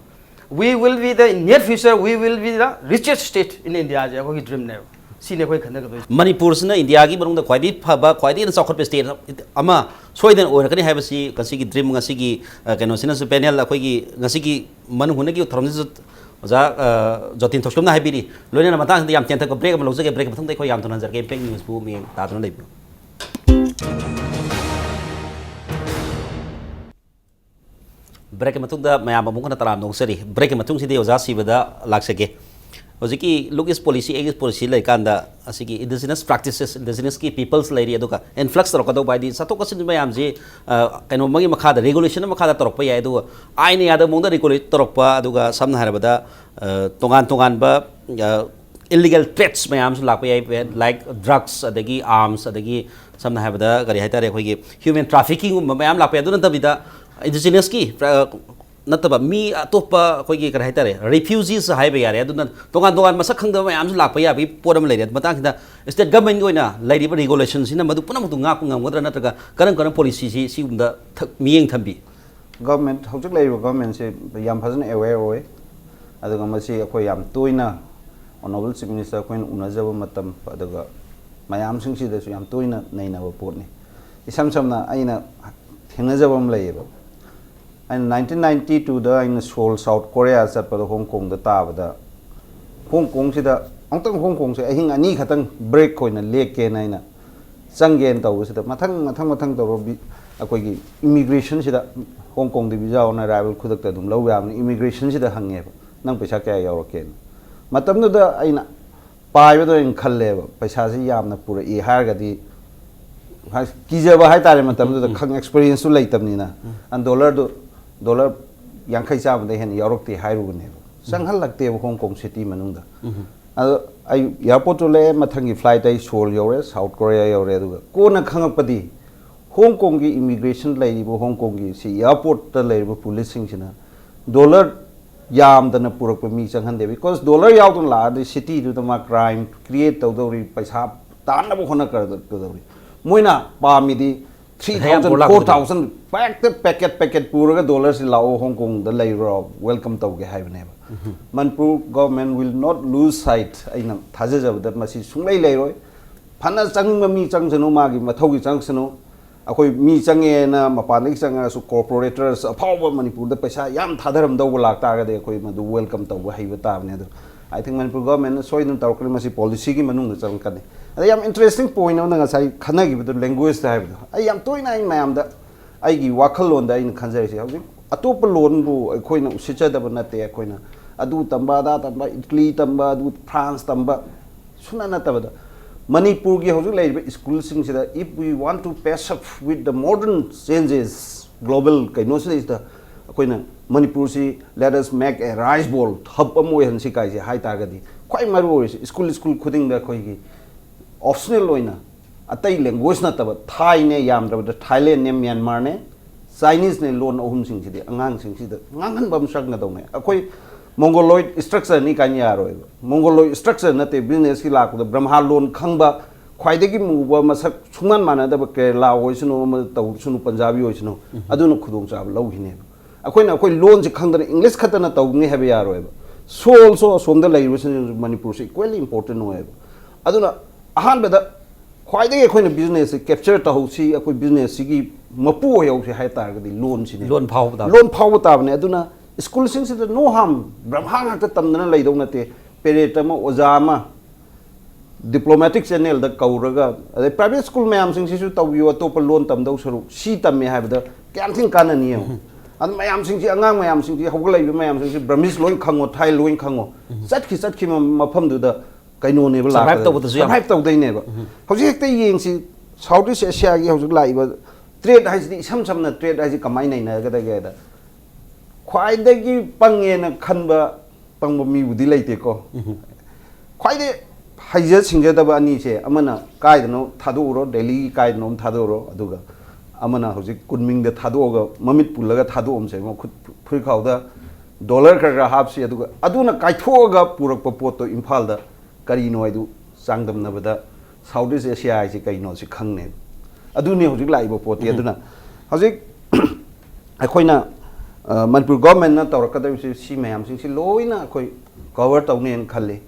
We will be the, in near future we will be the richest state in Indiaꯁꯦ ꯑꯩꯈꯣꯏꯒꯤ ꯗ꯭ꯔꯤꯝꯅꯦꯕ꯫ ꯁꯤꯅꯦ ꯑꯩꯈꯣꯏ ꯈꯟꯅꯒꯗꯣꯏꯁꯦ꯫ ꯃꯅꯤꯄꯨꯔꯁꯤꯅ ꯏꯟꯗꯤꯌꯥꯒꯤ ꯃꯅꯨꯡꯗ ꯈ꯭ꯋꯥꯏꯗꯒꯤ ꯐꯕ, ꯈ꯭ꯋꯥꯏꯗꯒꯤ ꯍꯦꯟꯅ ꯆꯥꯎꯈꯠꯄ ꯁ꯭ꯇꯦꯠ ꯑꯃ ꯁꯣꯏꯗꯅ ꯑꯣꯏꯔꯛꯀꯅꯤ ꯍꯥꯏꯕꯁꯤ ꯉꯁꯤꯒꯤ ꯗ꯭ꯔꯤꯝ, ꯉꯁꯤꯒꯤ, ꯑ, ꯀꯩꯅꯣꯁꯤꯅꯁꯨ, ꯄꯦꯅꯦꯜ, ꯑꯩꯈꯣꯏꯒꯤ ꯉꯁꯤꯒꯤ ꯃꯅꯨꯡ ꯍꯨꯠꯅꯒꯤ ꯊꯧꯔꯝꯁꯤꯁꯨ ꯑꯣꯖꯥ, ꯑ, ꯖꯣꯇꯤꯟ ꯊꯣꯛꯆꯣꯝꯅ ꯍꯥꯏꯕꯤꯔꯤ꯫ ꯂꯣꯏꯅꯅ ꯃꯇꯥꯡꯁꯤꯗ ꯌꯥꯝ ꯇꯦꯟꯊꯕ ꯕ꯭ꯔꯦꯛ ꯑꯃ ꯂꯧꯖꯒꯦ꯫ ꯕ꯭ꯔꯦꯛꯀꯤ ꯃꯇꯨꯡꯗ ꯑꯩꯈꯣꯏ ꯌꯥꯝ ꯊꯨꯅ ꯍꯟꯖꯔꯛꯀꯦ꯫ ꯏꯝꯄꯦꯛ ꯅ꯭ꯌꯨꯁꯄꯨ ꯃꯤꯠꯌꯦꯡ ꯇꯥꯗꯨꯅ ꯂꯩꯕꯤꯌꯨ꯫ ꯕ꯭ꯔꯦꯛꯀꯤ ꯃꯇꯨꯡꯗ ꯃꯌꯥꯝ ꯑꯃꯨꯛ ꯍꯟꯅ ꯇꯔꯥꯝꯅ ꯑꯣꯛꯆꯔꯤ꯫ ꯕ꯭ꯔꯦꯛꯀꯤ ꯃꯇꯨꯡꯁꯤꯗꯤ ꯑꯣꯖꯥ ꯁꯤꯕꯗ ꯂꯥꯛꯆꯒꯦ꯫ ꯍꯧꯖꯤꯛꯀꯤ Look East Policy, Act East Policy ꯂꯩꯔꯀꯥꯟꯗ ꯑꯁꯤꯒꯤ indigenous practices, indigenous ꯀꯤ peoples ꯂꯩꯔꯤ, ꯑꯗꯨꯒ influx ꯇꯧꯔꯛꯀꯗꯧꯕ, ꯍꯥꯏꯗꯤ ꯆꯠꯊꯣꯛ ꯆꯠꯁꯤꯟ ꯃꯌꯥꯝꯁꯤ, ꯑ, ꯀꯩꯅꯣ ꯑꯃꯒꯤ ꯃꯈꯥꯗ, regulation ꯑꯃ ꯃꯈꯥꯗ ꯇꯧꯔꯛꯄ ꯌꯥꯏ, ꯑꯗꯨꯒ ꯑꯥꯏꯟꯅ ꯌꯥꯗꯕ ꯃꯑꯣꯡꯗ regulate ꯇꯧꯔꯛꯄ, ꯑꯗꯨꯒ ꯁꯝꯅ ꯍꯥꯏꯔꯕꯗ, ꯑ, ꯇꯣꯉꯥꯟ ꯇꯣꯉꯥꯟꯕ, ꯑ, illegal trades ꯃꯌꯥꯝꯁꯨ ꯂꯥꯛꯄ ꯌꯥꯏ, like drugs, ꯑꯗꯒꯤ arms, ꯑꯗꯒꯤ ꯁꯝꯅ ꯍꯥꯏꯔꯕꯗ ꯀꯔꯤ ꯍꯥꯏꯇꯥꯔꯦ, ꯑꯩꯈꯣꯏꯒꯤ human trafficking ꯒꯨꯝꯕ ꯃꯌꯥꯝ ꯂꯥꯛꯄ ꯌꯥꯏ꯫ ꯑꯗꯨ ꯅꯠꯇꯕꯤꯗ indigenous ꯀꯤ, ꯑ, ꯅꯠꯇꯕ ꯃꯤ ꯑꯇꯣꯞꯄ ꯑꯩꯈꯣꯏꯒꯤ ꯀꯔꯤ ꯍꯥꯏꯇꯥꯔꯦ, ꯔꯤꯐ꯭ꯌꯨꯖꯤꯁ ꯍꯥꯏꯕ ꯌꯥꯔꯦ, ꯑꯗꯨꯅ ꯇꯣꯉꯥꯟ ꯇꯣꯉꯥꯟ ꯃꯁꯛ ꯈꯪꯗꯕ ꯃꯌꯥꯝꯁꯨ ꯂꯥꯛꯄ ꯌꯥꯕꯒꯤ ꯄꯣꯠ ꯑꯃ ꯂꯩꯔꯦ꯫ ꯑꯗꯨ ꯃꯇꯥꯡꯁꯤꯗ ꯁ꯭ꯇꯦꯠ ꯒꯚꯔꯟꯃꯦꯟꯠꯀꯤ ꯑꯣꯏꯅ ꯂꯩꯔꯤꯕ ꯔꯤꯒꯨꯂꯦꯁꯟꯁꯤꯅ ꯃꯗꯨ ꯄꯨꯝꯅꯃꯛꯇꯨ ꯉꯥꯛꯄ ꯉꯝꯒꯗ꯭ꯔꯥ, ꯅꯠꯇ꯭ꯔꯒ ꯀꯔꯝ ꯀꯔꯝꯕ ꯄꯣꯂꯤꯁꯤꯁꯤ ꯁꯤꯒꯨꯝꯕꯗ ꯊꯛ-, ꯃꯤꯠꯌꯦꯡ ꯊꯝꯕꯤ? ꯒꯚꯔꯟꯃꯦꯟꯠ, ꯍꯧꯖꯤꯛ ꯂꯩꯔꯤꯕ ꯒꯚꯔꯟꯃꯦꯟꯠꯁꯦ ꯌꯥꯝ ꯐꯖꯅ ꯑꯦꯋꯦꯌꯔ ꯑꯣꯏ꯫ ꯑꯗꯨꯒ ꯃꯁꯤ ꯑꯩꯈꯣꯏ ꯌꯥꯝ ꯇꯣꯏꯅ ꯑꯣꯅꯔꯦꯕꯜ ꯆꯤꯐ ꯃꯤꯅꯤꯁꯇꯔ ꯑꯩꯈꯣꯏꯅ ꯎꯅꯖꯕ ꯃꯇꯝ, ꯑꯗꯨꯒ ꯃꯌꯥꯝꯁꯤꯡꯁꯤꯗꯁꯨ ꯌꯥꯝ ꯇꯣꯏꯅ ꯅꯩꯅꯕ ꯄꯣꯠꯅꯤ꯫ ꯏꯁꯝ ꯁꯝꯅ ꯑꯩꯅ ꯊꯦꯡꯅꯖꯕ ꯑꯃ ꯂꯩꯌꯦꯕ꯫ ꯑꯩꯅ ꯅꯥꯏꯟꯇꯤꯟ ꯅꯥꯏꯟꯇꯤ ꯇꯨꯗ ꯑꯩꯅ ꯁꯣꯜ, ꯁꯥꯎꯠ ꯀꯣꯔꯤꯌꯥ ꯆꯠꯄꯗ ꯍꯣꯡ ꯀꯣꯡꯗ ꯇꯥꯕꯗ, ꯍꯣꯡ ꯀꯣꯡꯁꯤꯗ ꯑꯃꯨꯛꯇꯪ, ꯍꯣꯡ ꯀꯣꯡꯁꯦ ꯑꯍꯤꯡ ꯑꯅꯤ ꯈꯛꯇꯪ ꯕ꯭ꯔꯦꯛ ꯑꯣꯏꯅ ꯂꯦꯛꯀꯦꯅ ꯑꯩꯅ ꯆꯪꯒꯦꯅ ꯇꯧꯕꯁꯤꯗ, ꯃꯊꯪ ꯃꯊꯪ ꯃꯊꯪ ꯇꯧꯔ ꯕꯤ-, ꯑꯩꯈꯣꯏꯒꯤ ꯏꯃꯤꯒ꯭ꯔꯦꯁꯟꯁꯤꯗ, ꯍꯣꯡ ꯀꯣꯡꯗꯤ ꯚꯤꯖꯥ ꯑꯣꯟ ꯑꯔꯥꯏꯚꯜ ꯈꯨꯗꯛꯇ ꯑꯗꯨꯝ ꯂꯧꯕ ꯌꯥꯕꯅꯤ, ꯏꯃꯤꯒ꯭ꯔꯦꯁꯟꯁꯤꯗ ꯍꯪꯉꯦꯕ, "ꯅꯪ ꯄꯩꯁꯥ ꯀꯌꯥ ꯌꯥꯎꯔꯛꯀꯦꯅ?" ꯃꯇꯝꯗꯨꯗ ꯑꯩꯅ ꯄꯥꯏꯕꯗ ꯑꯣꯏꯅ ꯈꯜꯂꯦꯕ, ꯄꯩꯁꯥꯁꯤ ꯌꯥꯝꯅ ꯄꯨꯔꯛꯏ ꯍꯥꯏꯔꯒꯗꯤ, ꯍꯥꯏ-, ꯀꯤꯖꯕ ꯍꯥꯏꯇꯥꯔꯦ꯫ ꯃꯇꯝꯗꯨꯗ ꯈꯪ-, ꯑꯦꯛꯁꯄꯤꯔꯤꯌꯦꯟꯁꯇꯨ ꯂꯩꯇꯕꯅꯤꯅ, ꯑꯟ ꯗꯣꯂꯔꯗꯨ, ꯗꯣꯂꯔ ꯌꯥꯡꯈꯩ ꯆꯥꯝꯃꯗ ꯍꯦꯟꯅ ꯌꯥꯎꯔꯛꯇꯦ ꯍꯥꯏꯔꯨꯕꯅꯦꯕ꯫ ꯆꯪꯍꯜꯂꯛꯇꯦꯕ ꯍꯣꯡ ꯀꯣꯡ ꯁꯤꯇꯤ ꯃꯅꯨꯡꯗ꯫ ꯑꯗꯣ ꯑꯩ ꯑꯦꯌꯥꯔꯄꯣꯔꯠꯇꯨ ꯂꯩꯔꯦ, ꯃꯊꯪꯒꯤ ꯐ꯭ꯂꯥꯏꯠ ꯑꯩ ꯁꯣꯜ ꯌꯧꯔꯦ, ꯁꯥꯎꯠ ꯀꯣꯔꯤꯌꯥ ꯌꯧꯔꯦ꯫ ꯑꯗꯨꯒ ꯀꯣꯟꯅ ꯈꯪꯉꯛꯄꯗꯤ, ꯍꯣꯡ ꯀꯣꯡꯒꯤ ꯏꯃꯤꯒ꯭ꯔꯦꯁꯟ ꯂꯩꯔꯤꯕ, ꯍꯣꯡ ꯀꯣꯡꯒꯤ ꯁꯤ ꯑꯦꯌꯥꯔꯄꯣꯔꯠꯇ ꯂꯩꯔꯤꯕ ꯄꯨꯂꯤꯁꯁꯤꯡꯁꯤꯅ ꯗꯣꯂꯔ ꯌꯥꯝꯗꯅ ꯄꯨꯔꯛꯄ ꯃꯤ ꯆꯪꯍꯟꯗꯦ, ꯕꯤꯀꯣꯁ ꯗꯣꯂꯔ ꯌꯥꯎꯗꯅ ꯂꯥꯛꯑꯗꯤ ꯁꯤꯇꯤꯗꯨꯗ ꯃꯥ ꯀ꯭ꯔꯥꯏꯝ ꯀ꯭ꯔꯤꯌꯦꯠ ꯇꯧꯗꯧꯔꯤ, ꯄꯩꯁꯥ ꯇꯥꯟꯅꯕ ꯍꯣꯠꯅꯀꯗꯧꯔꯤ꯫ ꯃꯣꯏꯅ ꯄꯥꯝꯃꯤꯗꯤ ꯊ꯭ꯔꯤ ꯄꯩꯁꯥ ꯌꯥꯝ ꯊꯥꯎꯖꯟ, ꯄꯨꯔꯛꯄꯗꯣ꯫ Four thousand packet packet packet ꯄꯨꯔꯒ ꯗꯣꯂꯔꯁꯤ ꯂꯥꯛꯑꯣ, ꯍꯣꯡ ꯀꯣꯡꯗ ꯂꯩꯔꯣ, ꯋꯦꯜꯀꯝ ꯇꯧꯒꯦ ꯍꯥꯏꯕꯅꯦꯕ꯫ Manipur government will not lose sight, ꯑꯩꯅ ꯊꯥꯖꯖꯕꯗ ꯃꯁꯤ ꯁꯨꯡꯂꯩ ꯂꯩꯔꯣꯏ꯫ ꯐꯅ ꯆꯪꯅꯤꯡꯕ ꯃꯤ ꯆꯪꯁꯅꯨ, ꯃꯥꯒꯤ ꯃꯊꯧꯒꯤ ꯆꯪꯁꯅꯨ꯫ ꯑꯩꯈꯣꯏ ꯃꯤ ꯆꯪꯉꯦꯅ ꯃꯄꯥꯟꯗꯒꯤ ꯆꯪꯉꯒꯁꯨ ꯀꯣꯔꯄꯣꯔꯦꯇꯔꯁ ꯑꯐꯥꯎꯕ ꯃꯅꯤꯄꯨꯔꯗ ꯄꯩꯁꯥ ꯌꯥꯝ ꯊꯥꯗꯔꯝꯗꯧꯕ ꯂꯥꯛꯇꯥꯔꯒꯗꯤ ꯑꯩꯈꯣꯏ ꯃꯗꯨ ꯋꯦꯜꯀꯝ ꯇꯧꯕ ꯍꯩꯕ ꯇꯥꯕꯅꯤ꯫ ꯑꯗꯨ, I think, ꯃꯅꯤꯄꯨꯔ ꯒꯣꯔꯃꯦꯟꯅ ꯁꯣꯏꯗꯅ ꯇꯧꯔꯛꯀꯅꯤ, ꯃꯁꯤ ꯄꯣꯂꯤꯁꯤꯒꯤ ꯃꯅꯨꯡꯗ ꯆꯪꯂꯛꯀꯅꯤ꯫ ꯑꯗ ꯌꯥꯝ ꯏꯟꯇꯔꯦꯁꯇꯤꯡ ꯄꯣꯏꯟ ꯑꯃꯅ ꯉꯁꯥꯏ ꯈꯟꯅꯈꯤꯕꯗꯣ, ꯂꯦꯡꯒ꯭ꯋꯦꯖꯇ ꯍꯥꯏꯕꯗꯣ, ꯑꯩ ꯌꯥꯝ ꯇꯣꯏꯅ ꯑꯩ ꯃꯌꯥꯝꯗ ꯑꯩꯒꯤ ꯋꯥꯈꯜꯂꯣꯟꯗ ꯑꯩꯅ ꯈꯟꯖꯔꯤꯁꯦ, ꯍꯧꯖꯤꯛ ꯑꯇꯣꯞꯄ ꯂꯣꯟꯕꯨ ꯑꯩꯈꯣꯏꯅ ꯎꯁꯤꯠꯆꯗꯕ ꯅꯠꯇꯦ꯫ ꯑꯩꯈꯣꯏꯅ ꯑꯗꯨ ꯇꯝꯕ, ꯑꯗꯥ ꯇꯝꯕ, ꯏꯇꯂꯤ ꯇꯝꯕ, ꯑꯗꯨ ꯐ꯭ꯔꯥꯟꯁ ꯇꯝꯕ, ꯁꯨꯅ ꯅꯠꯇꯕꯗ, ꯃꯅꯤꯄꯨꯔꯒꯤ ꯍꯧꯖꯤꯛ ꯂꯩꯔꯤꯕ ꯁ꯭ꯀꯨꯜꯁꯤꯡꯁꯤꯗ, if we want to pass up with the modern changes, global ꯀꯩꯅꯣꯁꯤꯗꯩꯁꯤꯗ ꯑꯩꯈꯣꯏꯅ ꯃꯅꯤꯄꯨꯔꯁꯤ let us make a rice bowl hub ꯑꯃ ꯑꯣꯏꯍꯟꯁꯤ ꯀꯥꯏꯁꯦ ꯍꯥꯏ ꯇꯥꯔꯒꯗꯤ, ꯈ꯭ꯋꯥꯏ ꯃꯔꯨ ꯑꯣꯏꯔꯤꯁꯦ ꯁ꯭ꯀꯨꯜ, ꯁ꯭ꯀꯨꯜ ꯈꯨꯗꯤꯡꯗ ꯑꯩꯈꯣꯏꯒꯤ ꯑꯣꯞꯁꯅꯦꯜ ꯑꯣꯏꯅ ꯑꯇꯩ ꯂꯦꯡꯒ꯭ꯋꯦꯖ ꯅꯠꯇꯕ, ꯊꯥꯏꯅꯦ, ꯌꯥꯝꯗ꯭ꯔꯕꯗ ꯊꯥꯏꯂꯦꯟꯅꯦ, ꯃ꯭ꯌꯥꯟꯃꯥꯔꯅꯦ, Chineseꯅꯦ ꯂꯣꯟ ꯑꯍꯨꯝꯁꯤꯡꯁꯤꯗꯤ ꯑꯉꯥꯡꯁꯤꯡꯁꯤꯗ ꯉꯥꯡꯍꯟꯕ ꯑꯃ ꯆꯪꯒꯗꯧꯅꯦ꯫ ꯑꯩꯈꯣꯏ Mongoloid structureꯅꯤ ꯀꯥꯏꯅ ꯌꯥꯔꯣꯏꯕ꯫ Mongoloid structure ꯅꯠꯇꯦ꯫ Businessꯀꯤ ꯂꯥꯛꯄꯗ ꯕ꯭ꯔꯍꯃꯥ ꯂꯣꯟ ꯈꯪꯕ ꯈ꯭ꯋꯥꯏꯗꯒꯤ ꯃꯨꯕ, ꯃꯁꯛ ꯁꯨꯡꯃꯥꯟ ꯃꯥꯟꯅꯗꯕ ꯀꯦꯔꯂꯥ ꯑꯣꯏꯁꯅꯨ, ꯑꯃ ꯇꯧꯁꯅꯨ, ꯄꯟꯖꯥꯕꯤ ꯑꯣꯏꯁꯅꯨ, ꯑꯗꯨꯅ ꯈꯨꯗꯣꯡꯆꯥꯕ ꯂꯧꯈꯤꯅꯦꯕ꯫ ꯑꯩꯈꯣꯏꯅ ꯑꯩꯈꯣꯏ ꯂꯣꯟꯁꯦ ꯈꯪꯗꯅ English ꯈꯛꯇꯅ ꯇꯧꯅꯤ ꯍꯥꯏꯕ ꯌꯥꯔꯣꯏꯕ꯫ So also ꯑꯁꯣꯝꯗ ꯂꯩꯔꯤꯕꯁꯤꯡꯁꯨ ꯃꯅꯤꯄꯨꯔꯁꯦ equally important ꯑꯣꯏꯌꯦꯕ꯫ ꯑꯗꯨꯅ ꯑꯍꯥꯟꯕꯗ ꯈ꯭ꯋꯥꯏꯗꯒꯤ ꯑꯩꯈꯣꯏꯅ businessꯁꯦ capture ꯇꯧꯍꯧꯁꯤ, ꯑꯩꯈꯣꯏ businessꯁꯤꯒꯤ ꯃꯄꯨ ꯑꯣꯏꯍꯧꯁꯤ ꯍꯥꯏ ꯇꯥꯔꯒꯗꯤ ꯂꯣꯟꯁꯤꯅꯦ꯫ ꯂꯣꯟ ꯐꯥꯎꯕ ꯇꯥꯕꯅꯤ꯫ ꯂꯣꯟ ꯐꯥꯎꯕ ꯇꯥꯕꯅꯦ꯫ ꯑꯗꯨꯅ schoolꯁꯤꯡꯁꯤꯗ no harm, ꯕ꯭ꯔꯍꯃꯥ ꯉꯥꯛꯇ ꯇꯝꯗꯅ ꯂꯩꯗꯧ ꯅꯠꯇꯦ꯫ Parent ꯑꯃ, ꯑꯣꯖꯥ ꯑꯃ, diplomatic channelꯗ ꯀꯧꯔꯒ, ꯑꯗꯩ private school ꯃꯌꯥꯝꯁꯤꯡꯁꯤꯁꯨ ꯇꯧꯕꯤꯌꯨ, ꯑꯇꯣꯞꯄ ꯂꯣꯟ ꯇꯝꯗꯧ ꯁꯔꯨꯛ ꯁꯤ ꯇꯝꯃꯦ ꯍꯥꯏꯕꯗ ꯀꯌꯥꯝ ꯊꯤꯅ ꯀꯥꯟꯅꯅꯤ ꯌꯦꯡꯉꯨ꯫ ꯑꯗꯨ ꯃꯌꯥꯝꯁꯤꯡꯁꯤ, ꯑꯉꯥꯡ ꯃꯌꯥꯝꯁꯤꯡꯁꯤ, ꯍꯧꯒꯠꯂꯛꯏꯕ ꯃꯌꯥꯝꯁꯤꯡꯁꯤ Burmese ꯂꯣꯏ ꯈꯪꯉꯣ, Thai ꯂꯣꯏ ꯈꯪꯉꯣ, ꯆꯠꯈꯤ ꯆꯠꯈꯤꯕ ꯃꯐꯝꯗꯨꯗ ꯀꯩꯅꯣꯅꯦꯕ, survive ꯂꯥꯛꯀꯗꯣꯏ-, ꯇꯧꯕꯗꯁꯨ ꯌꯥꯝ survive ꯇꯧꯗꯣꯏꯅꯦꯕ꯫ ꯍꯧꯖꯤꯛ ꯍꯦꯛꯇ ꯌꯦꯡꯁꯤ, South East Asiaꯒꯤ ꯍꯧꯖꯤꯛ ꯂꯥꯛꯏꯕ threat ꯍꯥꯏꯁꯤꯗꯤ, ꯏꯁꯝ ꯁꯝꯅ threat ꯍꯥꯏꯁꯤ ꯀꯃꯥꯏꯅ ꯅꯩꯅꯒꯗꯒꯦꯗ, ꯈ꯭ꯋꯥꯏꯗꯒꯤ ꯄꯪꯉꯦꯅ ꯈꯟꯕ ꯄꯪꯕ ꯃꯤꯕꯨꯗꯤ ꯂꯩꯇꯦꯀꯣ꯫ ꯈ꯭ꯋꯥꯏꯗꯒꯤ ꯍꯩꯖ ꯁꯤꯡꯖꯗꯕ ꯑꯅꯤꯁꯦ, ꯑꯃꯅ ꯀꯥꯏꯗꯅꯣ ꯊꯥꯗꯣꯛꯎꯔꯣ, ꯗꯦꯜꯂꯤ ꯀꯥꯏꯗꯅꯣ ꯑꯃ ꯊꯥꯗꯣꯛꯎꯔꯣ, ꯑꯗꯨꯒ ꯑꯃꯅ ꯍꯧꯖꯤꯛ ꯀꯨꯟꯃꯤꯡꯗ ꯊꯥꯗꯣꯛꯑꯒ ꯃꯃꯤꯠ ꯄꯨꯜꯂꯒ ꯊꯥꯗꯣꯛꯑꯝꯁꯦ, ꯃꯈꯨꯠ ꯐꯨꯔꯤꯠꯈꯥꯎꯗ dollar ꯈꯔ ꯈꯔ ꯍꯥꯞꯁꯤ, ꯑꯗꯨꯒ ꯑꯗꯨꯅ ꯀꯥꯏꯊꯣꯛꯑꯒ ꯄꯨꯔꯛꯄ ꯄꯣꯠꯇꯣ ꯏꯝꯐꯥꯜꯗ ꯀꯔꯤꯅꯣ ꯍꯥꯏꯗꯨ ꯆꯥꯡꯗꯝꯅꯕꯗ South East Asia ꯍꯥꯏꯁꯤ ꯀꯩꯅꯣ ꯁꯤ ꯈꯪꯅꯦꯕ꯫ ꯑꯗꯨꯅꯤ ꯍꯧꯖꯤꯛ ꯂꯥꯛꯏꯕ ꯄꯣꯠꯇꯤ꯫ ꯑꯗꯨꯅ ꯍꯧꯖꯤꯛ ꯑꯩꯈꯣꯏꯅ, ꯑ, ꯃꯅꯤꯄꯨꯔ governmentꯅ ꯇꯧꯔꯛꯀꯗꯧꯔꯤꯁꯤ ꯁꯤ ꯃꯌꯥꯝꯁꯤꯡꯁꯤ ꯂꯣꯏꯅ ꯑꯩꯈꯣꯏ cover ꯇꯧꯅꯦꯅ ꯈꯜꯂꯤ꯫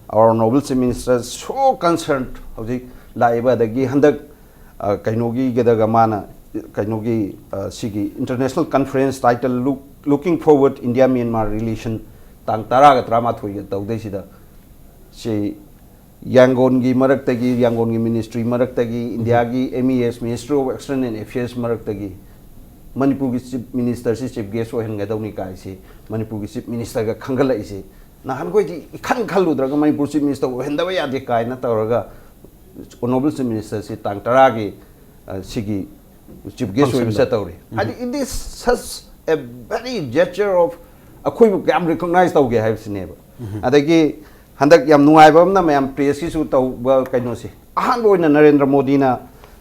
Our honourable Chief Minister so concerned ꯍꯧꯖꯤꯛ ꯂꯥꯛꯏꯕ, ꯑꯗꯒꯤ ꯍꯟꯗꯛ, ꯑ, ꯀꯩꯅꯣꯒꯤꯗꯒ ꯃꯥꯅ ꯀꯩꯅꯣꯒꯤ, ꯑ, ꯁꯤꯒꯤ international conference title Look, Looking Forward India Myanmar Relation ꯇꯥꯡ ꯇꯔꯥꯒ ꯇꯔꯥꯃꯥꯊꯣꯏꯒ ꯇꯧꯗꯣꯏꯁꯤꯗ ꯁꯤ ꯌꯥꯡꯒꯣꯟꯒꯤ ꯃꯔꯛꯇꯒꯤ, ꯌꯥꯡꯒꯣꯟꯒꯤ ministry ꯃꯔꯛꯇꯒꯤ, ꯏꯟꯗꯤꯌꯥꯒꯤ M E S, Ministry of External Affairs ꯃꯔꯛꯇꯒꯤ ꯃꯅꯤꯄꯨꯔꯒꯤ Chief Ministerꯁꯤ chief guest ꯑꯣꯏꯍꯟꯒꯗꯧꯅꯤ ꯀꯥꯏꯁꯤ ꯃꯅꯤꯄꯨꯔꯒꯤ Chief Ministerꯒ ꯈꯟꯒꯠꯂꯛꯏꯁꯤ ꯅꯍꯥꯟꯈꯣꯏꯗꯤ ꯏꯈꯟ ꯈꯜꯂꯨꯗ꯭ꯔꯒ ꯃꯅꯤꯄꯨꯔ Chief Minister ꯑꯣꯏꯍꯟꯗꯕ ꯌꯥꯗꯦ ꯀꯥꯏꯅ ꯇꯧꯔꯒ honourable Chief Ministerꯁꯤ ꯇꯥꯡ ꯇꯔꯥꯒꯤ, ꯑ, ꯁꯤꯒꯤ chief guest ꯑꯣꯏꯕ functionꯗ ꯆꯠꯇꯧꯔꯤ꯫ ꯍꯥꯏꯗꯤ, it is such a very gesture of ꯑꯩꯈꯣꯏꯕꯨ ꯀꯌꯥꯝ recognize ꯇꯧꯒꯦ ꯍꯥꯏꯕꯁꯤꯅꯦꯕ꯫ ꯑꯗꯒꯤ ꯍꯟꯗꯛ ꯌꯥꯝ ꯅꯨꯡꯉꯥꯏꯕ ꯑꯃꯅ ꯃꯌꯥꯝ pressꯀꯤꯁꯨ ꯇꯧꯕ ꯀꯩꯅꯣꯁꯦ, ꯑꯍꯥꯟꯕ ꯑꯣꯏꯅ ꯅꯔꯦꯟꯗ꯭ꯔ ꯃꯣꯗꯤꯅ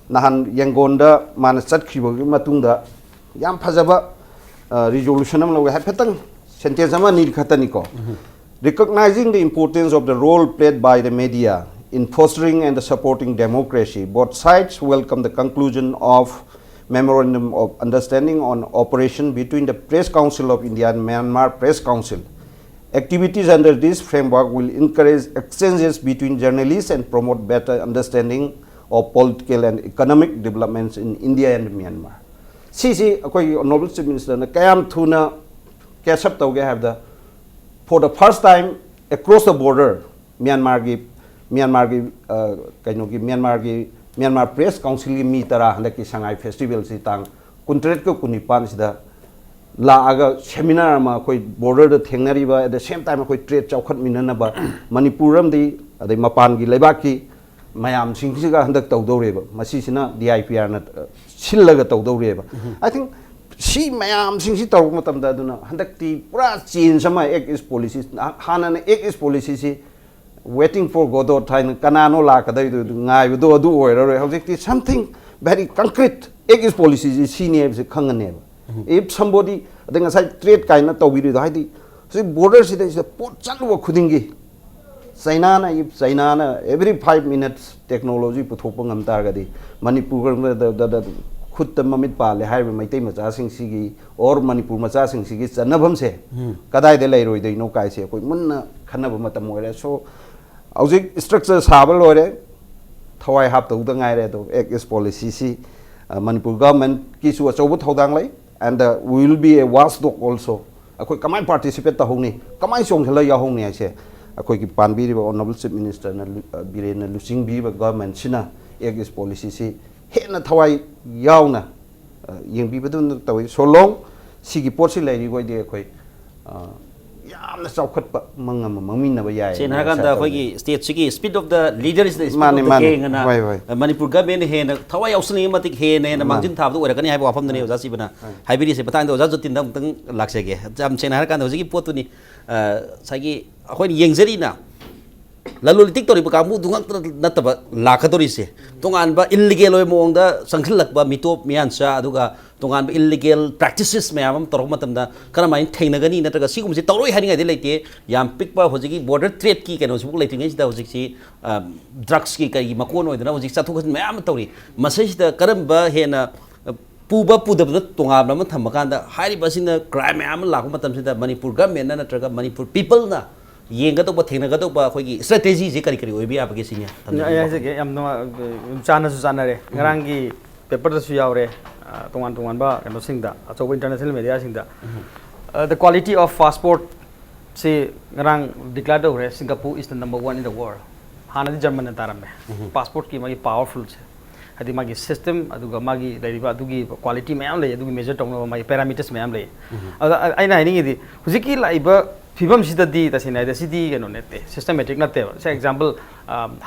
ꯅꯍꯥꯟ ꯌꯦꯡꯒꯣꯟꯗ ꯃꯥꯅ ꯆꯠꯈꯤꯕꯒꯤ ꯃꯇꯨꯡꯗ ꯌꯥꯝ ꯐꯖꯕ ꯔꯤꯖꯣꯂꯨꯁꯟ ꯑꯃ ꯂꯧꯋꯦ꯫ ꯍꯥꯏꯐꯦꯠꯇꯪ ꯁꯦꯟꯇꯦꯟꯁ ꯑꯃ ꯑꯅꯤ ꯈꯛꯇꯅꯤꯀꯣ꯫ Recognizing the importance of the role played by the media in fostering and supporting democracy, both sides welcome the conclusion of Memorandum of Understanding on Operation between the Press Council of India and Myanmar Press Council. Activities under this framework will encourage exchanges between journalists and promote better understanding of political and economic developments in India and Myanmar. ꯁꯤꯁꯤ ꯑꯩꯈꯣꯏꯒꯤ Honourable Chief Minister ꯅ ꯀꯌꯥꯝ ꯊꯨꯅ catch up ꯇꯧꯒꯦ ꯍꯥꯏꯕꯗ, for the first time across the border, ꯃ꯭ꯌꯥꯟꯃꯥꯔꯒꯤ, ꯃ꯭ꯌꯥꯟꯃꯥꯔꯒꯤ, ꯑ, ꯀꯩꯅꯣꯒꯤ, ꯃ꯭ꯌꯥꯟꯃꯥꯔꯒꯤ, Myanmar Press Council ꯒꯤ ꯃꯤ ꯇꯔꯥ ꯍꯟꯗꯛꯀꯤ ꯁꯉꯥꯏ festival ꯁꯤ ꯇꯥꯡ ꯀꯨꯟꯇꯔꯦꯠꯀ ꯀꯨꯟꯅꯤꯄꯥꯟ ꯁꯤꯗ ꯂꯥꯛꯑꯒ seminar ꯑꯃ, ꯑꯩꯈꯣꯏ border ꯗ ꯊꯦꯡꯅꯔꯤꯕ, at the same time ꯑꯩꯈꯣꯏ trade ꯆꯥꯎꯈꯠꯃꯤꯟꯅꯅꯕ ꯃꯅꯤꯄꯨꯔ ꯑꯃꯗꯤ ꯑꯗꯩ ꯃꯄꯥꯟꯒꯤ ꯂꯩꯕꯥꯛꯀꯤ ꯃꯌꯥꯝꯁꯤꯡꯁꯤꯒ ꯍꯟꯗꯛ ꯇꯧꯗꯧꯔꯦꯕ꯫ ꯃꯁꯤꯁꯤꯅ D I P R ꯅ, ꯑ, ꯁꯤꯜꯂꯒ ꯇꯧꯗꯧꯔꯦꯕ꯫ I think ꯁꯤ ꯃꯌꯥꯝꯁꯤꯡꯁꯤ ꯇꯧꯔꯛꯄ ꯃꯇꯝꯗ, ꯑꯗꯨꯅ ꯍꯟꯗꯛꯇꯤ ꯄꯨꯔꯥ change ꯑꯃ, Act East Policy, ꯍꯥꯟꯅꯅ Act East Policy ꯁꯤ waiting for Godot ꯍꯥꯏꯅ ꯀꯅꯥꯅꯣ ꯂꯥꯛꯀꯗꯧꯔꯤꯗꯣ ꯑꯗꯨ ꯉꯥꯏꯕꯗꯣ ꯑꯗꯨ ꯑꯣꯏꯔꯔꯣꯏ꯫ ꯍꯧꯖꯤꯛꯇꯤ something very concrete, Act East Policy ꯁꯤ ꯁꯤꯅꯤ ꯍꯥꯏꯕꯁꯤ ꯈꯪꯉꯅꯦꯕ꯫ If somebody, ꯑꯗꯩ ꯉꯁꯥꯏ trade ꯀꯥꯏꯅ ꯇꯧꯕꯤꯔꯤꯗꯣ, ꯍꯥꯏꯗꯤ ꯍꯧꯖꯤꯛ border ꯁꯤꯗꯩꯁꯤꯗ ꯄꯣꯠ ꯆꯠꯂꯨꯕ ꯈꯨꯗꯤꯡꯒꯤ ꯆꯩꯅꯥꯅ, if ꯆꯩꯅꯥꯅ every five minutes technology ꯄꯨꯊꯣꯛꯄ ꯉꯝ ꯇꯥꯔꯒꯗꯤ, ꯃꯅꯤꯄꯨꯔꯗ, ꯗ, ꯗ, ꯈꯨꯠꯇ ꯃꯃꯤꯠ ꯄꯥꯜꯂꯦ ꯍꯥꯏꯔꯤꯕ ꯃꯩꯇꯩ ꯃꯆꯥꯁꯤꯡꯁꯤꯒꯤ or ꯃꯅꯤꯄꯨꯔ ꯃꯆꯥꯁꯤꯡꯁꯤꯒꯤ ꯆꯟꯅꯐꯝꯁꯦ ꯀꯗꯥꯏꯗ ꯂꯩꯔꯣꯏꯗꯣꯏꯅꯣ ꯀꯥꯏꯁꯦ ꯑꯩꯈꯣꯏ ꯃꯨꯟꯅ ꯈꯟꯅꯕ ꯃꯇꯝ ꯑꯣꯏꯔꯦ꯫ So, ꯍꯧꯖꯤꯛ structure ꯁꯥꯕ ꯂꯣꯏꯔꯦ, ꯊꯋꯥꯏ ꯍꯥꯞꯇꯧꯗ ꯉꯥꯏꯔꯦ꯫ ꯑꯗꯣ Act East Policy ꯁꯤ, ꯑ, ꯃꯅꯤꯄꯨꯔ government ꯀꯤꯁꯨ ꯑꯆꯧꯕ ꯊꯧꯗꯥꯡ ꯂꯩ, and, uh, we will be a watchdog also꯫ ꯑꯩꯈꯣꯏ ꯀꯃꯥꯏꯅ participate ꯇꯧꯍꯧꯅꯤ, ꯀꯃꯥꯏꯅ ꯆꯣꯡꯁꯤꯜꯂꯒ ꯌꯥꯎꯍꯧꯅꯤ ꯍꯥꯏꯁꯦ, ꯑꯩꯈꯣꯏꯒꯤ ꯄꯥꯟꯕꯤꯔꯤꯕ Honourable Chief Minister ꯅ ꯂꯨ-, ꯑ, ꯕꯤꯔꯦꯟꯅ ꯂꯨꯆꯤꯡꯕꯤꯔꯤꯕ government ꯁꯤꯅ Act East Policy ꯁꯤ ꯍꯦꯟꯅ ꯊꯋꯥꯏ ꯌꯥꯎꯅ, ꯑ, ꯌꯦꯡꯕꯤꯕꯗꯨꯅ ꯇꯧꯋꯤ꯫ So long ꯁꯤꯒꯤ ꯄꯣꯠꯁꯤ ꯂꯩꯔꯤꯈꯣꯏꯗꯤ ꯑꯩꯈꯣꯏ, ꯑ, ꯌꯥꯝꯅ ꯆꯥꯎꯈꯠꯄ ꯃꯪ ꯑꯃ ꯃꯪꯃꯤꯟꯅꯕ ꯌꯥꯏ ꯁꯦꯡꯅ ꯍꯥꯏꯔꯀꯥꯟꯗ ꯍꯥꯏꯅ ꯑꯩꯈꯣꯏꯒꯤ state ꯁꯤꯒꯤ spirit of the leader is the spirit ꯃꯥꯅꯦ, of the ꯃꯥꯅꯦ꯫ Gang ꯑꯅ, ꯍꯣꯏ, ꯍꯣꯏ꯫ ꯑ, ꯃꯅꯤꯄꯨꯔ government ꯍꯦꯟꯅ ꯊꯋꯥꯏ ꯌꯥꯎꯁꯟꯅꯤꯡꯉꯤ ꯃꯇꯤꯛ ꯍꯦꯟꯅ ꯍꯦꯟꯅ ꯃꯥꯅꯦ꯫ ꯃꯥꯡꯖꯤꯟ ꯊꯥꯕꯗ ꯑꯣꯏꯔꯛꯀꯅꯤ ꯍꯥꯏꯕ ꯋꯥꯐꯝꯗꯨꯅꯤ ꯑꯣꯖꯥ ꯁꯤꯕꯅ ꯍꯥꯏꯕꯤꯔꯤꯁꯦ꯫ ꯃꯇꯥꯡꯗ ꯑꯣꯖꯥ ꯖꯣꯇꯤꯟꯗ ꯑꯃꯨꯛꯇꯪ ꯂꯥꯛꯆꯒꯦ꯫ ꯌꯥꯝ ꯁꯦꯡꯅ ꯍꯥꯏꯔꯀꯥꯟꯗ ꯍꯧꯖꯤꯛꯀꯤ ꯄꯣꯠꯇꯨꯅꯤ, ꯑ, ꯉꯁꯥꯏꯒꯤ ꯑꯩꯈꯣꯏꯅ ꯌꯦꯡꯖꯔꯤꯅ ꯂꯂꯣꯟ ꯏꯇꯤꯛ ꯇꯧꯔꯤꯕ ꯀꯥꯡꯕꯨꯗꯨ ꯉꯛꯇ ꯅꯠꯇꯕ ꯂꯥꯛꯀꯗꯧꯔꯤꯁꯦ, ꯇꯣꯉꯥꯟꯕ ꯏꯜꯂꯤꯒꯦꯜ ꯑꯣꯏꯕ ꯃꯑꯣꯡꯗ ꯆꯪꯁꯤꯜꯂꯛꯄ ꯃꯤꯇꯣꯞ ꯃꯤꯌꯥꯟꯆꯥ, ꯑꯗꯨꯒ ꯇꯣꯉꯥꯟꯕ ꯏꯜꯂꯤꯒꯦꯜ ꯄ꯭ꯔꯦꯛꯇꯤꯁꯦꯁ ꯃꯌꯥꯝ ꯑꯃ ꯇꯧꯔꯛꯄ ꯃꯇꯝꯗ ꯀꯔꯝꯍꯥꯏꯅ ꯊꯦꯡꯅꯒꯅꯤ? ꯅꯠꯇ꯭ꯔꯒ ꯁꯤꯒꯨꯝꯕꯁꯤ ꯇꯧꯔꯣꯏ ꯍꯥꯏꯅꯤꯡꯉꯥꯏꯗꯤ ꯂꯩꯇꯦ꯫ ꯌꯥꯝ ꯄꯤꯛꯄ ꯍꯧꯖꯤꯛꯀꯤ ꯕꯣꯔꯗꯔ ꯇ꯭ꯔꯦꯗꯀꯤ ꯀꯩꯅꯣꯁꯤꯕꯨ ꯂꯩꯇ꯭ꯔꯤꯉꯩꯁꯤꯗ ꯍꯧꯖꯤꯛꯁꯤ ꯗ꯭ꯔꯛꯁꯀꯤ ꯀꯩꯒꯤ ꯃꯀꯣꯟ ꯑꯣꯏꯗꯅ ꯍꯧꯖꯤꯛ ꯆꯠꯊꯣꯛ ꯆꯠꯁꯤꯟ ꯃꯌꯥꯝ ꯑꯃ ꯇꯧꯔꯤ꯫ ꯃꯁꯤꯁꯤꯗ ꯀꯔꯝꯕ ꯍꯦꯟꯅ ꯄꯨꯕ ꯄꯨꯗꯕꯗ ꯇꯣꯉꯥꯟꯕ ꯑꯃ ꯊꯝꯃꯀꯥꯟꯗ, ꯍꯥꯏꯔꯤꯕ ꯑꯁꯤꯅ ꯀ꯭ꯔꯥꯏꯝ ꯃꯌꯥꯝ ꯑꯃ ꯂꯥꯛꯄ ꯃꯇꯝꯁꯤꯗ ꯃꯅꯤꯄꯨꯔ ꯒꯃꯦꯟꯅ ꯅꯠꯇ꯭ꯔꯒ ꯃꯅꯤꯄꯨꯔ ꯄꯤꯄꯜꯅ ꯌꯦꯡꯒꯗꯧꯕ, ꯊꯦꯡꯅꯒꯗꯧꯕ ꯑꯩꯈꯣꯏꯒꯤ ꯁ꯭ꯇ꯭ꯔꯦꯇꯦꯖꯤꯁꯦ ꯀꯔꯤ ꯀꯔꯤ ꯑꯣꯏꯕ ꯌꯥꯕꯒꯦ ꯁꯤꯅꯤ ꯊꯝꯖꯅꯤꯡꯕ꯫ ꯑꯩ ꯍꯥꯏꯖꯒꯦ, ꯌꯥꯝ ꯅꯨꯡꯉꯥꯏ, ꯌꯥꯝ ꯆꯥꯟꯅꯁꯨ ꯆꯥꯟꯅꯔꯦ꯫ ꯉꯔꯥꯡꯒꯤ ꯄꯦꯄꯔꯗꯁꯨ ꯌꯥꯎꯔꯦ, ꯑ, ꯇꯣꯉꯥꯟ ꯇꯣꯉꯥꯟꯕ ꯀꯩꯅꯣꯁꯤꯡꯗ, ꯑꯆꯧꯕ international ꯃꯦꯗꯤꯌꯥꯁꯤꯡꯗ꯫ The quality of passport ꯁꯤ ꯉꯔꯥꯡ declare ꯇꯧꯈ꯭ꯔꯦ, Singapore is the number one in the world꯫ ꯍꯥꯟꯅꯗꯤ ꯖꯔꯃꯟꯅ ꯇꯥꯔꯝꯃꯦ ꯄꯥꯁꯄꯣꯔꯠꯀꯤ ꯃꯥꯒꯤ ꯄꯥꯋꯔꯐꯨꯜꯁꯦ, ꯍꯥꯏꯗꯤ ꯃꯥꯒꯤ ꯁꯤꯁꯇꯦꯝ, ꯑꯗꯨꯒ ꯃꯥꯒꯤ ꯂꯩꯔꯤꯕ ꯑꯗꯨꯒꯤ ꯀ꯭ꯋꯥꯂꯤꯇꯤ ꯃꯌꯥꯝ ꯂꯩ, ꯑꯗꯨꯒꯤ ꯃꯦꯖꯔ ꯇꯧꯅꯕ ꯃꯥꯒꯤ ꯄꯦꯔꯥꯃꯤꯇꯔꯁ ꯃꯌꯥꯝ ꯂꯩ꯫ ꯑꯗ ꯑ- ꯑꯩꯅ ꯍꯥꯏꯅꯤꯡꯉꯤꯗꯤ, ꯍꯧꯖꯤꯛꯀꯤ ꯂꯥꯛꯏꯕ ꯐꯤꯕꯝꯁꯤꯗꯗꯤ ꯇꯁꯦꯡꯅ ꯍꯥꯏꯗꯤ ꯁꯤꯗꯤ ꯀꯩꯅꯣ ꯅꯠꯇꯦ, ꯁꯤꯁꯇꯃꯦꯇꯤꯛ ꯅꯠꯇꯦꯕ꯫ ꯁꯦ ꯑꯦꯛꯖꯥꯝꯄꯜ,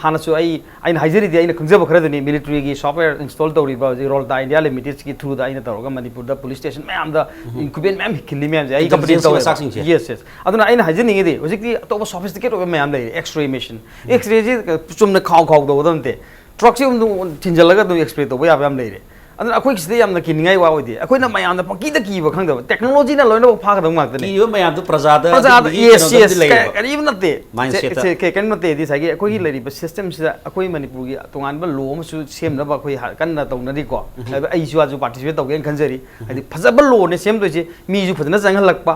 ꯍꯥꯟꯅꯁꯨ ꯑꯩ ꯑꯩꯅ ꯍꯥꯏꯖꯔꯤꯗꯤ, ꯑꯩꯅ ꯈꯪꯖꯕ ꯈꯔꯗꯨꯅꯤ, ꯃꯤꯂꯤꯇꯔꯤꯒꯤ ꯁꯣꯐꯋꯦꯌꯔ ꯏꯟꯁꯇꯣꯜ ꯇꯧꯔꯤꯕ ꯍꯧꯖꯤꯛ ꯔꯣꯜꯇꯥ ꯏꯟꯗꯤꯌꯥ ꯂꯤꯃꯤꯇꯦꯗꯀꯤ ꯊ꯭ꯔꯨꯗ ꯑꯩꯅ ꯇꯧꯔꯒ ꯃꯅꯤꯄꯨꯔꯗ ꯄꯨꯂꯤꯁ ꯁ꯭ꯇꯦꯁꯟ ꯃꯌꯥꯝꯗ ꯏꯟꯀ꯭ꯌꯨꯕꯦꯟ ꯃꯌꯥꯝ ꯈꯤꯜꯂꯤ ꯃꯌꯥꯝꯁꯦ ꯑꯩ ꯀꯝꯄ꯭ꯂꯦꯟ Intelligence ꯇꯧꯋꯦꯕ꯫ ꯃꯆꯥꯛꯁꯤꯡꯁꯦ꯫ Yes, yes. ꯑꯗꯨꯅ ꯑꯩꯅ ꯍꯥꯏꯖꯅꯤꯡꯉꯤꯗꯤ, ꯍꯧꯖꯤꯛꯇꯤ ꯑꯇꯣꯞꯄ ꯁꯣꯐꯤꯁꯇꯤꯀꯦꯠ ꯑꯣꯏꯕ ꯃꯌꯥꯝ ꯂꯩꯔꯦ꯫ ꯑꯦꯛꯁꯔꯦ ꯃꯦꯁꯤꯟ, ꯑꯦꯛꯁꯔꯦꯁꯤ ꯆꯨꯝꯅ ꯈꯥꯎ ꯈꯥꯎ ꯇꯧꯒꯗꯕ ꯅꯠꯇꯦ, ꯇ꯭ꯔꯛꯁꯤ ꯑꯗꯨꯝ ꯊꯤꯟꯖꯜꯂꯒ ꯑꯗꯨꯝ ꯑꯦꯛꯁꯔꯦ ꯇꯧꯕ ꯌꯥꯕ ꯌꯥꯝ ꯂꯩꯔꯦ꯫ ꯑꯗꯨꯅ ꯑꯩꯈꯣꯏ ꯁꯤꯗ ꯌꯥꯝꯅ ꯀꯤꯅꯤꯡꯉꯥꯏ ꯋꯥ ꯑꯣꯏꯗꯦ꯫ ꯑꯩꯈꯣꯏꯅ ꯃꯌꯥꯝꯅ ꯄꯪꯀꯤꯗ ꯀꯤꯕ ꯈꯪꯗꯕ, ꯇꯦꯛꯅꯣꯂꯣꯖꯤꯅ ꯂꯣꯏꯅꯃꯛ ꯐꯥꯒꯗꯕ ꯉꯥꯛꯇꯅꯤ꯫ ꯀꯤꯔꯤꯕ ꯃꯌꯥꯝꯗꯨ ꯄ꯭ꯔꯖꯥꯗ ꯄ꯭ꯔꯖꯥꯗ, ꯑꯗꯨꯒꯨꯝꯕꯒꯤ ꯌꯦꯁ, ꯀꯩꯅꯣꯗꯕꯨꯗꯤ ꯌꯦꯁ, ꯂꯩꯌꯦꯕ꯫ ꯀꯔꯤꯝ ꯅꯠꯇꯦ꯫ Mindset ꯁꯦ- ꯁꯦ- ꯀꯩ- ꯀꯔꯤꯝ ꯅꯠꯇꯦꯗꯤ ꯉꯁꯥꯏꯒꯤ ꯑꯩꯈꯣꯏꯒꯤ ꯂꯩꯔꯤꯕ ꯁꯤꯁꯇꯦꯝꯁꯤꯗ ꯑꯩꯈꯣꯏ ꯃꯅꯤꯄꯨꯔꯒꯤ ꯇꯣꯉꯥꯟꯕ ꯂꯣ ꯑꯃꯁꯨ ꯁꯦꯝꯅꯕ ꯑꯩꯈꯣꯏ ꯍꯥ- ꯀꯟꯅ ꯇꯧꯅꯔꯤꯀꯣ꯫ ꯑꯗ ꯑꯩꯁꯨ ꯑꯗꯨ ꯄꯥꯔꯇꯤꯁꯤꯄꯦꯠ ꯇꯧꯒꯦꯅ ꯈꯟꯖꯔꯤ꯫ ꯍꯥꯏꯗꯤ ꯐꯖꯕ ꯂꯣꯅꯦ ꯁꯦꯝꯗꯣꯏꯁꯦ, ꯃꯤꯁꯨ ꯐꯖꯅ ꯆꯪꯍꯜꯂꯛꯄ,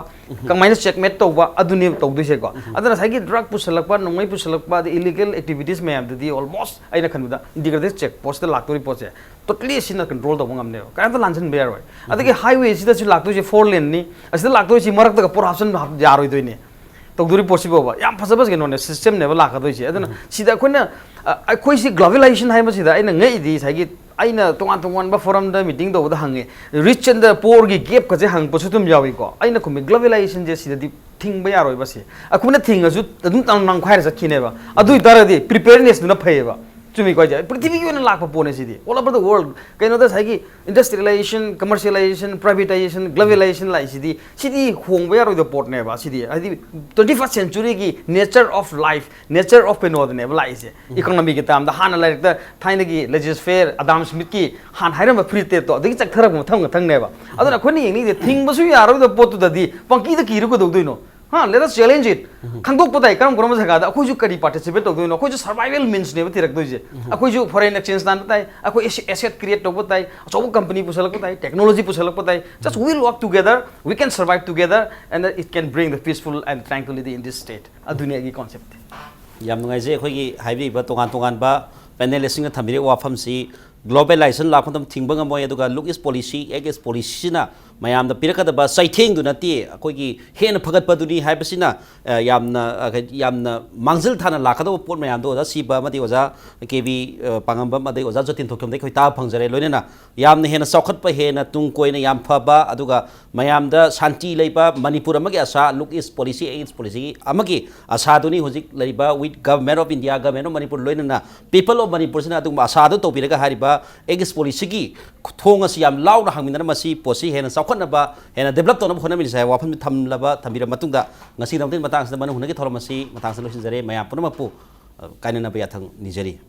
ꯀꯃꯥꯏꯅ ꯆꯦꯛꯃꯦꯠ ꯇꯧꯕ, ꯑꯗꯨꯅꯦ ꯇꯧꯗꯣꯏꯁꯦꯀꯣ꯫ ꯑꯗꯨꯅ ꯉꯁꯥꯏꯒꯤ ꯗ꯭ꯔꯒ ꯄꯨꯁꯜꯂꯛꯄ, ꯅꯣꯡꯃꯩ ꯄꯨꯁꯜꯂꯛꯄ, ꯑꯗꯩ ꯏꯂꯤꯒꯦꯜ ꯑꯦꯛꯇꯤꯚꯤꯇꯤꯁ ꯃꯌꯥꯝꯗꯨꯗꯤ ꯑꯣꯜꯃꯣꯁ ꯑꯩꯅ ꯈꯟꯕꯗ ꯏꯟꯇꯤꯒ꯭ꯔꯦꯇꯦꯗ ꯆꯦꯛ ꯄꯣꯁꯇ ꯂꯥꯛꯇꯣꯔꯤ ꯄꯣꯠꯁꯦ ꯇꯣꯇꯂꯤ ꯁꯤꯅ ꯀꯟꯇ꯭ꯔꯣꯜ ꯇꯧꯕ ꯉꯝꯅꯦꯕ, ꯀꯔꯤꯝꯇ ꯂꯥꯟꯁꯤꯟꯕ ꯌꯥꯔꯣꯏ꯫ ꯑꯗꯒꯤ ꯍꯥꯏꯋꯦꯁꯤꯗꯁꯨ ꯂꯥꯛꯇꯣꯏꯁꯦ ꯐꯣꯔ ꯂꯦꯟꯅꯤ, ꯑꯁꯤꯗ ꯂꯥꯛꯇꯣꯏꯁꯤ ꯃꯔꯛꯇꯒ ꯄꯣꯠ ꯍꯥꯞꯆꯤꯟꯕ ꯍꯥꯞ- ꯌꯥꯔꯣꯏꯗꯣꯏꯅꯦ꯫ ꯇꯧꯗꯣꯔꯤ ꯄꯣꯠꯁꯤꯕꯣꯕ ꯌꯥꯝ ꯐꯖꯕ ꯀꯩꯅꯣꯅꯦ, ꯁꯤꯁꯇꯦꯝꯅꯦꯕ ꯂꯥꯛꯀꯗꯣꯏꯁꯦ꯫ ꯑꯗꯨꯅ ꯁꯤꯗ ꯑꯩꯈꯣꯏꯅ, ꯑ, ꯑꯩꯈꯣꯏꯁꯤ ꯒ꯭ꯂꯣꯕꯦꯂꯥꯏꯖꯦꯁꯟ ꯍꯥꯏꯕꯁꯤꯗ ꯑꯩꯅ ꯉꯛꯏꯗꯤ, ꯉꯁꯥꯏꯒꯤ ꯑꯩꯅ ꯇꯣꯉꯥꯟ ꯇꯣꯉꯥꯟꯕ ꯐꯣꯔꯝꯗ ꯃꯤꯇꯤꯡ ꯇꯧꯕꯗ ꯍꯪꯉꯦ, ꯔꯤꯆ ꯑꯦꯟ ꯗ ꯄꯣꯔꯒꯤ ꯒꯦꯞꯀꯁꯦ ꯍꯪꯉꯛꯄꯁꯨ ꯑꯗꯨꯝ ꯌꯥꯎꯏꯀꯣ꯫ ꯑꯩꯅ ꯈꯨꯝꯃꯤ, ꯒ꯭ꯂꯣꯕꯦꯂꯥꯏꯖꯦꯁꯟꯁꯦ ꯁꯤꯗꯗꯤ ꯊꯤꯡꯕ ꯌꯥꯔꯣꯏꯕ꯫ ꯁꯤ ꯑꯩꯈꯣꯏꯅ ꯊꯤꯡꯉꯁꯨ ꯑꯗꯨꯝ ꯇꯪ ꯅꯝꯈꯥꯏꯔ ꯆꯠꯈꯤꯅꯦꯕ꯫ ꯑꯗꯨ ꯑꯣꯏꯇꯥꯔꯒꯗꯤ ꯄ꯭ꯔꯤꯄꯦꯌꯔꯅꯦꯁꯇꯨꯅ ꯐꯩꯌꯦꯕ꯫ ꯆꯨꯝꯃꯤꯀꯣ ꯍꯥꯏꯁꯦ? ꯄ꯭ꯔꯤꯊꯤꯕꯤꯒꯤ ꯑꯣꯏꯅ ꯂꯥꯛꯄ ꯄꯣꯠꯅꯦ ꯁꯤꯗꯤ, all over the world. ꯀꯩꯅꯣꯗ ꯉꯁꯥꯏꯒꯤ industrialization, commercialization, privatization, globalization ꯂꯥꯛꯏꯁꯤꯗꯤ, ꯁꯤꯗꯤ ꯍꯣꯡꯕ ꯌꯥꯔꯣꯏꯗꯕ ꯄꯣꯠꯅꯦꯕ꯫ ꯁꯤꯗꯤ ꯍꯥꯏꯗꯤ twenty first centuryꯒꯤ nature of life, nature of ꯀꯩꯅꯣꯗꯅꯦꯕ ꯂꯥꯛꯏꯁꯦ꯫ Economyꯒꯤ termꯗ ꯍꯥꯟꯅ ꯂꯥꯏꯔꯤꯛꯇ ꯊꯥꯏꯅꯒꯤ Laissez-faire, Adam Smithꯀꯤ ꯍꯥꯟꯅ ꯍꯥꯏꯔꯝꯕ free tradeꯇꯣ ꯑꯗꯒꯤ ꯆꯠꯊꯔꯛꯄ ꯃꯊꯪ ꯃꯊꯪꯅꯦꯕ꯫ ꯑꯗꯨꯅ ꯑꯩꯈꯣꯏꯅ ꯌꯦꯡꯅꯤꯡꯉꯤꯁꯦ, ꯊꯤꯡꯕꯁꯨ ꯌꯥꯔꯣꯏꯗꯕ ꯄꯣꯠꯇꯨꯗꯗꯤ ꯄꯪꯀꯤꯗ ꯀꯤꯔ ꯀꯩꯗꯧꯗꯣꯏꯅꯣ? ꯍꯥ, let us challenge it. ꯈꯪꯗꯣꯛꯄ ꯇꯥꯏ, ꯀꯔꯝ ꯀꯔꯝꯕ ꯖꯒꯥꯗ ꯑꯩꯈꯣꯏꯁꯨ ꯀꯔꯤ participate ꯇꯧꯗꯣꯏꯅꯣ, ꯑꯩꯈꯣꯏꯁꯨ survival meansꯅꯦꯕ ꯊꯤꯔꯛꯇꯣꯏꯁꯦ꯫ ꯑꯩꯈꯣꯏꯁꯨ foreign exchange ꯇꯥꯟꯕ ꯇꯥꯏ, ꯑꯩꯈꯣꯏ asset create ꯇꯧꯕ ꯇꯥꯏ, ꯑꯆꯧꯕ company ꯄꯨꯁꯜꯂꯛꯄ ꯇꯥꯏ, technology ꯄꯨꯁꯜꯂꯛꯄ ꯇꯥꯏ, just we'll work together, we can survive together, and it can bring the peaceful and tranquility in this state. ꯑꯗꯨꯅꯤ ꯑꯩꯒꯤ concept꯫ ꯌꯥꯝ ꯅꯨꯡꯉꯥꯏꯖꯩ ꯑꯩꯈꯣꯏꯒꯤ ꯍꯥꯏꯕꯤꯔꯤꯕ ꯇꯣꯉꯥꯟ ꯇꯣꯉꯥꯟꯕ panelistꯁꯤꯡꯅ ꯊꯝꯕꯤꯔꯤꯕ ꯋꯥꯐꯝꯁꯤ꯫ Globalization ꯂꯥꯛꯄ ꯃꯇꯝꯗ ꯊꯤꯡꯕ ꯉꯝꯃꯣꯏ, ꯑꯗꯨꯒ Look East Policy, Act East Policyꯁꯤꯅ ꯃꯌꯥꯝꯗ ꯄꯤꯔꯛꯀꯗꯕ ꯆꯩꯊꯦꯡꯗꯨ ꯅꯠꯇꯦ, ꯑꯩꯈꯣꯏꯒꯤ ꯍꯦꯟꯅ ꯐꯒꯠꯄꯗꯨꯅꯤ ꯍꯥꯏꯕꯁꯤꯅ, ꯑ, ꯌꯥꯝꯅ, ꯑ, ꯌꯥꯝꯅ ꯃꯥꯡꯖꯤꯜ ꯊꯥꯅ ꯂꯥꯛꯀꯗꯕ ꯄꯣꯠ ꯃꯌꯥꯝꯗꯣ ꯑꯣꯖꯥ ꯁꯤꯕ ꯑꯃꯗꯤ ꯑꯣꯖꯥ ꯀꯦ ꯕꯤ, ꯑ, ꯄꯥꯉꯝꯕꯝ ꯑꯗꯩ ꯑꯣꯖꯥ ꯖꯣꯇꯤꯟ ꯊꯣꯛꯆꯣꯝꯗꯒꯤ ꯑꯩꯈꯣꯏ ꯇꯥꯕ ꯐꯪꯖꯔꯦ꯫ ꯂꯣꯏꯅꯅ ꯌꯥꯝꯅ ꯍꯦꯟꯅ ꯆꯥꯎꯈꯠꯄ, ꯍꯦꯟꯅ ꯇꯨꯡ ꯀꯣꯏꯅ ꯌꯥꯝ ꯐꯕ, ꯑꯗꯨꯒ ꯃꯌꯥꯝꯗ ꯁꯥꯟꯇꯤ ꯂꯩꯕ ꯃꯅꯤꯄꯨꯔ ꯑꯃꯒꯤ ꯑꯁꯥ, Look East Policy, Act East Policy ꯑꯃꯒꯤ ꯑꯁꯥꯗꯨꯅꯤ ꯍꯧꯖꯤꯛ ꯂꯩꯔꯤꯕ with Government of India, Government of Manipur ꯂꯣꯏꯅꯅ People of Manipurꯁꯤꯅ ꯑꯗꯨꯒꯨꯝꯕ ꯑꯁꯥꯗꯨ ꯇꯧꯕꯤꯔꯒ ꯍꯥꯏꯔꯤꯕ Act East Policyꯒꯤ ꯊꯣꯡ ꯑꯁꯤ ꯌꯥꯝ ꯂꯥꯎꯅ ꯍꯥꯡꯃꯤꯟꯅꯅ ꯃꯁꯤ ꯄꯣꯠꯁꯤ ꯍꯦꯟꯅ ꯆꯥꯎꯈꯠꯅꯕ, ꯍꯦꯟꯅ develop ꯇꯧꯅꯕ ꯍꯣꯠꯅꯃꯤꯟꯅꯁꯤ ꯍꯥꯏꯕ ꯋꯥꯐꯝ ꯊꯝꯂꯕ, ꯊꯝꯕꯤꯔꯕ ꯃꯇꯨꯡꯗ ꯉꯁꯤꯒꯤꯗꯃꯛꯇꯤ ꯃꯇꯥꯡ ꯑꯁꯤꯗ ꯃꯅꯨꯡ ꯍꯨꯠꯅꯒꯤ ꯊꯧꯔꯝ ꯑꯁꯤ ꯃꯇꯥꯡ ꯑꯁꯤꯗ ꯂꯣꯏꯁꯤꯟꯖꯔꯦ꯫ ꯃꯌꯥꯝ ꯄꯨꯝꯅꯃꯛꯄꯨ, ꯑ, ꯀꯥꯏꯅꯅꯕ ꯌꯥꯊꯪ ꯅꯤꯖꯔꯤ꯫